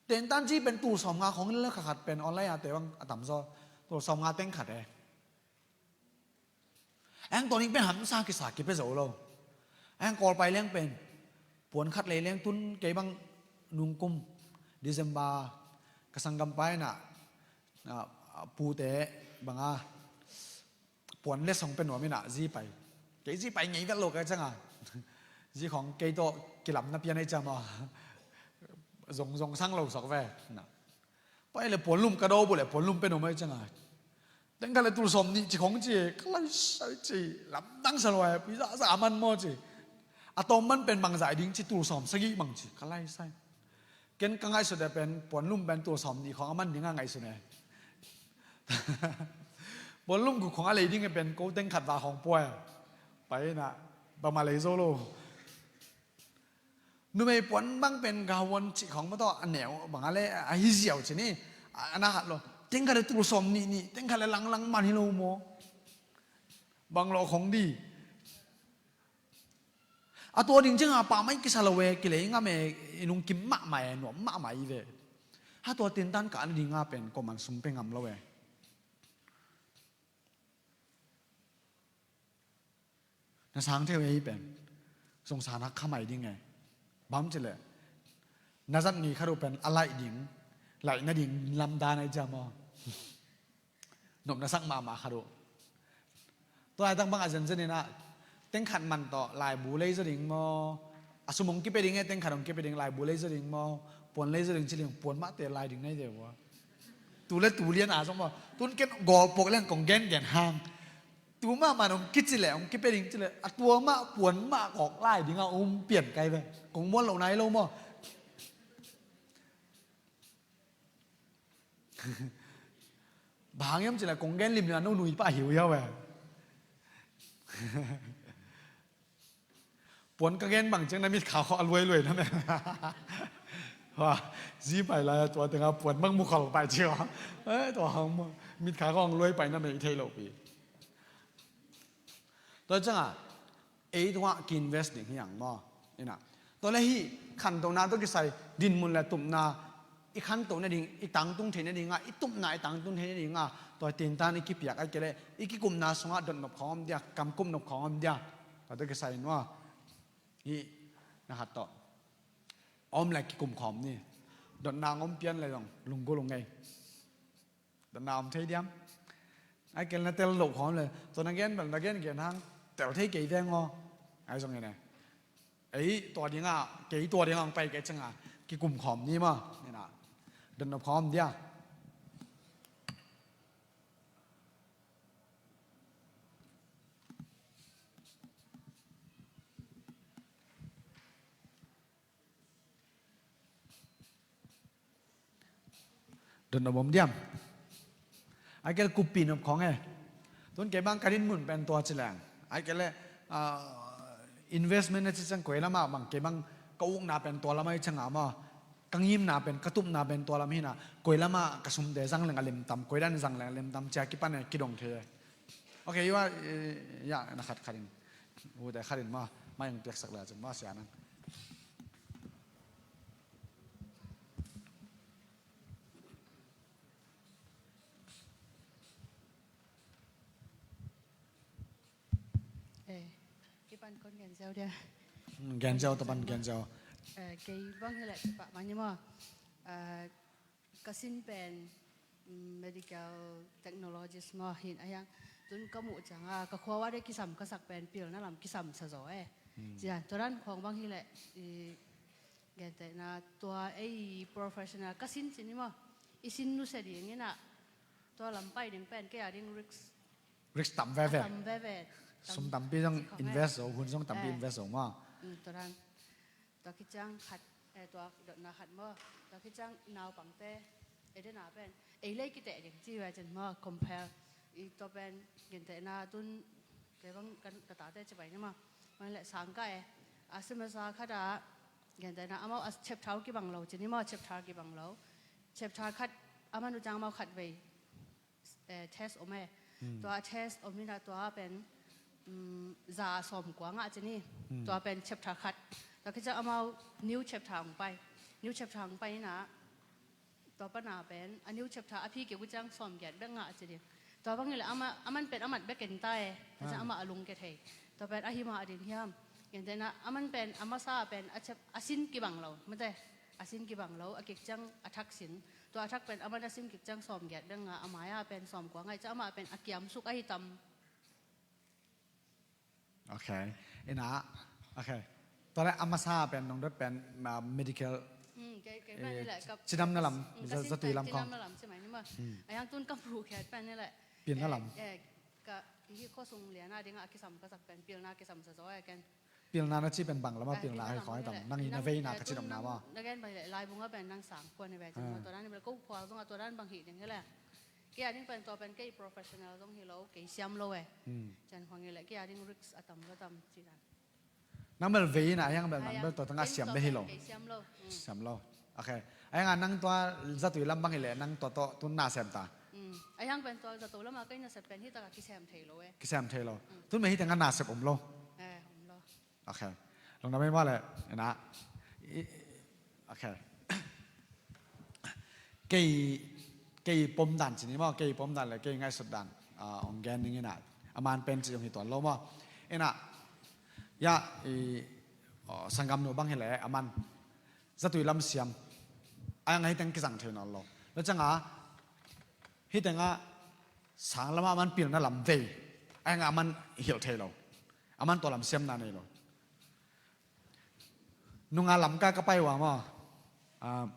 Tentan ci pen tul sawm nga khawng in le kha khat pen online a te bang a tam zaw. Tul sawm nga teng khat e. Eng tawning pen hamsa kisa kipia zo lo. Eng Kawlpai leng pen puan khat lei leng tun kei bang nungkum December ka sanggam pa in a, a, a pute bang a puan le song pia nuam in a zi pai. Kei zi pai ngei vet lo ka ciang a. Zi khawng kei tawh kilamna pian a i ciam a. Zong zong sang lo sok ve. Na. Pai le puan lum ka do bu le puan lum pia nuam a i ciang a. Teng khat le tul sawm nih ci khong ci, ka lai sai ci, lamdang sa lua, pui za za man maw ci. A tawm man pen bang zai ding ci, tul sawm sagih bang ci, ka lai sai. Ken ka ngaihsut e pen, puan lum pen tul sawm nih khong a man ding a ngaihsut e. Puan lum guk khong a lei ding e pen, ko teng khat va khong pua e. Pai na, bangmah lei zo lo. Numei puan bang pen gahuan cih khawng maw tawh a neu bang a le a hi ziau ci ni. A, a na hat lo. Teng khat le tul sawm nih nih, teng khat le langlang man hi lo maw? Bang lo khawng di. A tua ding cianga pah mai kisa lo e, kilei ngam e, i nung kim mahmah e, nuam mahmah i ve. Ha tua tintan kah na dinga pen kuaman sum pe ngam lo e. Na sang theu ei pen zong san hak kha mai ding e. Bang ci leh na zat ngei khat uh pen a laih ding, laih nading lamdan ai cia maw? Nopna sak mahmah khat uh. Tua ai tang bang a zenzen in ah teng khat man tawh laibu lei zaw ding maw? A sum hong kipia ding e, teng khat hong kipia ding, laibu lei zaw ding maw? Puan lei zaw ding ci ding, puan mah te lai ding nai te maw? Tu le tu lian a zong maw? Tun ken gawl puak lian kong gen gen hang. Tu mah man hong kici leh, hong kipia ding ci leh, a tua mah puan mah kawk lai ding a um pian kai ve. Kong muan lo nai lo maw? Bang hiam ci leh, kong gen lim lian no nui pah hiu hiau ve. Puan ka gen bang ciang na mitkha khawng a luailuai na me. Wa, zi pai lai tua tengah puan bang mu khol pai cia. Eh, tua hang maw. Mitkha khawng luai pai na me i thei lo pi. Tua ciangah ei tungah ki invest ding hi ang maw? Ina. Tua le hih khantohna tawh kisai dinmun le tupna i khantoh nading, i tangtung thei nadingah, i tupna i tangtung thei nadingah tua tintan i kipiak ai kei leh i kikumna sungah dotnop khawng om dia, kamkup nop khawng om dia. Tua tawh kisai nua hih na khat tawh om le kikum khawm ni. Dotna om pian le zong lunggulh ung ei. Dotna om thei diam? Ai kel na tel loh khawm le tua na gen bel na gen gen hang tel thei kei veng aw. Ai zong ine. Ei tua dingah, kei tua dingah ang pai kei ciangah kikum khawm ni maw? Ina. Dotnop khawm dia. Dotnop om diam? Ai kei le kuppi nop khawng e. Tun kei bang ka dinmun pen tua ci leng ai kei le, ah, investment na ci ciang koi lamah bang kei bang ka ukna pen tua lamah i ciangah maw, ka ngimna pen, ka tupna pen tua lam hinah koi lamah ka sumte zang leng a lemtam, koi dan zang leng a lemtam cia kipan e, kidong thei e. Ok, yua, eh, ya na khat khat in, ute khat in maw, mai ang piaksak le a cun maw sia nang. Eh, kipan kon gen ziau dia. Hmm, gen ziau, tapan gen ziau. Eh, kei bang hi leh pah mah ni maw. Eh, ka sin pen, mm, medical technologist maw hin a hiang. Tun ka muh cianga ka khua ua de kisam ka sak pen pilna lam kisam sa zaw e. Hmm. Cian, tua dan khawng bang hi leh i gentehna tua ei professional ka sin cin i maw. I sin nusia ding inah tua lam pai ding pen kei a ding risk. Risk tam veve. A tam veve. Tam sum tampi zong ci khawng e. Invest zo, hun zong tampi, eh, invest zo maw. Mm, tua dan. Tua khit ciang khat, eh, tua dotna khat maw. Tua khit ciang naupangte, eh, dena pen ei lei kiteh ding ci ve cin maw, compare. I tua pen gentehna tun kei bang kan ka tate ci pai ni maw. Bang leh sangkah e. A semester khat ah gentehna amau a chapter kibang lo cin ni maw, chapter kibang lo. Chapter khat a man uh ciang amau khat vei, eh, test om e. Hmm. Tua test om inah tua pen, mm, za sawm kua ngah ci ni. Hmm. Tua pen chapter khat. Tua khit ciang amau new chapter hong pai. New chapter hong pai inah tua pana pen a new chapter a phi kik uh ciang sawm giat bek ngah ci ding. Tua bang hi leh amah, a man pen a mat bek en ta e. Tua ciang, ah, amah a lungkia thei. Tua pen ahi mah a din hiam. Gentehna a man pen a masa pen a chap-, a sin kibang lo. Mate. A sin kibang lo, a kik ciang a thak sin. Tua a thak pen a man a sin kik ciang sawm giat bek ngah, a mai-ah pen sawm kua ngah ciang amah pen a kiamsuk ahi tam. Ok. Ina, ok. Tua le a masa pen nong dot pen, ah, medical, mm, kei, kei pen, eh, ni leh ka, cidamna lam, mm, ka za-, sin zatui pen lam khawng. Cidamna lam ci mai ni maw. Mm. A hiang tun ka muh khiat pen ni leh. Pilna lam. Eh, eh, ka hi khuasung liana dingah a kisam ka sak pen pilna kisam sa zaw e ken. Pilna na ci pen bang lamah pilna hi khawng tam. Nang i na veina ka ci nopna maw. Na gen bang hi leh laibung ah pen nang sang kuan hi ve cin maw. Tua dan hi bel ko khua zongah tua dan bang hih ding hi leh. Kei a ding pen tua pen kei professional zong hi lo, kei siam lo e. Cian khawng hi leh kei a ding risk a tam zaw tam ci dan. Nang bel vei in ah, a hiang bel nang bel tua tengah siam bel hi lo. Siam lo. Okay. A hiang ah nang tua zatui lam bang hi leh nang tua tawh tun na sem ta. A hiang pen tua zato lam ah kei nasep pen hi takah kisem thei lo e. Kisem thei lo. Tun mei hi tengah nasep om lo. Okay. Lungdam ei mah le, ina. Okay. Kei, kei pomdan ci ni maw, kei pomdan le kei ngaihsutdan, ah, hong gen ning ina. A man pen ci hong hi tuan lo maw. Ina, ya, i, oh, sanggamnu bang hi le, a man zatui lam siam. A hiang ah hi teng kizang thei nawn lo. Lo ciangah, hi tengah sang lamah a man pilna lam vei. A hiang ah a man hilh thei lo. A man tua lam siamna nei lo. Nunga Lamka ka pai uh a maw. Ah,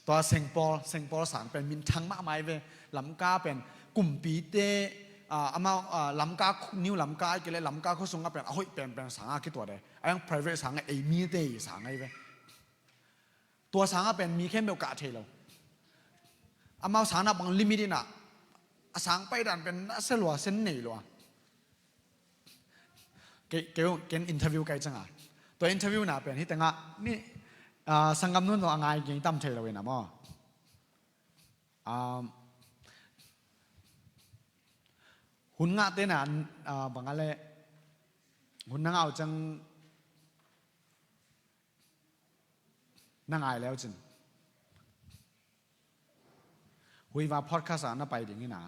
tua Saint Paul, Saint Paul sang pen minthang mahmah hi ve. Lamka pen kumpite, ah, amau, ah, Lamka khu-, New Lamka ai kei le Lamka khua sungah pen a hoih penpen sang a kituat e. A hiang private sang a ei mite i sang ahi ve. Tua sang a pen mi khempeuh kah thei lo. Amau sang naupang limit in ah, a sang paidan pen na se lua, sen nei lua. Kei, kei, ken interview kai ciangah. Tua interview na pen hi tengah, ni, ah, sanggamnu zong a ngai ging tam thei lo in ah maw. Um, hun ngahte na, ah, bang a le, hun na ngah uh ciang na ngai leu cin. Huiva podcast ah na pai ding ina.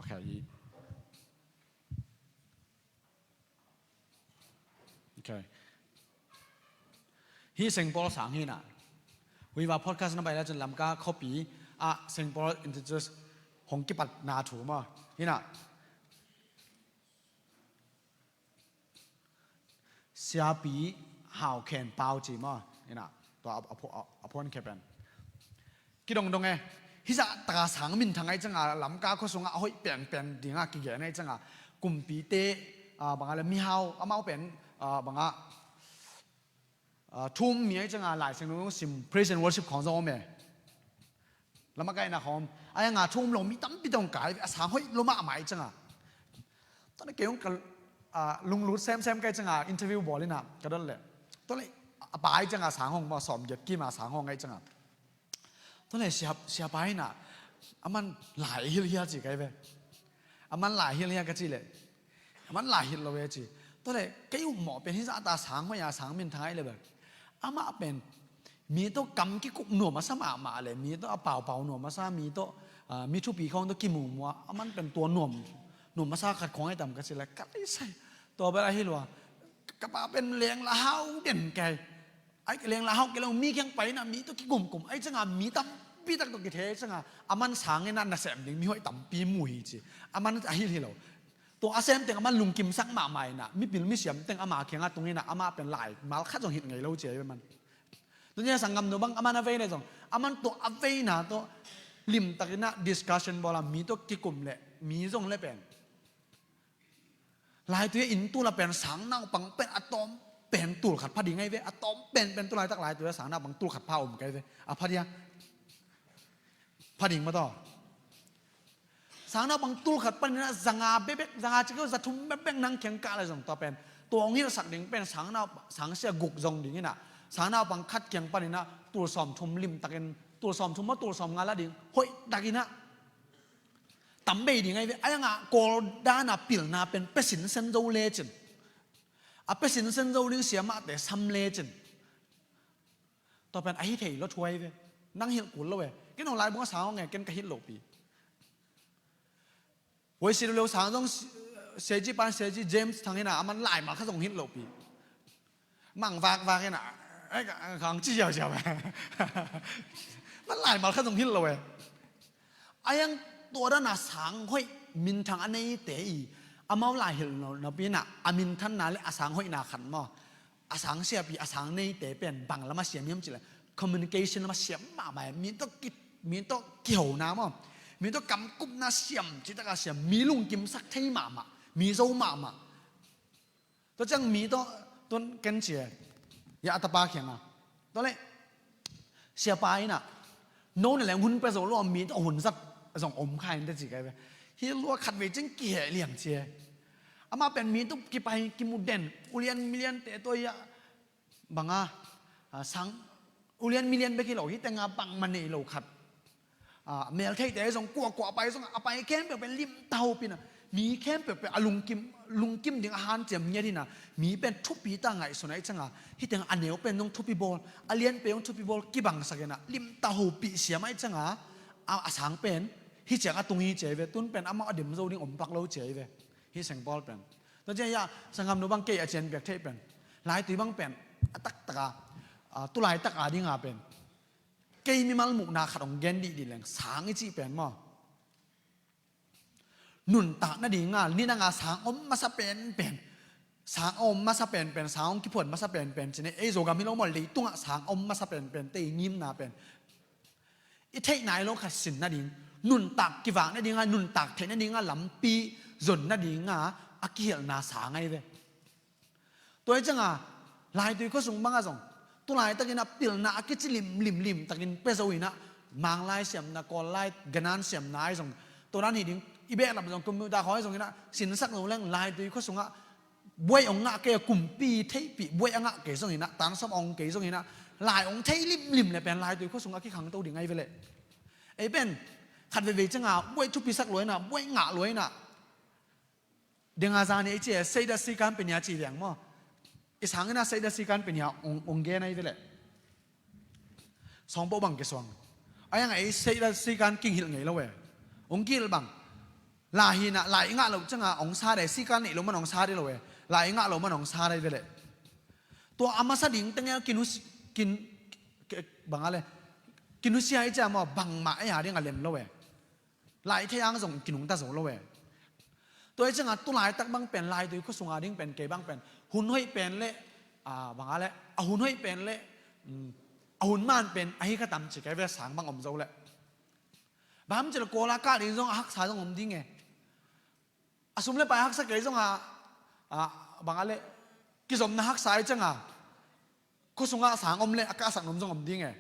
Okay. Okay. Hi Saint Paul sang hi na. Huiva podcast na pai le cun Lamka khuapi ah Saint Paul Institute hong kipatna thu maw. Hi na. Siapi Hau Khen Pau ci maw. Ina, tua a, a, a, a phuan khe pen. Kidongdong e, hizah taka sang minthang ai cianga Lamka khua sungah a hoih penpen dinga kigen ai cianga kumpite, ah, banga le mihau, amau pen, ah, banga, ah, thum mi ai cianga Lai Siangtho sim praise and worship khawng zong om e. Lamakaihna khawng om. Ai a nga thu um lo mi tampi tawh kai ve, a sang hoih lo mahmah ai cianga. Tua le kei hong ka, ah, lunglut semsem kai cianga interview bawl ina ka dot le. Tua le a pa ai cianga sang hong maw, sawm giat kim a sang hong ai cianga. Tua le sia, siapa ina, a man lai hilhia ci kai ve. A man lai hilhia ka ci le. A man lai hilh lo e ci. Tua le kei um mawh pen hizah ta sang hoih a sang minthang ai le bel. Amah pen mi tawh kam kikup nuam a sa mahmah le, mi tawh a paupau nuam a sa, mi tawh, ah, mi thupi khawng tawh kimumua, a man pen tua nuam, nuam a sa khat khawng ai tam ka ci le, ka lei sai. Tua bel ahi lua, ka pa pen leng la hau den kai. Ai leng la hau kei lo mi kiang pai na mi tawh kikumkum. Ai cianga mi tampi tak tawh kithei ai cianga, a man sang ina nasem ding mi hoih tampi mu hi ci. A man ahi hi lo. Tua a sem teng a man lungkimsak mahmah ina, mipil misiam teng ama kiangah tung ina, amah pen lai mal khat zong hilh ngei lo ci ai ve man. Tunia sanggamnu bang a man a vei le zong, a man tua a veina tawh limtak ina discussion bawl a mi tawh kikum le, mi zong le pen. Laitui a inn tul a pen sang naupang pen a tawm pen tul khat pha ding ai ve, a tawm penpen tu laitak laitui a sang naupang tul khat pha om kai ve, a pha dia. Pha ding maw taw. Sang naupang tul khat panin a zanga bekbek, zanga cikeu zathum bekbek nang kiang kah le zong tua pen. Tua hong hilhsak ding pen sang nau, sang sia guk zong ding ina. Sang naupang khat kiang panin a tul sawm thum limtakin, tul sawm thum maw tul sawm nga la ding, hoih takin a. Tam bei ding ai ve, ai a nga kawl dana pilna pen pesin sen zo lecin. A pesin sen zo ding siamahte sam lecin. Tua pen ahi thei lo thuai ve. Nang hilh kul lo ve. Ken hong laibung a sang hong e, ken ka hilh lopi. Huai si lo sang zong seji pan seji James Thang ina a man laimal kha zong hilh lopi. Mang vakvak ina. Ai ka, ka ang ci ziauziau ve. Man laimal kha zong hilh lo ve. A yang tua dana sang hoih minthang a neite i. Amau lai hilh lo, lo pi ina. A minthanna le a sang hoihna khan maw. A sang siapi, a sang neite pen bang lama siam hiam cileh communication lama siam mahmah e. Mi tawh ki, mi tawh kihona maw, mi tawh kamkupna siam, citaka siam, mi lungkimsak thei mahmah, mi zo mahmah. Tua ciang mi tawh tun ken ci e, ya a tapa khianga. Tua le siapa ina no na leng hun pia zo lo, mi tawh hun zat zong om kha in te ci kai ve. Hi lua khat vei cing kiheh liam cia. Amah pen mi tuk kipai kimu den. Ulian milian te tawh ia banga, a, sang ulian milian bek hi lo, hi tenga bangmah nei lo khat. A, mel theite zong kuakua pai zong a pai khempeuh pen limta hopina. Mi khempeuh pen a lungkim, lungkim ding a hanciam ngiat hina. Mi pen thupi ta ngaihsun ahi cianga. Hi tenga a neu pen zong thupi bawl. A lian pen zong thupi bawl kibangsak ina. Limta hopih siam ahi cianga. A, a sang pen. Hi ciang a tung hi cia hi ve. Tun pen amah a dem zo ding om pak lo cia hi ve. Hi seng pawl pen. Tua cia ia, sanggam nu bang kei a cian piak theih pen. Laitui bang pen. A taktaka. A, tulaitak a dinga pen. Kei mimal mukna khat hong gen dihdih leng sang i cih pen maw? Nuntak nadinga, nidanga sang om masa penpen. Sang om masa penpen, sang hong kiphuan masa penpen. Cine, ei Zogam hi lo maw, leitungah sang om masa penpen, tei ngimna pen. I theih nai lo khat sin nading. Nuntak kivak nadinga, nuntak theih nadinga, lampi zon nadinga, a kihilhna sang ahi ve. Tua hi cianga, laitui khuasung banga zong. Tulaitakin a pilna a kici limlim limtakin pia zo ina. Manglai siamna, Kawllai, Ganan siamna ahi zong. Tua dan hi ding, i behlap zong, computer khawi zong ina, sinsak zo leng, laitui khuasungah, buai ong ngah kei a kumpi theihpih, buai a ngah kei zong ina, tansam ong kei zong ina, lai ong thei limlim le pen, laitui khuasungah kikhangto ding ahi ve le. Ei pen, khat veivei cianga, buai thupisak lo ina, buai ngah lo ina. Dinga zani ei cia, Seidat Sikan Penia ci liang maw. I sangina Seidat Sikan Penia ong, ong gen ahi ve le. Sawngpo bang kisuang. Ayang ei Seidat Sikan kinghilh ngei lo e. Ong kihilh bang. Lai hina, lai i ngah lo cianga ong sa dei, Sikan neih lo man ong sa dei lo e. Lai i ngah lo man ong sa dei ve le. Tua a masa ding tenge kinusi, kin, ke, banga le. Kinusia i cia maw, bangmah ei a dinga lem lo e. Lai thei ang zong kinungta zo lo e. Tua hi cianga tulaitak bang pen, laitui khuasunga ding pen, kei bang pen. Hun hoih pen le, a, banga le, a hun hoih pen le, mm, a hun man pen, ahi ka tam ci kei ve sang bang om zo le. Bang ham ci le Kawla kah ding zong, a haksa zong om ding e. A sum le pai haksa kei zong a, a, banga le, kizomna haksa hi cianga. Khuasunga sang om le, a kahsak num zong om ding e.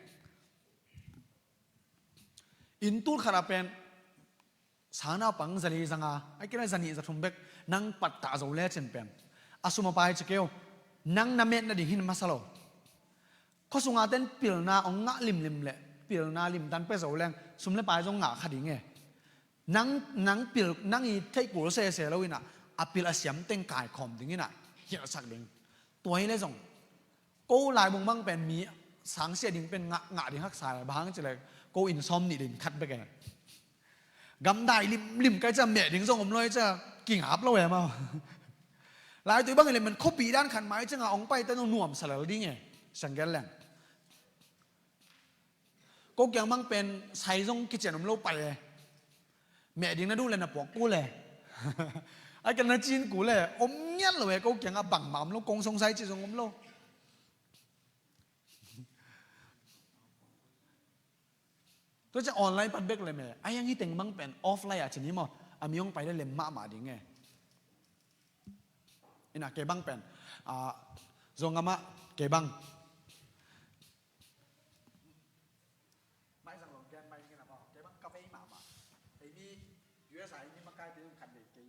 Inn tul khat a pen, sang naupang zali zanga, a kila zanih zathum bek, nang pattah zo le cin pen. A sum a pai ci keu, nang na met nading hin masa lo. Khuasunga ten pilna ong ngah limlim le, pilna limtan pia zo leng, sum le pai zong ngah kha ding e. Nang, nang pil, nang i theih kul sese lo ina, a pil a siam teng kaikhawm ding ina, hilhsak ding. Tua hi le zong, ko laibung bang pen mi sangsia ding pen ngah, ngah ding haksa e, bang hang ci le, ko inn sawm nih ding khat bek e. Gamdai limlim kai cia meh ding zong om lo e cia, kingap lo e maw. Laitui bang hi le men khuapi dan khat mai cianga ong pai ta zong nuamsa lel ding e, sang gen leng. Ko kiang bang pen sai zong kician om lo pai e. Meh ding na duh le na puak kul e. A kiang na cin kul e. Om ngiat lo e, ko kiangah bangmah om lo, kong song sai ci zong om lo. Tua cia online pan bek le meh. A hiang hi teng bang pen offline a cin hi maw. A mi hong pai le lem mahmah ding e. Ina kei bang pen. A, zong amah kei bang. Mai zang lo gen mai ngin a maw. Kei bang ka vei mahmah. Ei mi U S A ei mi makai te zong khat vei kei.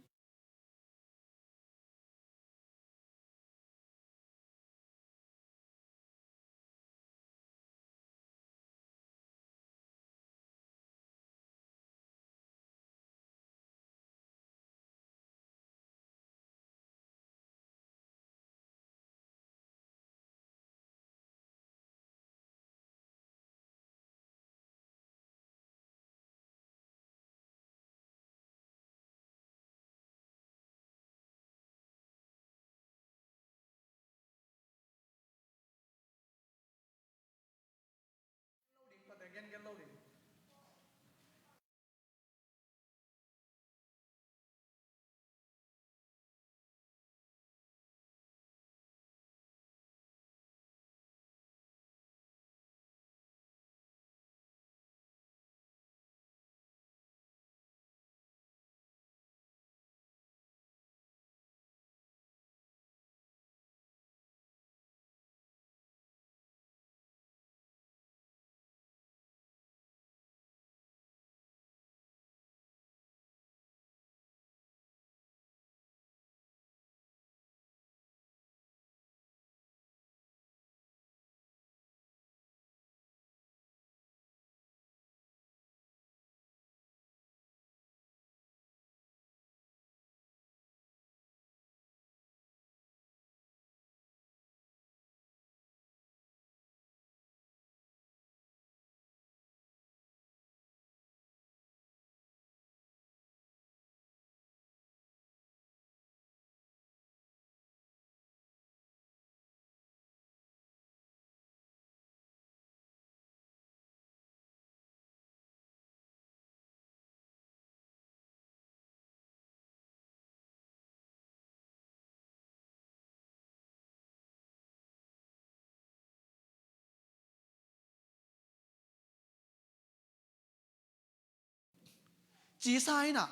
Cisa inah,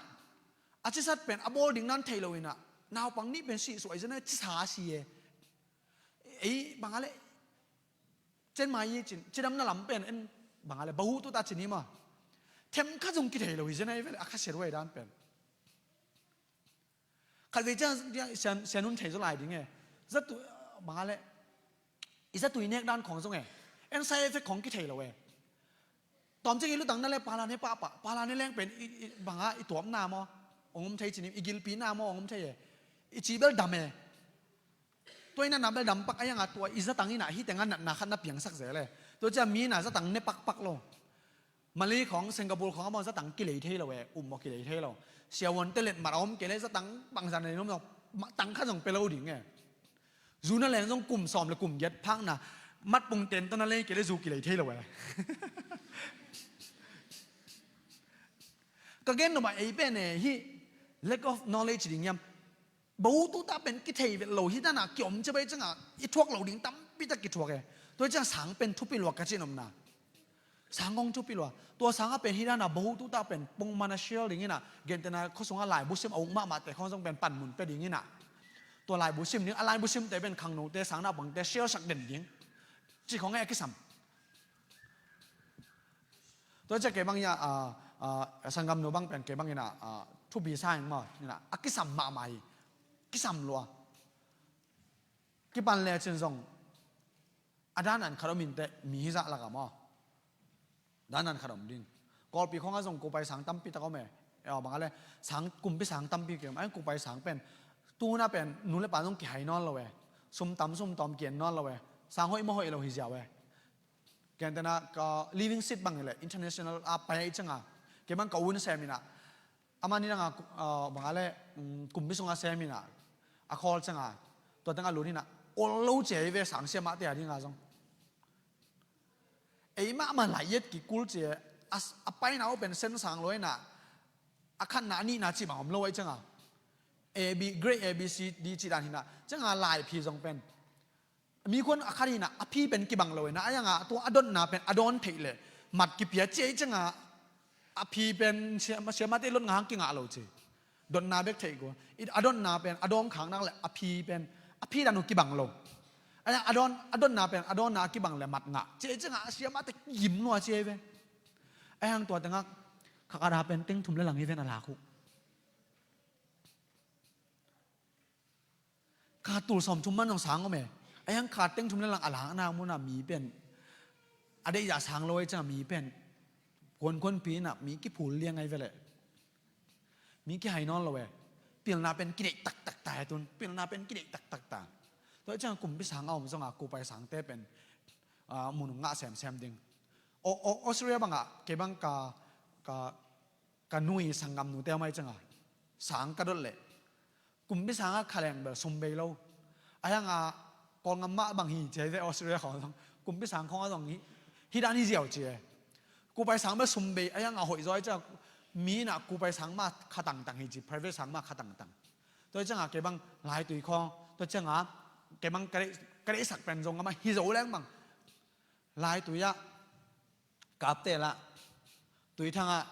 a cisat pen a bawl ding nan thei lo inah, naupang nih pen sih suai zena cisa a si e. Ei bang a le, cen mai i cin cidam na lam pen en, bang a le bahu tuta cin i ma, them kha zong kithei lo hi zena i vele a kha siat huai dan pen. Khat vei ciang sianun thei zaw lai ding e. Zatui, bang a le, i zatui nek dan khong zong e, en side effect khong kithei lo e. Tawm ciang i lutang na le pala ne pahpah, pala ne leng pen i, i, bang a i tuamna maw, ong om thei cin i, i gilpina maw, ong om thei e. I ci bel dam e. Tua i natna bel dam pak a iang a tua i zatang inah hih tengah natna khat na piangsak zel e. Tua ciang mi inah zatang ne pakpak lo. Malay khong, Singapore khong a maw zatang kilei thei lo e, um maw kilei thei lo. Siavuante letmat a om kei le zatang bangzah nei nuam zong, tang khat zong pia lo ding e. Zu na leng zong kum sawm le kum giat phakna, matpung ten tawh na lei kei le zu kilei thei lo e. Ka gen nop ah ei pen e, hih lack of knowledge ding hiam? Bahu tuta pen kithei vet lo hi dana kiom cia bai cianga i thuak lo ding tampi tak kithuak e. Tua ciang sang pen thupi lua ka cin omna. Sang kong thupi lua. Tua sanga pen hi dana bahu tuta pen pongmana share ding ina, gentena khuasunga laibu sim a uk mahmahte khong zong pen panmun pia ding ina. Tua laibu sim ding, a laibu simte pen khangnote, sang naupangte share sak den ding. Ci khong e a kisam. Tua cia kei bang ia, a, a, sanggamnu bang pen kei bang ina, a, thupi sa ing maw, ina, a kisam mahmah hi. Kisam lua. Kipan le cin zong, a dan an khat om inteh, mi hizah laka maw. Dan an khat om ding. Kawlpi khong a zong kupai sang tampi tak om e. E aw bang a le, sang, kumpi sang tampi kiom. Ai kupai sang pen, tuna pen, nu le pa zong kihai nawn lo e. Sum tam, sum tawm kien nawn lo e. Sang hoih maw hoih lo hi ziau e. Gentena ka living seat bang ile international a pai ai cianga. Kei bang ka un sem ina. Ama ni danga, uh, bang ale, um, kumpi sunga sem ina. A khawl cianga. Tua tanga lut ina. Ol lo cia i ve sang siamahte a dinga zong. Ei mahmah lai iat kikul cia. A paina uh pen sen sang lo ina. A khatna a nihna ci bang om lo ai cianga. A B, grade A B C D ci dan hina. Cianga lai phi zong pen. Mi khuan a khat hina, a phi pen kibang lo hina, a yanga tua a dotna pen a dawn theih le mat kipia ciai cianga a phi pen siamate lot ngah hang kingah lo ci. Dotna bek theih kua. A dotna pen a dawng khak nak le a phi pen a phi dan uh kibang lo. A yanga a dawn, a dotna pen a dawnna a kibang le mat ngah ciai cianga a siamate kigim lua ciai ve. A yang tua tengah khak a da pen teng thum le lang hi ven a lak uh. Kha tul sawm thum man zong sang om e. A yang kha teng thum le lang a langna muna mi pen a deih zah sang lo ai cianga mi pen kuankuanpi ina mi kiphul liang ai vele. Mi kihai nawn lo e. Pilna pen kideih taktak ta e tun. Pilna pen kideih taktak ta. Tua ai cianga kumpi sang a om zonga kupai sangte pen, ah, mun ngah semsem ding. O, o, Australia banga kei bang ka, ka, ka nui sanggamnute om ai cianga sang ka dot leh. Kumpi sanga khaleng bel sum bei lo. A yanga Kawlngam mah bang hi cia i ve Australia khong zong. Kumpi sang khong a zong hi, hi dan hi ziau cia. Kupai sang bel sum bei, a yanga hoih zaw ai cia. Mi ina kupai sang mah khatangtang hi ci, private sang mah khatangtang. Tua cianga kei bang laitui khong, tua cianga kei bang ka deih, ka deihsak pen zong a mah hi zo leng bang. Laitui ah, Kapte lah, Tuithang ah,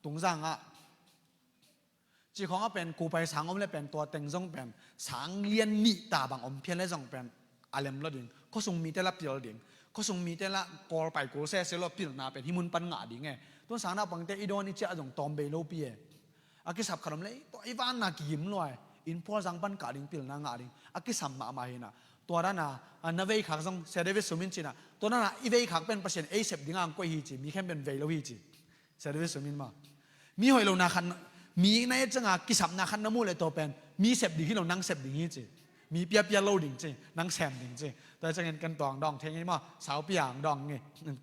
Tungzang ah, ci khong a pen kupai sang om le pen tua teng zong pen sang lian nih ta bang om phial le zong pen a lem lo ding. Khuasung mite lah pil ding. Khuasung mite lah Kawl pai kul sese lo pilna pen hi mun pan ngah ding e. Tun sang naupangte i dawn i ciah zong tawm bei lo pi e. A kisap khat om le tua i vanna kigim lua e. Inn phual zang pan kah ding pilna ngah ding. A kisam mahmah hina. Tua dana, a, na veikhak zong Sia David Sumin cina. Tua dana i veikhak pen Pasian ei sep dinga ang koih hi ci. Mi khen pen vei lo hi ci. Sia David Sumin ma. Mi hoih lo na khat, mi na et cianga kisapna khat na muh le tua pen mi sep ding hi lo nang sep ding hi ci. Mi piapia lo ding ci, nang sem ding ci. Tua ciangin kan tuang dawng thei ngi maw, saupi ang dawng ngi.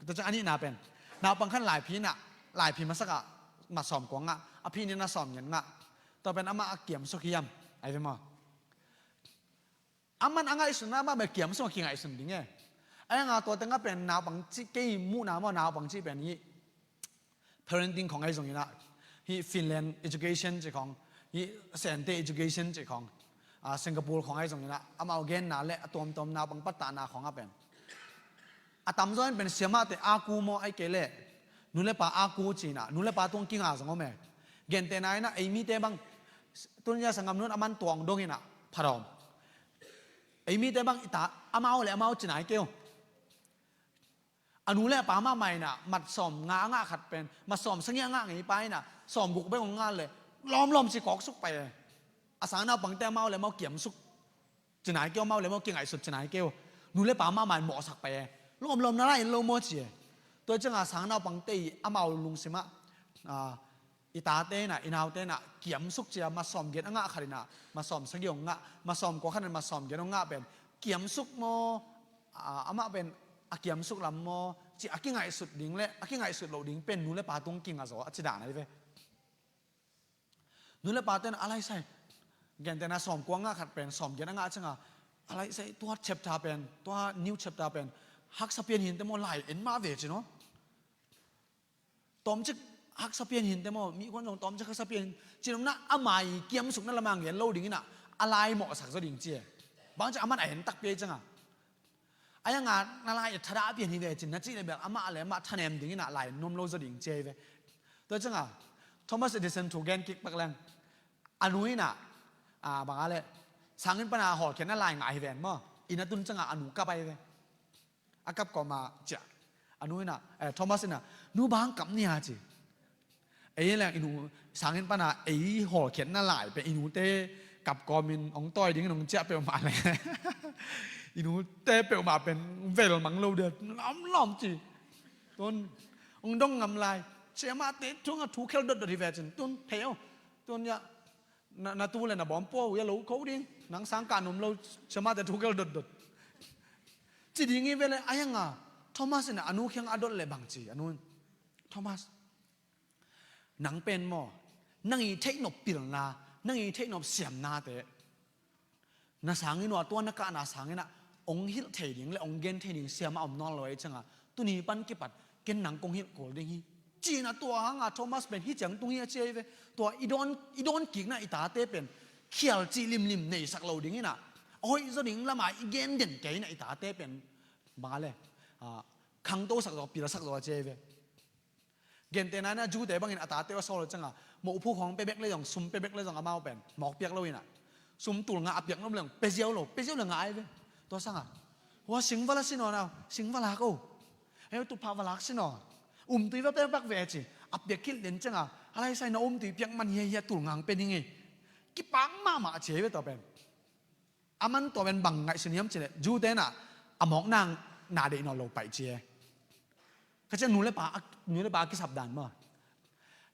Tua ciang a nihna pen naupang khan laiphi na, laiphi masaka mat sawm kua ngah, a phi nina sawm ngiat ngah. Tua pen amah a kiam suk hiam, ai ve maw. Aman a ngaihsun amah bel kiam sung a kingaihsun ding e. A yanga tua tengah pen naupang ci kei muhna maw naupang ci pen hi. Parenting khong ai zong ina, hi Finland education ci khong, hi Sente education ci khong, a, Singapore khong ai zong ina, amau genna le a tuamtuam naupang pattahna khong a pen. A tamzaw in pen siamahte a ku maw ai kei le, nu le pa a ku cina, nu le pa tuang kinga zong om e. Gentehna in ah ei mite bang, tun zia sanggam nu'n a man tuang dong in ah, pha dawm. Ei mite bang i ta, amau le amau ci nai kei uh. A nu le a pa mahmah in ah, mat sawm nga a ngah khat pen, mat sawm sagih a ngah ngei pa in ah, sawm guk bek hong ngah leh, lawmlawm ci kawksuk pai e. A sang naupangte amau le amau kiamsuk ci nai kei uh, amau le amau kingaihsut ci nai kei uh. Nu le pa mahmah in mawhsak pai e. Lawmlawm na lai en lo maw ci e. Tua ciangah sang naupangte i amau lungsim ah, ah, i tate in ah, i naute in ah, kiamsuk ci a, mat sawm giat a ngah khat in ah, mat sawm sagih hong ngah, mat sawm kua khat in ah, mat sawm giat hong ngah pen, kiamsuk maw, ah, amah pen a kiamsuk lam maw, ci a kingaihsut ding le a kingaihsut loh ding pen nu le pa tung kinga zaw a ci dan ahi ve. Nu le pate in a laisai, gentehna sawm kua ngah khat pen sawm giat a ngah ciangah, a laisai tua chapter pen, tua new chapter pen haksa pian hinte maw, lai en mah ve ci no. Tawmcik haksa pian hinte maw, mi khuan zong tawmcik haksa pian hin ci nopna, a mai kiamsukna lamah ngen lo ding in ah, a lai mawhsak zaw ding ci e. Bang ci a man a en takpi ahi ciangah, a yang a na lai a thadah pian hi ve cin na cih le bel amah le amah thanem ding in ah lai nuam lo zaw ding ci ahi ve. Tua ciangah Thomas Edison thu gen kik pak leng, a nu in ah, a, bang a le, sanginn pana hawlkhiatna lai ngah hi ven maw, inn a tun ciangah a nu kap ahi ve. A kap kawma ciah, a nu in ah, eh, Thomas in ah, "Nu, bang kap nia?" ci. Ei leng i nu, sanginn pana ei hawlkhiatna lai pen i nute kap kawmin hong tawi dingin hong ciah peuhmah le, i nute peuhmah pen vel mang lo dia, lawmlawm ci. Tun hong dong ngam lai. Siamahte thu ngah thu khel dotdot hi ve cin. Tun thei o. Tun ya, na, na tu le na bawm pua uh ya lo kho ding. Nang sang kah nuam lo, siamahte thu khel dotdot ci ding hi ve le, a yang a Thomas in a nu kiang a dot le bang ci, a nu in, "Thomas, nang pen maw, nang i theihnop pilna, nang i theihnop siamnate, na sanginn uh a, tua na kahna sanginn ah hong hilh thei ding le hong gen thei ding siamah om nawn lo ahih ciangah, tuni pan kipat ken nang kong hilh kul ding hi," ci-in ah, tua hangah Thomas pen hih ciang tung hi a ci ahi ve. Tua i dawn, i dawn kikna i tate pen khial cih limlim neisak lo ding in ah, a hoih zaw ding lamah i gen den kei in ah i tate pen bang a le, ah, khangtosak zaw, pilsak zaw a ci ahi ve. Gentehna in ah Jew-te bangin a tate uh a sawl uh ciangah, mohpu khawng pia bek le zong, sum pia bek le zong amau pen mawk piak lo in ah, sum tul nga a piak nuam le zong pia ziau lo, pia ziau le nga ahi ve. Tua sangah, "Hua singval a si nawn au, singval hak o. Hei, tuphah val hak si nawn. Umtui va pia bak ve," ci. A piak khit den ciangah, "A laisai na umtui piak man hi a, hi a tul nga hong pia ning ei. Kipak mahmah," ci ahi ve tua pen. A man tua pen bang ngaihsun hiam cih leh, Jew-te in ah a mawkna na deih nawn lo paih ci e. Ka ciang nu le pa, nu le pa a kisap dan maw.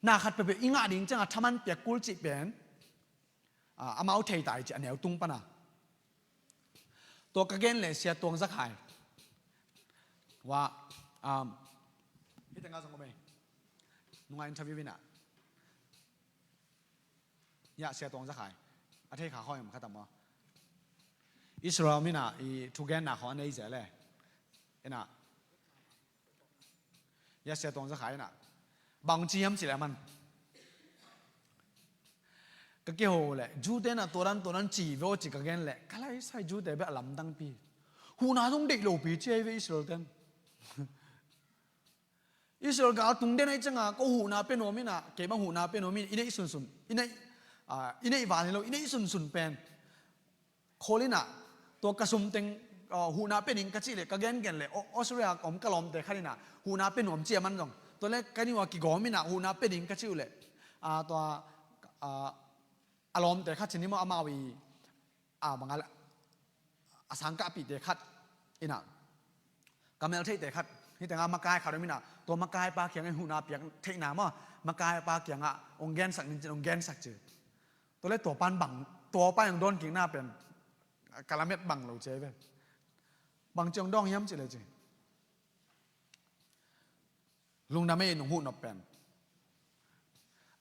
Na khat peuhpeuh i ngah ding ciangah thaman piak kul cih pen, ah, amau thei ta hi ci a neu tung pana. Tua ka gen le Sia Tuang Za Khai. Wa, um, hih tengah zong om ei. Nunga interview in ah. Ya, Sia Tuang Za Khai. A thei kha khawng em kha tam maw. Israel mi in ah i thugenna khawng a nei zia le. In ah. Ya, Sia Tuang Za Khai in ah. Bang ci hiam cih leh a man. Ka kiho leh, Jew-te in ah tua dan, tua dan ci ve aw ci ka gen leh, ka laisai Jew-te bek a lamdangpi. Huhna zong deih lopi ci ahi ve Israel ten. Israel gal tung den ahih ciangah, ko huhna pia nuam in ah, kei bang huhna pia nuam in, i neih sunsun, i neih, ah, i neih val hi lo, i neih sunsun pen. Khawl in ah, tua ka sum teng, ah, huhna pia ding ka cih leh, ka gengen leh, Au-, Australia om ka lawmte khat in ah, huhna pia nuam ci a man zong. Tua leh ka nih uh a kigawm in ah, huhna pia ding ka cih uh leh, ah, tua, ah, a lawmte khat ci ni maw, amau i, ah, bang a le, a sangkahpihte khat in ah, ka meltheihte khat, hih tengah makai khat om in ah, tua makaipa kiangah huhna piak theihna maw, makaipa kiangah hong gensak ning ci-in hong gensak ci. Tua leh tua pan bang, tua pan hong dawnkikna pen, ka lamet bang lo ci ahi ve. Bang ci hong dawng hiam cih leh ci, lungdam ei, nong huhnop pen.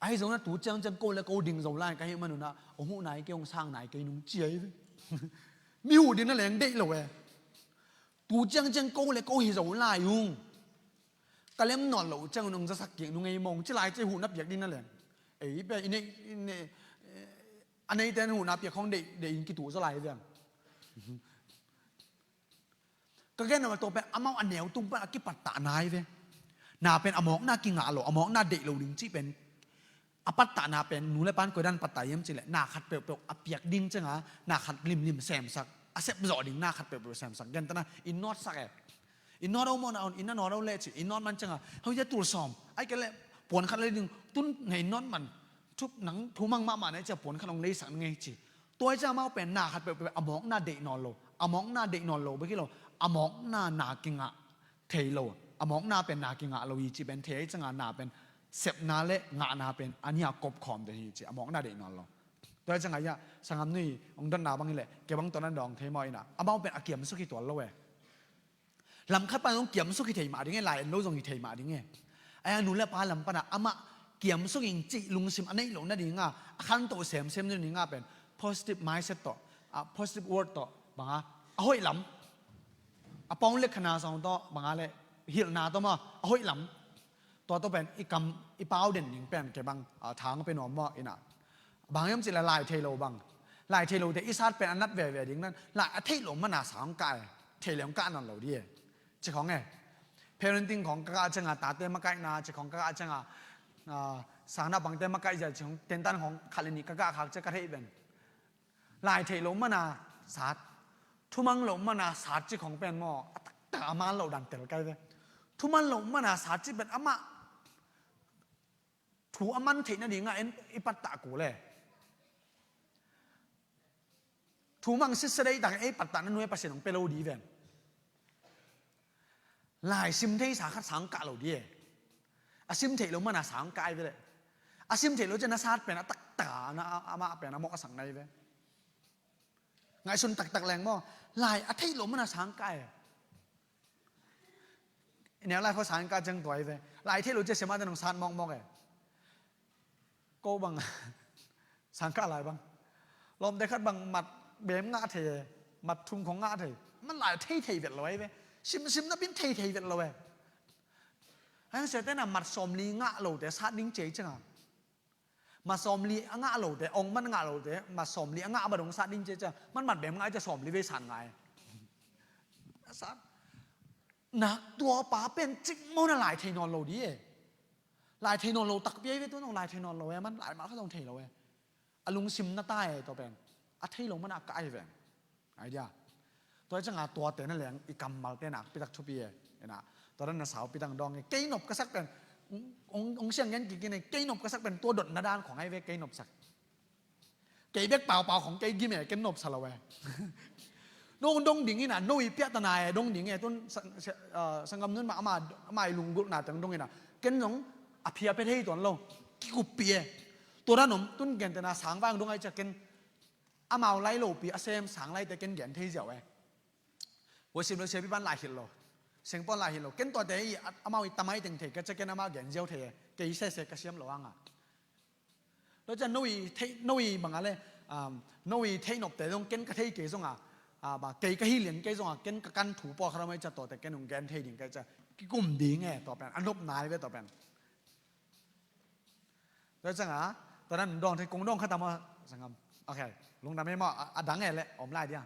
Ahi zongin ah tu ciangciang ko le ko ding zo lai ka hih manun ah, hong huh nai kei, hong sang nai kei nung ci ahi ve. Mi huh ding na leng deih lo e. Tu ciangciang ko le ko hi zo lai ung. Ka lem nawn loh ciangun hong zasak kik nung ei maw, hong ci lai ci, huhna piak ding na leng. Ei pen i neih, i neih, eh, a neite in huhna piak khawng deih, deih in kituh zaw lai hi veng. Ka gen a tua pen amau a neu tung pan a kipat tah nai ve. Na pen a mawkna kingah lo, a mawkna deih lo ding cih pen A pattahna pen nu le pan koidan pattah hiam cih leh na khat peuhpeuh a piak ding cianga na khat limlim semsak, a sepzawh ding na khat peuhpeuh semsak. Gentehna in nawtsak e. In nawt o mawhna un, in a nawt o leh ci, in nawt man cianga hau ya tul sawm ai kei leh puan khat lei ding tun ngei in nawt man. Thup nang thumang mahmah na i cia puan khat hong leisak ngei ci. Tua i cia amau pen na khat peuhpeuh a mawkna deih nawn lo, a mawkna deih nawn lo bek hi lo, a mawkna na kingah thei lo, a mawkna pen na kingah lo hi ci pen thei ai cianga na pen sepna le ngahna pen a nia kopkhawm te hi ci, a mawkna deih nawn lo. Tua i cianga ia sanggam nui hong dotna bang hi leh kei bang tua nan dawng thei maw ina amau pen a kiamsuk hi tual lo e. Lam khat pan hong kiamsuk hi thei mah ding e, lai en lo zong hi thei mah ding e. Aia nu le pa lam pana amah kiamsuk ing cih lungsim a neih loh nadinga a khantoh semsem nadinga pen positive mindset tawh, a positive word tawh banga a hoih lam, a pawng le khana zong tawh banga le hilhna tawh maw a hoih lam. Tua tawh pen i kam i pau den ding pen kei bang a thang pen nuam maw ina. Bang hiam cih leh lai thei lo bang, lai thei lo te i sat pen a nat veve ding nan lai a theih lo mana sa hong kah e. Thei le hong kah nawn lo di e. Ci khong e. Parenting khong ka kah cianga tate makaihna ci khong ka kah cianga, ah, sang naupangte makaih zia ci khong tentan khong khat le nih ka kah khak cia ka theih ven. Lai theih lo mana sat, thumang lo mana sat ci khong pen maw a taktak a man lo dan tel kai ve. Thumang lo mana sat ci pen amah thu a man theih nadinga en i pattah kul e. Thumang sitsa deitak ei pattahna nuai Pasian hong pia lo di ven. Lai sim thei sa khat sa hong kah lo di e. A sim theih lo mana sa hong kah ai ve le. A sim theih lo cian a sat pen a taktak a na amah pen a mawh a sak nai ve. Ngaihsun taktak leng maw lai a theih lo mana sa hong kah e. Neu lai kho sang ka ciang tuai ve. Lai thei lo cia siamah te nong sat mawkmawk e. Ko bang sang ka lai bang lawmte khat bang mat bem ngah thei e. Mat thum khong ngah thei. Man lai thei thei vet lo ai ve. Simsim na bin thei thei vet lo e. Hang sia te na mat sawmli ngah lo te sat ding cia i cianga. Mat sawmli a ngah lote ong man ngah lote mat sawmli a ngah ba dong sat ding cia cia man mat bem ngah cia sawmli vei sat ngah e. Sat nak tua pa pen cik mawna lai thei nawn lo di e. Lai thei nawn lo takpi ai ve tu nong lai thei nawn lo e man lai mah kha zong thei lo e. A lungsim na ta e tua pen a thei lo man a ka ai ve. Idea. Tua i cianga tuate na leng i kammalte nakpitak thupi e. Ina tua dan na saupitak dawng e kei nop ka sak pen ong siang gen kik in e kei nop ka sak pen tua dotna dan khong ai ve kei nopsak. Kei bek paupau khong kei gim e ken nopsa lo e. Nong dong ding ina no i piahtana e dong ding e tun sanggam nun mah ama i lunggulhna teng dong ina ken zong a phia pia thei tuan lo. Kikuppi e. Tua dan om tun gentena sangvai ang dong ai cia ken amau lai lopi a sem sang laite ken gen thei ziau e. Worship lo siapi pan lai hilh lo. Sengpawn lai hilh lo. Ken tuate i amau i tamai teng thei ka cia ken amau gen ziau thei e. Kei sese ka siam lo anga. Lo cia no i thei no i banga le no i thei nopte zong ken ka thei kei zonga ba kei ka hi lian kei zonga ken ka kan thu pawh kha ramai cia tuate ken ung gen thei ding kei cia kikum ding e tua pen a nop nai ve tua pen. Tua cianga tua nan dawng thei kong dawng khatam aw sanggam. Ok. Lungdam e maw a dang e le om lai dia.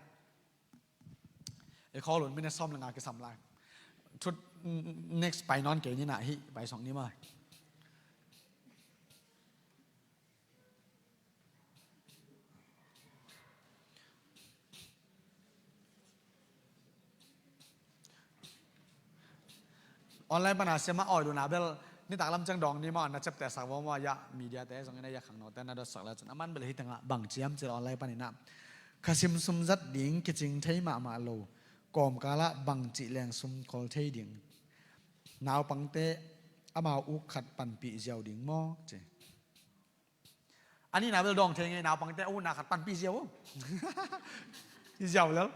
E khawl un minute sawm le nga kisam lai. Thut next pai nawn kei ni na hi pai sawng ni maw. Online pana siama awi luna bel nitak lam ciang dawng ni maw na ciapteh sak vaw maw ya media te zong ina ya khangno te na dot sak la cun a man bel hi tengah bang ciam cil online panina khasim sum zat ding kicing thei mahmah lo kawmkalah bang cih leng sum khol thei ding naupangte amau uk khat panpih ziau ding maw ci. A nihna bel dawng thei ngei naupangte a utna khat panpih ziau uh. Ziau lel.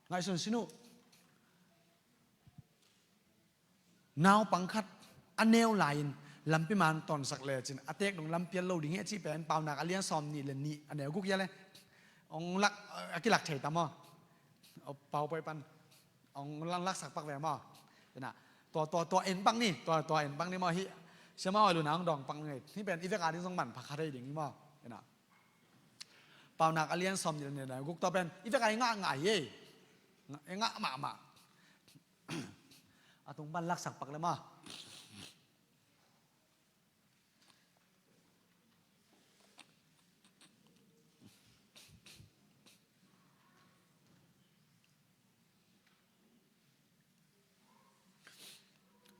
Ngaihsun sin uh. Naupang khat a neu lai-in lampi man tawnsak lecin a teek dong lampial lo ding hi a cih pen Paunak a lian sawm nih le nih a neu guk hia le. Hong lak a kilak thei tam aw. Pau poi pan. Hong lang laksak pak ve maw. Ina tua tua tua en pak ni tua tua en pak ni maw hi. Siama oi luna hong dawng pak ngei hi pen i vek a ding zong man pha kha thei ding hi maw. Ina Paunak a lian sawm nih le nih na guk tua pen i vek a i ngah ngah hi ei. I ngah mahmah. A tung pan laksak pak le maw.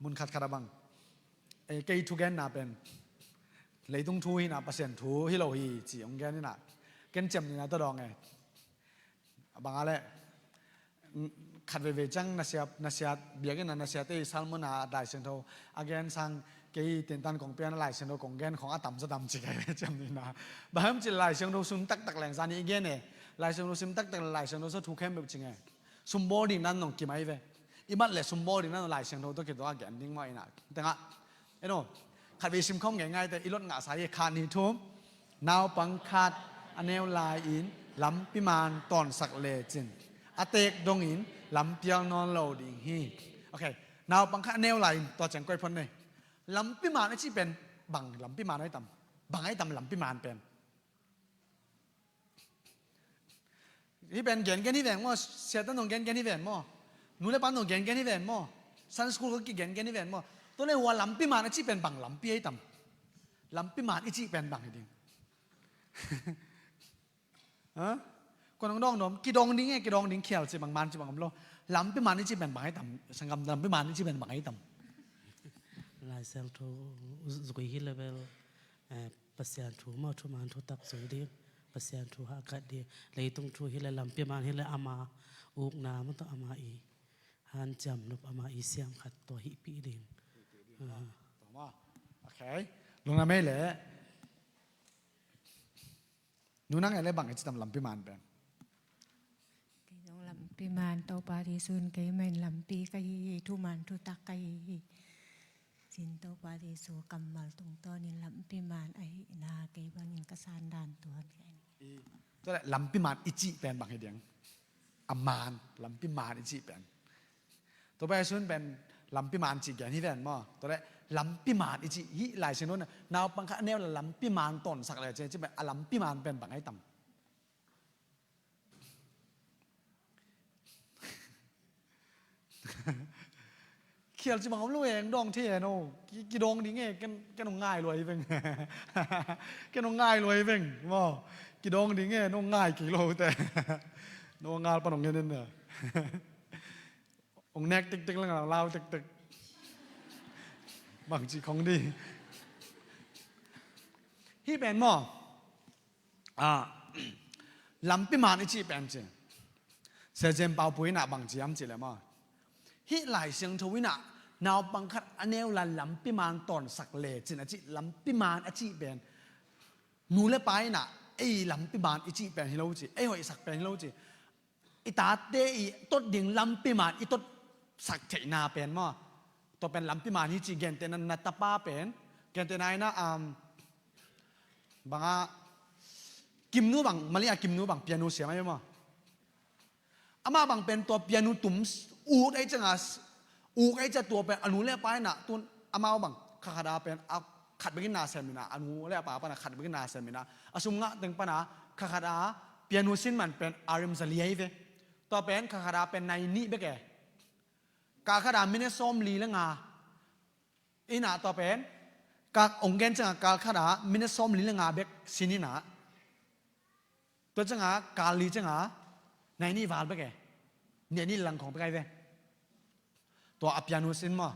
Mun khatkhat a bang, eh, kei thugenna pen leitung thu hi na, Pasian thu hi lo hi ci hong gen hi na. Ken ciam ni na tawh dawng e. A bang a leh, khat veivei ciang nasiat, nasiat biakinn a nasiat ei salmon a Lai Siangtho a gen sang, kei tentan kong pian a Lai Siangtho kong gen khong a tam za tam ci kai ve ciam ni na. Bang hiam ci Lai Siangtho sum taktak leng zani i gen e. Lai Siangtho sum taktak, Lai Siangtho sa thu khempeuh ci nge. Sum bawl ding nan nong kimai ve. I mat le sum bawl ding nan Lai Siangtho tawh kituak a gen ding maw i na. Tengah, eno, khat vei sim khawm ngeingai te, i lot ngah sa hi. Khat, nih, thum. Naupang khat a neu lai-in lampi man tawnsak lecin a teek dongin lam pial nawn lo ding hi. Ok. Naupang khat a neu lai-in tua ciang koi phot nei. Lampi man a cih pen bang lampi man ahi tam? Bang ahi tam lampi man pen? Hih pen gengen hi ven maw, siatan zong gengen hi ven maw, nu le pa zong gengen hi ven maw, Sunday school khawng kigengen hi ven maw. Tua leh hua lampi man a cih pen bang lampi ahi tam? Lampi man i cih pen bang hi ding? Ha? Kua nong dawng dawm, kidong ding e, kidong ding khial ci bang, man ci bang om lo. Lampi man i cih pen bang ahi tam? Sanggam, lampi man i cih pen bang ahi tam? Lai Siangtho zui hi leh bel, eh, Pasian thu maw, thuman thutak zui ding. Pasian thu hahkat ding. Leitung thu hi leh, lampi man hi leh, ama ukna maw tawh, ama i hanciam nop, ama i siam khat tawh hihpih ding. Ah. Ok. Lungdam ei leh. Nu, nang e leh bang i ci tam lampi man pen? Kei zong lampi man, Topa Jesu in keimah in lampi ka hi hi, thuman thutak ka hi hi. Cin Topa Jesu kammal tungtawnin lampi man ahihna kei bangin ka sandan tuan kei. I, tua leh lampi man i cih pen bang hi ding? A man, lampi man i cih pen. Topa Jesu in pen lampi man cih gen hi ven maw. Tua leh lampi man i cih hih Lai Siangtho na, naupang khat a neu lai lampi man tawnsak lecin cih pen, a lampi man pen bang ahi tam? Khial ci bang om lo e, dawng thei e no. Ki, kidong ding e, ken, ken hong ngai lua hi veng. Ken hong ngai lua hi veng maw. Kidong ding e, no ngai kei lo te. No ngal pan hong ngen in na. Hong nek tektek leng a lau tektek. Bangci khong di. Hih pen maw, ah, lampi man i cih pen ci. Sia Jen Pau Pu in ah bangci hiam cih leh maw, hih Lai Siangtho in ah naupang khat a neu lai lampi man tawnsak lecin a cih lampi man a cih pen, nu le pa in ah ei lampi man i cih pen hi lo ci, ei hoihsak pen hi lo ci. I tate i tot ding lampi man i totsak theihna pen maw. Tua pen lampi man hi ci. Gentehna, na tapa pen, gentehna in ah, um, bang a, Kimnu bang, Malia Kimnu bang piano siam ahi maw. Amah bang pen tua piano tum s-, ut ahi ciang a s-, ut ahi ciang tua pen a nu le a pa in ah tun amau bang kha khat a pen a khat bekin na sem in ah, a nu le a pa pan a khat bekin na sem in ah, a sum ngah teng pan a kha khat a piano sin man pen R M za li ahi ve. Tua pen kha khat a pen nai nih bek e. Kal khat a minute sawmli le nga in ah, tua pen ka ong gen ciang a kal khat a minute sawmli le nga bek sin in ah, tua ciang a kal li ciang a nai nih val bek e. Nih, nih lang khong bek ahi ve. Tua a piano sin maw.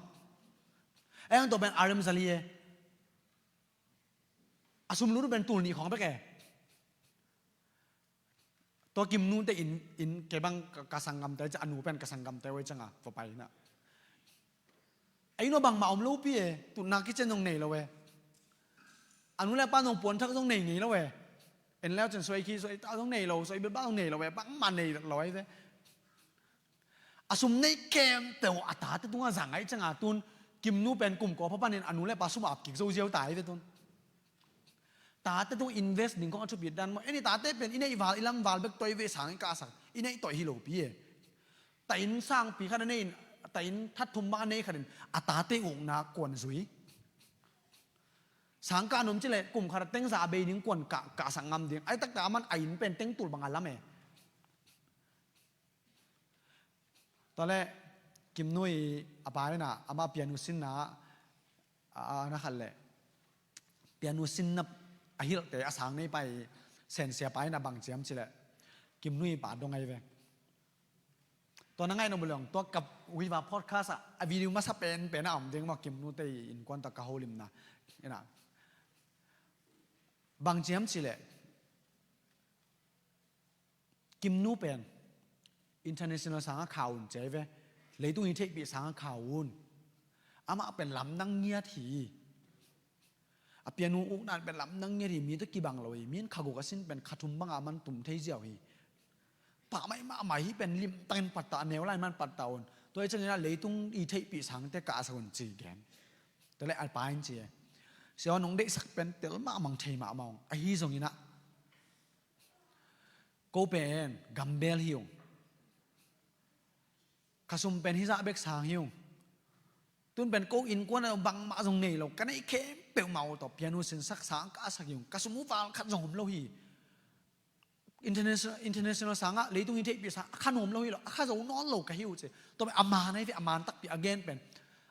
Ei ang tua pen R M za li e. A sum lut uh pen tul nih khong bek e. Tua Kimnu te in, in kei bang ka, ka sanggamte, a nu pen ka sanggamte uh ahi ciang a va pai in ah. Ei no bangmah om lo pi e, tutna kician zong nei lo e. A nu le a pa zong puanthak zong nei ngei lo e. En leu cin suai khi suai ta zong nei lo, suai bilbah zong nei lo e, bangmah nei lo ahi ve. A sum nei khempeuh a tate tungah zang ahi ciang a tun, Kimnu pen kum kua pha panin a nu le pa sum ap kik zo ziau ta ahi ve tun. Tate tung invest ding khong a thupit dan maw. Ei ni tate pen i neih val, i lam val bek toi ve, sang i kahsak, i neih toi hi lo pi e. Tain sangpi khat a nei in, tain that thum bang a nei khat in a tate ukna kuan zui. Sang kah nuam ci leh kum khat a teng za a bei ding kuan kah, kahsak ngam ding. Ahi taktak a man a inn pen teng tul bang a lam e. Tua leh Kimnu i a pa in ah, amah piano sinna, a, a na khat leh piano sinna a hilhte a sang nei pa i Sensia pa in ah bang ci hiam ci leh, Kimnu i pa dong ahi ve. Tua na ngaih nop uh leh tua ka Viva podcast ah a video masa penpen a om ding maw, Kimnu te i innkuan tawh ka holimna. Ina, bang ci hiam cih leh, Kimnu pen international sangah khau un ci hi ve. Leitung i theihpih sangah khau un. Amah pen lamdang ngiat hi. A pianu ukna pen lamdang ngiat hi, mi tawh kibang lo hi. Mi in kha guk a sin pen kha thum bangah man tum thei ziau hi. Pah mai mahmah hi, pen limtakin pattah, a neu lai man pattah un. Tua hi ciangin ah leitung i theihpih sangte kahsak un ci gen. Tua leh a pa in ci hi. Sia aw, nong deihsak pen tel mahmah, thei mahmah ung. Ahi zongin ah ko pen gambel hi ung. Ka sum pen hizah bek sang hi ung. Tun pen ko innkuan ah bangmah zong nei lo. Ka neih khempeuh mah uh tawh pianu sinsak, sang kahsak hi ung. Ka sum uh val khat zong om lo hi. International, international sangah, leitung i theihpih sang a kha nuam lo hi lo. A kha zo nawn lo ka hi uh ci. Tua pen a man ahi ve, a man takpi a gen pen.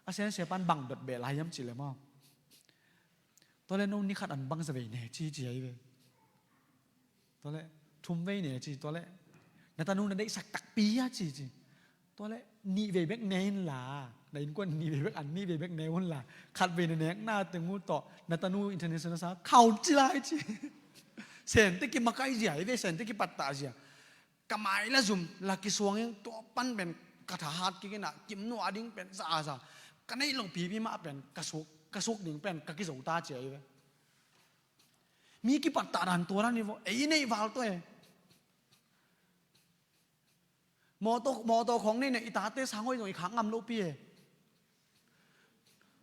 A siansia pan bang dot beh lai hiam cih leh maw, tua leh no ni khat an bangzah vei ne ci ci ahi ve. Tua leh thum vei ne ci, tua leh na tanu na deihsak takpi a ci ci. Tua leh nih vei bek ne inla, na innkuan nih vei bek an, nih vei bek ne unla, khat vei na nekna teng uh tawh na tanu international sang khau ci lai ci. Sente kimakai zia hi ve, sente kipattah zia. Ka mai la zum la kisuang in, tua pan pen ka thahat kik in ah, Kimnu a ding pen zaza. Ka neih loh pipi mah pen ka suk, ka suk ding pen ka kizo ta ci ahi ve. Mi kipattah dan tua dan hi vo, ei i neih val tawh e. Mawtaw, mawtaw khawng nei nei, i tate sang hoih zong i khak ngam lopi e.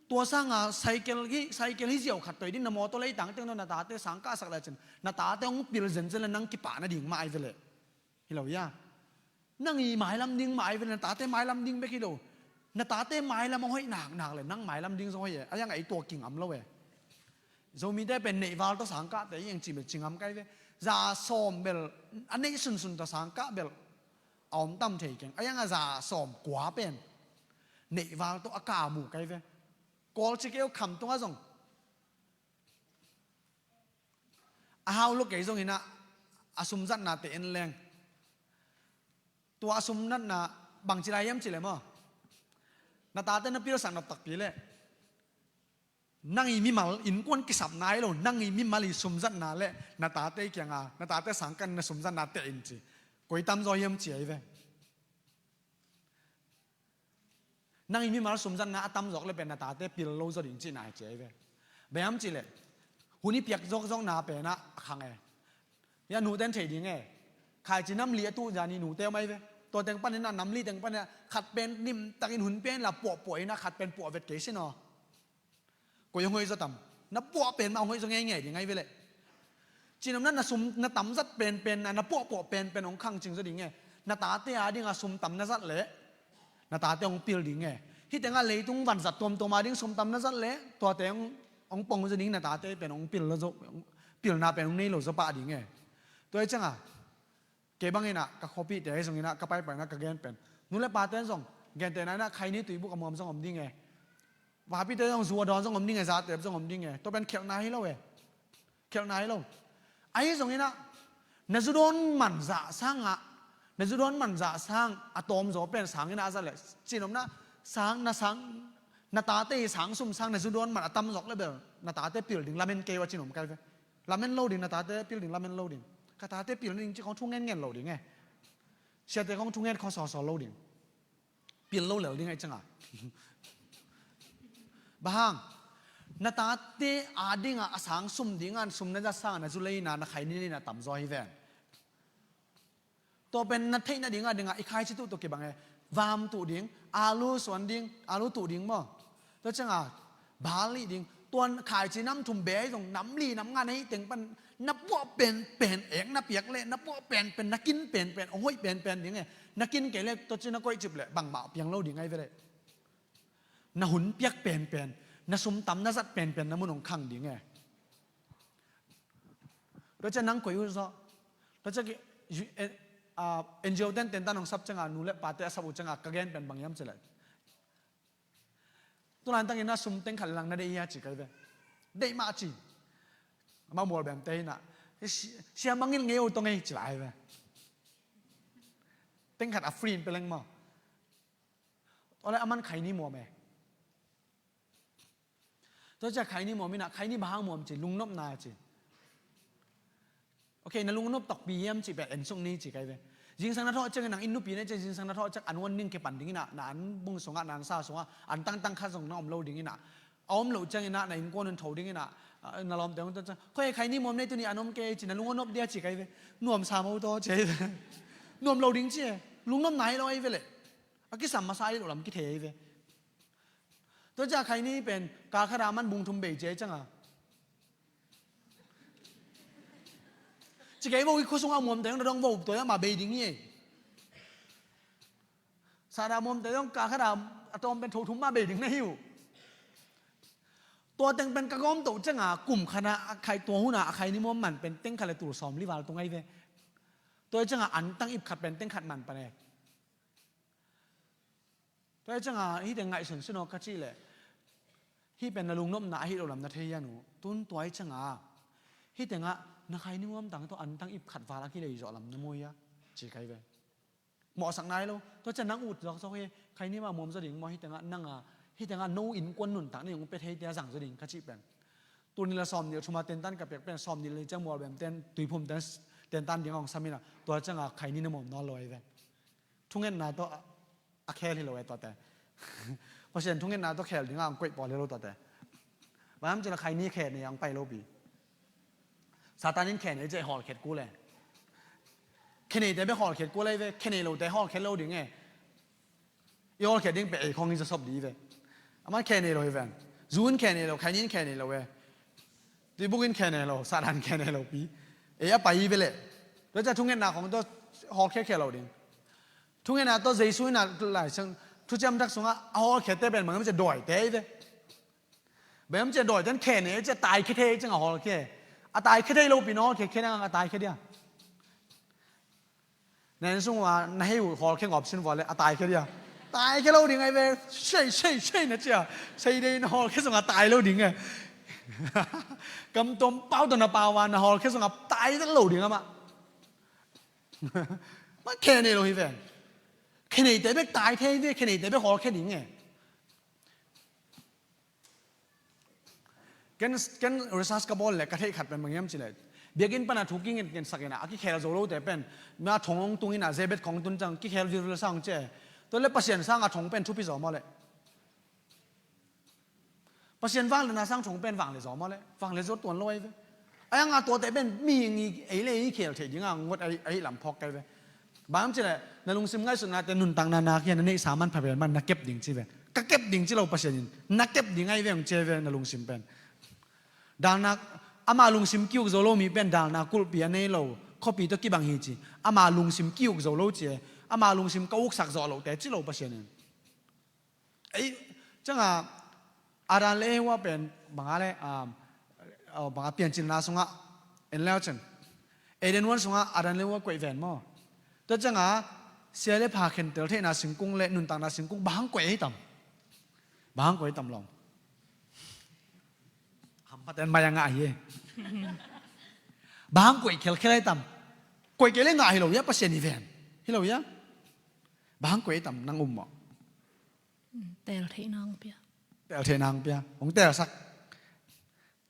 Tua sanga cycle hi, cycle hi ziau khat tawh i din, na mawtaw leitang teng tawh na tate sang kahsak le cin, na tate hong pil zenzen le nang kipah nading mah ahi ve leh. Hi lo hia? Nang i mailam ding mah ahi ve leh, na tate mailam ding bek hi lo. Na tate mailam a hoih naknak le nang mailam ding zong hoih e. A yang a i tua kingam lo e. Zomite pen neihval tawh sangkahte i eng cih bel ci ngam kei ve. Za sawm bel a neih sunsun tawh sangkah bel a om tam thei keng. A yang a za sawm kua pen neihval tawh a kah mu kei ve. Kawl ci kei uh, kham tungah zong a hau lo kei zongin ah, a sumzatnate en leng. Tua a sumnatna bangci lai hiam cih leh maw, na tate na pilsak nop takpi leh, nang i mimal, innkuan kisapna hi lo, nang i mimal i sumzatna leh na tate kianga, na tate sangkah na sumzatna teh in ci. Koi tamzaw hiam ci ahi ve. Nang i mimal sumzatna a tamzawk leh pen na tate pil lo zaw ding cihna hi ci ahi ve. Bang hiam cih leh, hun i piak zawkzawkna pen ah a khang e. Hia, nute in thei ding e. Khaici namli a tuh zan i nute om ahi ve. Tua teng panin ah, namli teng panin ah, khat pen limtakin hun pen la puahpuah in ah, khat pen puah vet kei sin aw. Koi hong hoih zaw tam? Na puah pen mah hong hoih zaw ngeingei ding ahi ve leh. Cinomna na sum, na tamzat penpen, na, na puahpuah penpen hong khangcing zaw ding e. Na tate a dinga sum tam na zat leh na tate hong pil ding e. Hih tengah leitung vanzat tuamtuam a ding sum tam na zat leh tuate hong, hong pong zaw ding, na tate pen hong pil lo zaw, pilna pen hong nei lo zaw pah ding e. Tua hi cianga, kei bangin ah, ka khuapihte ahi zongin ah, ka paipaina ka gen pen, nu le pate zong, gentehna in ah, khaini tuibuk a muam zong om ding e. Vapite zong zu a dawn zong om ding e, zatep zong om ding e. Tua pen khelhna hi lo e. Khelhna hi lo. Ahi zongin ah, na zu dawn man zah sangah, na zu dawn man zah sang a tawmzaw pen sang in ah a zat leh, cinomna, sang, na sang, na tate i sang sum sang na zu dawn man a tamzawk leh bel na tate pil ding lamen kei uh a cinom kei ve. Lamen lo ding, na tate pil ding lamen lo ding. Ka tate pil nading ci khawng thu ngenngen lo ding e. Siate khawng thu ngen khawng sawlsawl lo ding. Pil lo lel ding ahi cianga. Bang hang? Na tate a dinga a sang sum dinga, sum na zat sanga na zu leina, na khaini leina tamzaw hi ven. Tua pen na theih nading a dinga i khaici tuh tawh kibang e. Vam tuh ding, alu suan ding, alu tuh ding maw. Tua cianga bal nih ding. Tua khaici nam thum bei zong, nam li nam nga na hih teng pan na puah penpen, ek na piak leh na puah penpen, na kin penpen, hong hoih penpen ding e. Na kin kei leh tua ci na koih cip leh bangmah piang lo ding ahi ve leh. Na hun piak penpen, na sum tam na zat penpen na mun hong khang ding e. Tua ciang nang koi uh zaw? Tua ciang ki, eh, ah, N G O ten tentan hong sap cianga, nu le pate a sap uh cianga, ka gen pen bang hiam cih leh, tu laitakin na sum teng khat lang na deih hia ci kei ve. Deih mah ci. Amau mual bemte hi na. Si-, siam mangil ngei uh tong ei ci lai ve. Teng khat a free in peleng maw. Ole, aman khaini muam e. Tua ciang khaini muam inah, khaini bang hang muam ci, lungnopna ci. Ok, na lungnop takpi hiam cih pen en suk ni ci kai ve. Zingsang na thawh ciangin nang inn nupi na ciang zingsang na thawh ciang an wan ning kipan ding inah, na an bung sungah, na an sa sungah an tangtang khat zong na om lo ding inah, a om loh ciang inah na innkuan hun tho ding inah, na lawmte hong tua ciang, khoi khaini muam nei tuni an om kei ci, na lung a nop dia ci kai ve. Nuam sa mo taw ci ai ve. Nuam lo ding ci e. Lungnopna hi lo ai ve leh. A kisam masa ai lo lam kithei ai ve. Tua ciang khaini pen kal khat a man bung thum bei ci ai cianga, ci kei vo, i khua sungah muamte dong vo, tua mah bei ding hi ei. Sahdah muamte dong kal khat a tawm pen tho thum mah bei ding na hi uh. Tua teng pen ka gawm toh cianga kum khat a khai, tua hun a a khaini muam man pen teng khat le tul sawm li val tung ai ve. Tua cianga an tang ip khat pen teng khat man pan e. Tua hi cianga hih teng ngaihsun sin aw ka cih leh, hih pen na lungnopna ahi lo lam na thei hian uh. Tun tua hi cianga hih tengah na khaini muam tang tawh an tang ip khat val a kilei zawh lam na muai a, ci kai ve. Mawhsak nai lo. Tua ciang nang ut zawkzawk hi, khaini mah muam zaw ding maw, hih tengah nang a, hih tengah no innkuan nuntak na hong pia thei tia zang zaw ding ka cih pen. Tuni la sawm nih thuma tentan ka piak pen, sawm nih le ciang mual bem ten, tuiphum ten, tentan ding a hong sam inah, tua cianga khaini na muam nawn lo ai ve. Thungetna tawh a, a khel hi lo e tuate. Pasian thungetna tawh khel dinga ang koih pawl hi lo tuate. Bang hiam cih leh khaini khe nei ang pai lo pi. Satan in khe nei cih hawlkhiat kul e. Khe neite bek hawlkhiat kul e ve, khe nei lote hawlkhiat lo ding e. I hawlkhiat ding pe ei khong i zasop di ve. Aman khe nei lo hi ven. Zu in khe nei lo, khaini in khe nei lo e. Tuibuk in khe nei lo, Satan khe nei lo pi. Ei a pai hi ve leh. Tua ciang thungetna khong tawh hawlkhiat khe lo ding. Thungetna tawh Jesu in a Lai Siang Thuciam Thak sungah a hawlkhiatte pen bang hiam cih dawite hi ve. Bang hiam cih dawite in khe nei cih a taikhia thei ciang a hawlkhia. A taikhia thei lo pi na hawlkhia khia nang a taikhia dia. Na inn sung ua na hei uh hawlkhia ngawp sin vua le a taikhia dia. Taikhia lo ding ai ve. Sei, sei, sei na cia. Sei dei na hawlkhia sungah tai lo ding e. Kam tuam pau tawh na pau a na hawlkhia sungah tai lo ding amah. Ma khe nei lo hi ven. Khe neite bek tai thei ve, khe neite bek hawlkhia ding e. Ken, ken research ka bawl le ka theih khat pen bang hiam cih leh, biakinn pana thu kingensak inah a kikhel zo lote pen, ma thong hong tung inah zebet khong tun ciang kikhel vilvil sa hong ci e. Tua le Pasian sanga thong pen thupi zaw maw leh. Pasian vangliatna sang thong pen vangliat zaw maw leh, vangliat zaw tuan lo ai ve. Ai anga tuate pen mihing i ei le ei khel theih dinga ngot ai, ai lam phawk kai ve. Bang hiam cih leh na lungsim ngaihsutnate nuntakna nak hian na neihsa manpha pen man na kep ding ci ve. Ka kep ding ci lo Pasian in. Na kep ding ai ve hong ci ai ve na lungsim pen. Dalnak, ama lungsim ki-uk zo lo mi pen dalnak kulhpi a nei lo, khuapi tawh kibang hi ci. Ama lungsim ki-uk zo lo ci e. Ama lungsim ka uksak zawh lote ci lo Pasian in. Ei, cianga Adam le Eva pen banga le, um, uh, banga Piancilna sungah en leu cin. Eden huan sungah Adam le Eva koih ven maw. Tua cianga sia le pha khentel theihna singkung le nuntakna singkung bang hang koih ei tam. Bang hang koih ei tam lawm. Hampaten mai a ngah hi e. Bang hang koih khelkhel ei tam. Koih kei le ngah hi lo hia Pasian i ven. Hi lo hia. Bang hang koih ei tam nang um maw. Teel theihna hong pia. Teel theihna hong pia. Hong teelsak.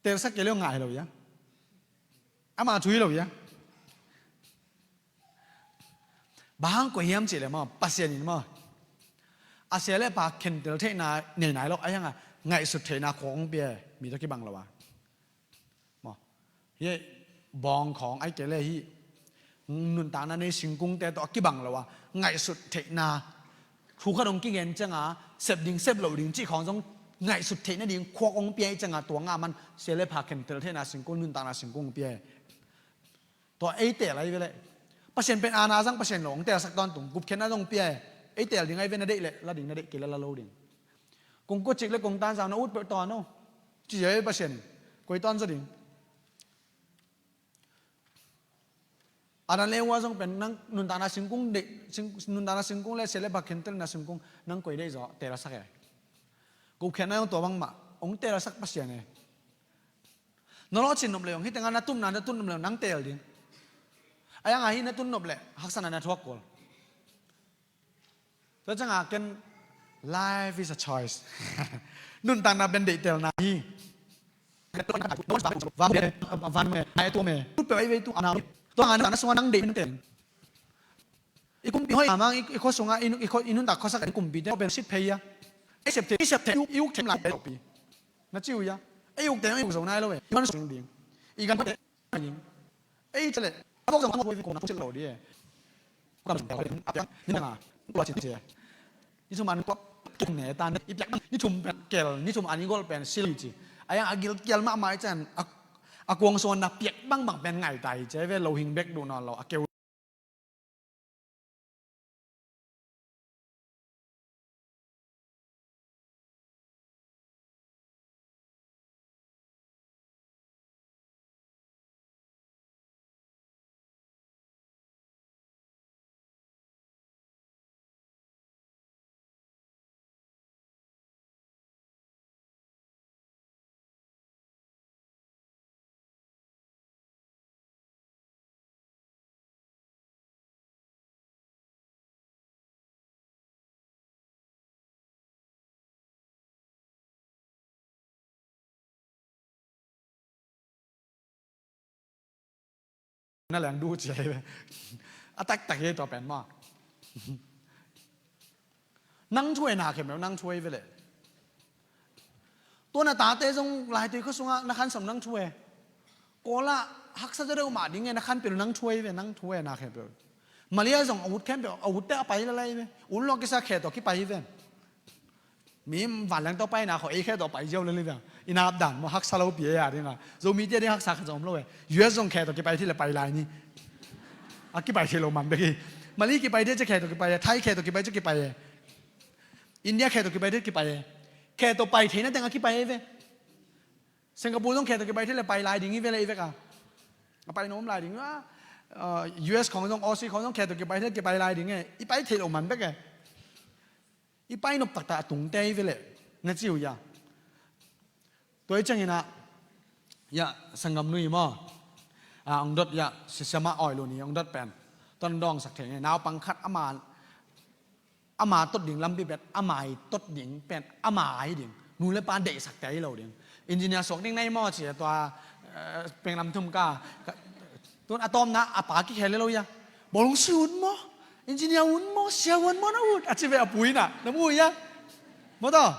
Teelsak kei le hong ngah hi lo hia. Ama thu hi lo hia. Bang hang koih hiam cih leh maw, Pasian in maw, a sia le pha khentel theihna nei nai lo, a hianga ngaihsut theihna khawng hong pia e, mi tawh kibang lo a. Maw, hi bawng khawng ai kei le hi nuntakna nei singkungte tawh a kibang lo a, ngaihsut theihna, thu khat hong kigen cianga sep ding sep lo ding cih khawng zong ngaihsut theihna ding khuak hong pia i cianga tua ngah man sia le pha khentel theihna singkung, nuntakna singkung hong pia e. Tua ei teel ai ve leh. Pasian pen aana zang Pasian lo, hong teelsak tawntung, gupkhiatna zong pia e. Ei teel ding ai ve na deih leh, la ding na deih kei leh la lo ding. Kong kuacik le kong tanzau na ut peuh tawn o. Ci ziau ei Pasian in. Koi tawn zaw ding. Adam le Eva zong pen nang nuntakna singkung deih, sing, nuntakna singkung le sia le pha khentelna singkung nang koi deih zaw, teelsak e. Gupkhiatna zong tua bangmah, hong teelsak Pasian e. Na lawhcin nop le hong, hih tengah na tupna na tun nop le hong, nang teel ding. A hianga hih na tun nop leh haksatna na thuak kul. Tua cianga ken Life is a choice. Nuntakna pen deihtelna hi. Van me, van me, nai tu me. Tu pe ai ve tu ana. Tu ana na sung nang deih nang teng. I kumpi hoi amang i, i khuasunga i, i khua, i nuntak khuasak i kumpite pen sit phei a. I sep the, i sep the, i uk, i uk them lai pi. Na ci uh ia. I uk them i uk zo nai lo ve. I man sung ding. I gan te. Ei, cele. A bok zong a bok ko na ko cil lo di e. Ko na sung tel a piak ni nga. Ko cin cia. Ni thum an ko tung ne tan i piak ni thum pen kel ni thum an i gol pen sil ci. A yang a gil kel mahmah i cian a kuang suan na piak bangbang pen ngai tai cia ve lo hing bek duh nawn lo a keu. Na leng du cia hi ve. A taktak hi tua pen maw. Nang thu e na khem lo nang thu e ve le. Tua na tate zong laitui khuasungah na khan sam nang thu e. Kawlah haksa zaw deuh mah ding e na khan pil nang thu e ve nang thu e na khem pil. Malia zong a ut khem pil a utte a pai lalai ve. Ut lo kisa khe tawh kipai hi ve. Mi vanleng tawh paina khaw ei khe tawh pai ziau lel hi ve. I nap dan maw haksa lo pi e a dinga Zomite a ding haksa khat zong om lo e. U S zong khe tawh kipai thei le pai lai ni. A kipai thei lo man bek hi. Mali kipai thei cia khe tawh kipai e. Thai khe tawh kipai cia kipai e. India khe tawh kipai thei kipai e. Khe tawh pai theina teng a kipai e ve. Singapore zong khe tawh kipai thei le pai lai ding hi ve le i vek a. A pai nuam lai ding a. U S khawng zong Aussie khawng zong khe tawh kipai thei kipai lai ding e. I pai thei lo man bek e. I pai nop taktak a tungte i ve leh na ci uh ia. Tua i ciangin ah ia sanggam nui maw? A ong dot ia sisiama awi lo ni ong dot pen. Tuan dawngsak thei nge naupang khat ama ama tot ding lampi pen ama i tot ding pen ama ai ding nu le pa deihsak te ai lo ding. Engineer suak ding nai maw ci a tua penglam thum ka. Tun a tawmna a pa kikhel lo ia. Bawlung si un maw? Engineer un maw? Sia un maw na ut a ci ve a puina na mu ia. Maw taw.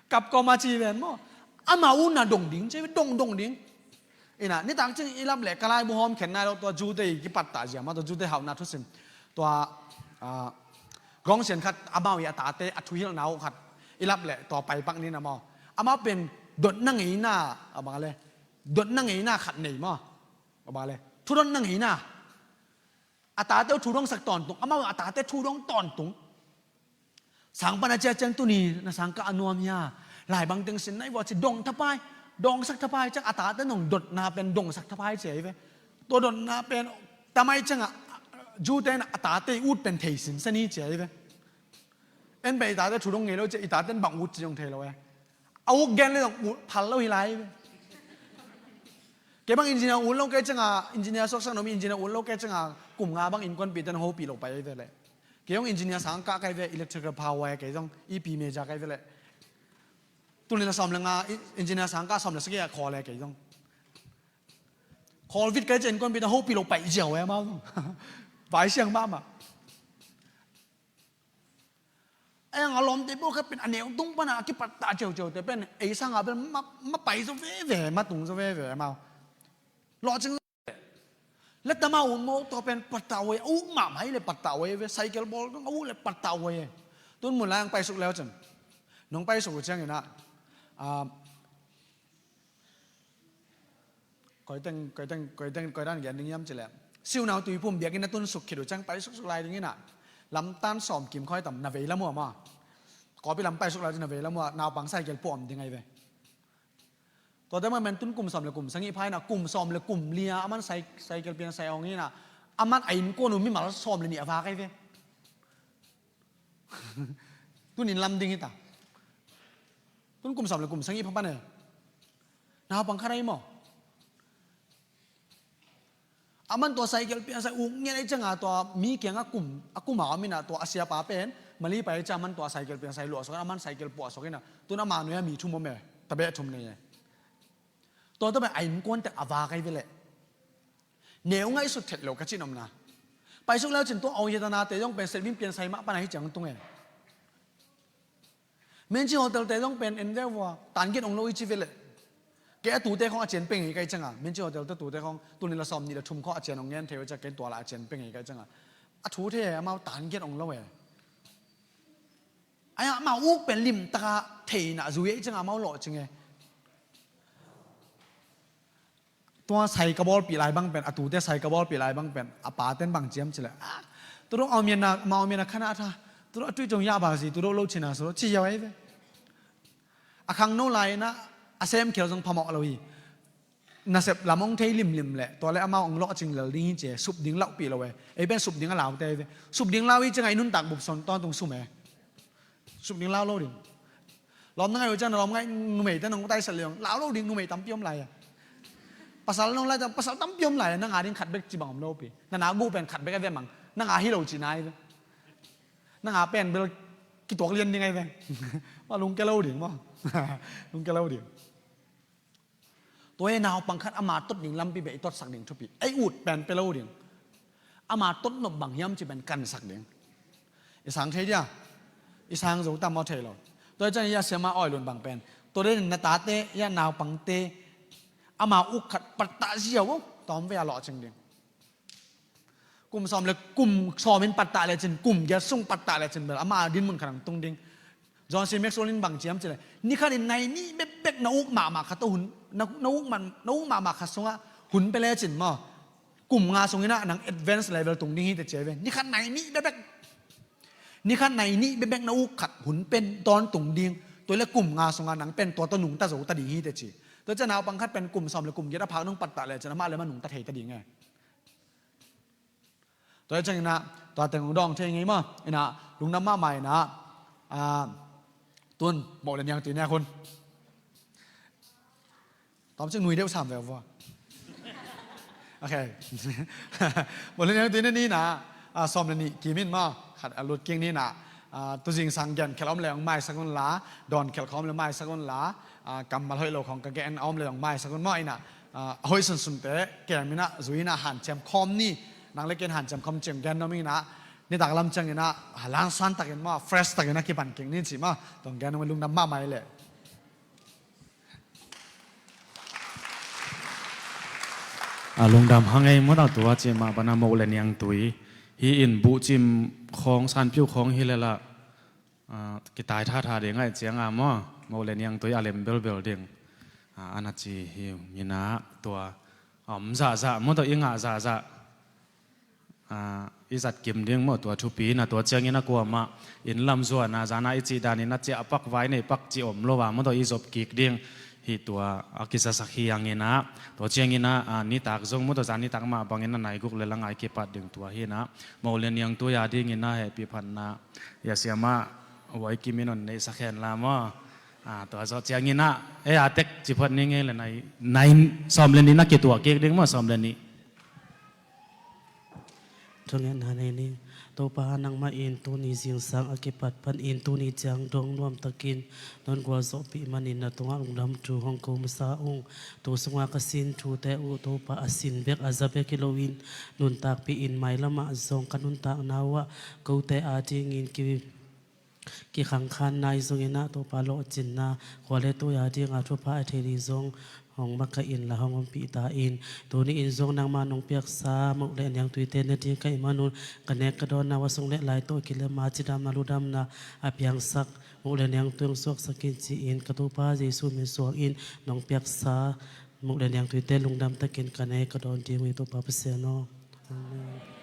Kap kawma ci ven maw? Ama una dong ding ci ve dong dong ding. Ina nitak cing i lap leh ka laibu hawm khen nai lo tua Jute i kipatta zia maw tua Jute hauhna thusim. Tua gawngsian khat amau i a tate a thuhilhna uh khat i lap leh tua paipak nina maw? Amau pen dotna ngeina a bang le dotna ngeina khat nei maw? A bang le thudotna ngeina. A tate uh thu dongsak tawntung amau a tate thu dong tawntung. Sang pan a cia ciang tuni na sang kah a nuam hia? Lai bang teng sin nai vua ci dong thapai. Dongsak thapai ciang a tate nong dotna pen dongsak thapai cia hi ve. Tua dotna pen tamai ciangah Jute in a tate ut pen thei sin sani cia hi ve. En pen i tate thu dong ngei lo cia i tate in bang ut ci dong thei lo e. A uk gen le zong ut phal lo hi lai ve. Kei bang engineer ut lo kei cianga engineer suaksak nomi engineer ut lo kei cianga kum nga bang innkuanpihte na hopih lo pai ve le. Kei zong engineer sang kah kai ve electrical power kei zong EP major kai ve le. Tuni la sawm le nga engineer sang kah sawm le sagih a khawl e kei zong. Khawl vit kai cia innkuanpihte hopih lo pai ziau e amau zong. Vai siang mahmah. Eng a lawmte pawlkhat pen a neu tung pana a kipatta ciauciaute pen ei sanga pen ma pai zaw veve ma tung zaw veve amau. Lawhcing zaw veve. Leta ma un maw tua pen patta uh ei a uk mahmah hi le patta uh ei ve cycle bawl dong a uk le patta uh ei. Tun mun lai ang paisuk leu cun nong paisuk uh ciangin ah Koiteng koiteng koiteng koitan gen ding hiam cileh siunau tuiphum biakinn a tun suk khit uh ciang pai suksuk lai dingin ah lamtan sawm kim khoi tam na vei lam uh maw? Kawpi lam pai suk lai ding na vei lam uh ah naupang cycle puah om ding ai ve. Tuate man men tun kum sawm le kum sangih phaina kum sawm le kum lia a man cycle pian sai awng inah a man a innkuan uh mimal sawm le nih a vak ai ve. Tunin lam ding hita. Tun kum sawm le kum sangih phapan e. Naupang khat ahi maw? A man tua cycle pian sai uk ngiat ahi cianga tua mi kiangah kum a kuma a minah tua a siapa pen Mali pai ciang aman tua cycle piansai luahsuak in, aman cycle puahsuak in a, tun ama nuai-ah mi thum om e, tabeh thum nei e. Tua tabeh a innkuan tek a vak ahi ve leh. Neu ngaihsut theih lo ka cih nopna. Paisuk leu cin tua Aw Yatana te zong pen Setbin piansai mah pan ahi ciang tung e. Menchi Hotel te zong pen en deuh vua, tan giat ong lo i ci ve leh. Kei a tute khong a cian peng hi kai cianga, Menchi Hotel te tute khong, tuni la sawm nih la thum khong a cian ong ngen thei uh ciang kei tua la a cian peng hi kai cianga. A thu thei e, amau tan giat ong lo e. Ai amau uk pen limtaka theihna zui e cianga amau lawhcing e. Tua sai ka bawlpih lai bang pen, a tute sai ka bawlpih lai bang pen, a paten bang ciam cileh. Ah, tudok a mian a, ma a mian a khana a tha. Tudok a tuih cong yah ba si, tudok lo cina so, ci yau ai ve. A khangno lai na, a sem khial zong phamawh lo hi. Nasep lam ong thei limlim leh, tua leh amau ong lawhcing lel ding hi ci e, sup ding lauhpih lo e. Ei pen sup ding a laute ai ve. Sup ding lau hi cianga i nuntak bup son tawntung sum e. Sup ding lau lo ding. Lawm na ngaih uh ciang na lawm ngaih numei te nong taisat leng lau lo ding, numei tampi om lai a. Pasal nong lai ciang pasal tampi om lai a, nang a ding khat bek ci bang om lo pi. Na na guh pen khat bek a ve mang. Nang a hi lo ci nai ve. Nang a pen bel kituak lian ding ai ve. Ma lungke lo ding maw. Lungke lo ding. Tua e naupang khat ama tot ding lampi beh i totsak ding thupi. Ei ut pen pe lo ding. Ama tot nop bang hiam ci pen kansak ding. I sang thei dia. I sang zo tam maw thei lo. Tua e ciang i a siama awi lun bang pen. Tua den na tate, i a naupangte. Ama uk khat pattah ziau o. Tawm ve a lawhcing ding. Kum sawm le kum sawm in pattah lecin, kum giat sung pattah lecin bel ama dinmun khat ang tung ding. John C Maxwell in bang ciam cileh, nikhat in nai nih bekbek na uk mahmah khat hun, na, na uk man, na uk mahmah khat sungah hun pe lecin maw. Kum nga sung inah nang advance level tung ding hi te cia ve. Nikhat nai nih bekbek. Nikhat nai nih bekbek na uk khat hun pen tawntung ding. Tua le kum nga sungah nang pen tua tawh nungta zo ta ding hi te ci. Tua ciang naupang khat pen kum sawm le kum giat a phak nung pattah lecin amah le amah nungta thei ta ding e. Tua hi ciang inah, tua teng hong dawng thei ngei maw? Inah, lungdam mahmah inah, ah, tun, moh le niangtui nek hun. Tawm cik nui deuh sam ve vua. Ok. Moh le niangtui nek ni inah, ah, sawm le nih kim in maw? Khat a lut kik ni inah, ah, tuzing sang gen khelh om le hong maisak un la, dawn khelh khawm le maisak un la, ah, kammal hoih lo khawng ka gen a om le hong maisak un maw inah, ah, a hoih sunsunte kem inah, zui inah, hanciam khawm ni, nang le ken hanciam khawm ciang gen nuam inah, nitak lam ciang inah, a langsan takin maw, fresh takin a kipan kik ni ci maw, tong gen nuam lungdam mahmah i leh. A lungdam hang ei maw ta tua ci mah pana moh le niangtui. Hi in buhcim khawng, sanpiu khawng hi le lah. Ah, kitai thatha ding aih cianga maw, moh le niangtui a lem belbel ding. Ah, ana ci hi nginah tua a om zahzah maw tawh i ngah zahzah. Ah, i zat kim ding maw tua thupi na tua ciangin a kuamah inn lam zuana zana i cih danin a ciah pak vai nei pak ci om lo a maw tawh i zop kik ding. Hi tua a kisasak hi anginah tua cianginah, ah, nitak zong maw tawh zan nitak mah bangin a naiguk le la ngai kipat ding tua hinah moh le niangtui a dinginah hehpih phatna. Ia siamah Huai Kim in hon neihsak hen la maw? Ah, tua zawh cianginah ei a tek ciphat ni ngei le nai, nai sawm le nih na kituah kik ding maw sawm le nih. Thungetna nei ni. Topa nangmah in tuni zingsang a kipat panin tuni ciang dong nuamtakin non gualzawhpih manin na tungah lungdam thu hong ko masa ung. Tu sunga ka sin thute uh Topa a sin bek a za bek hi loin nuntakpih in mailamah zong ka nuntakna uhah kote a dingin ki kikhangkhan nai zonginah Topa lawhcinna khua le tui a dinga thupha a thei ding zong hong makaih in la hong ompih ta in. Tuni in zong nangmah nong piaksa moh le niangtuite na ding ka ih manun ka nek ka dawnna a sung le lai tawh kilema cidamna ludamna a piangsak moh le niangtui hong suaksak in ci-in ka Topa Jesu min suangin nong piaksa moh le niangtuite lungdam takin ka nek ka dawn ding uh hi Topa Pasian aw. Amen.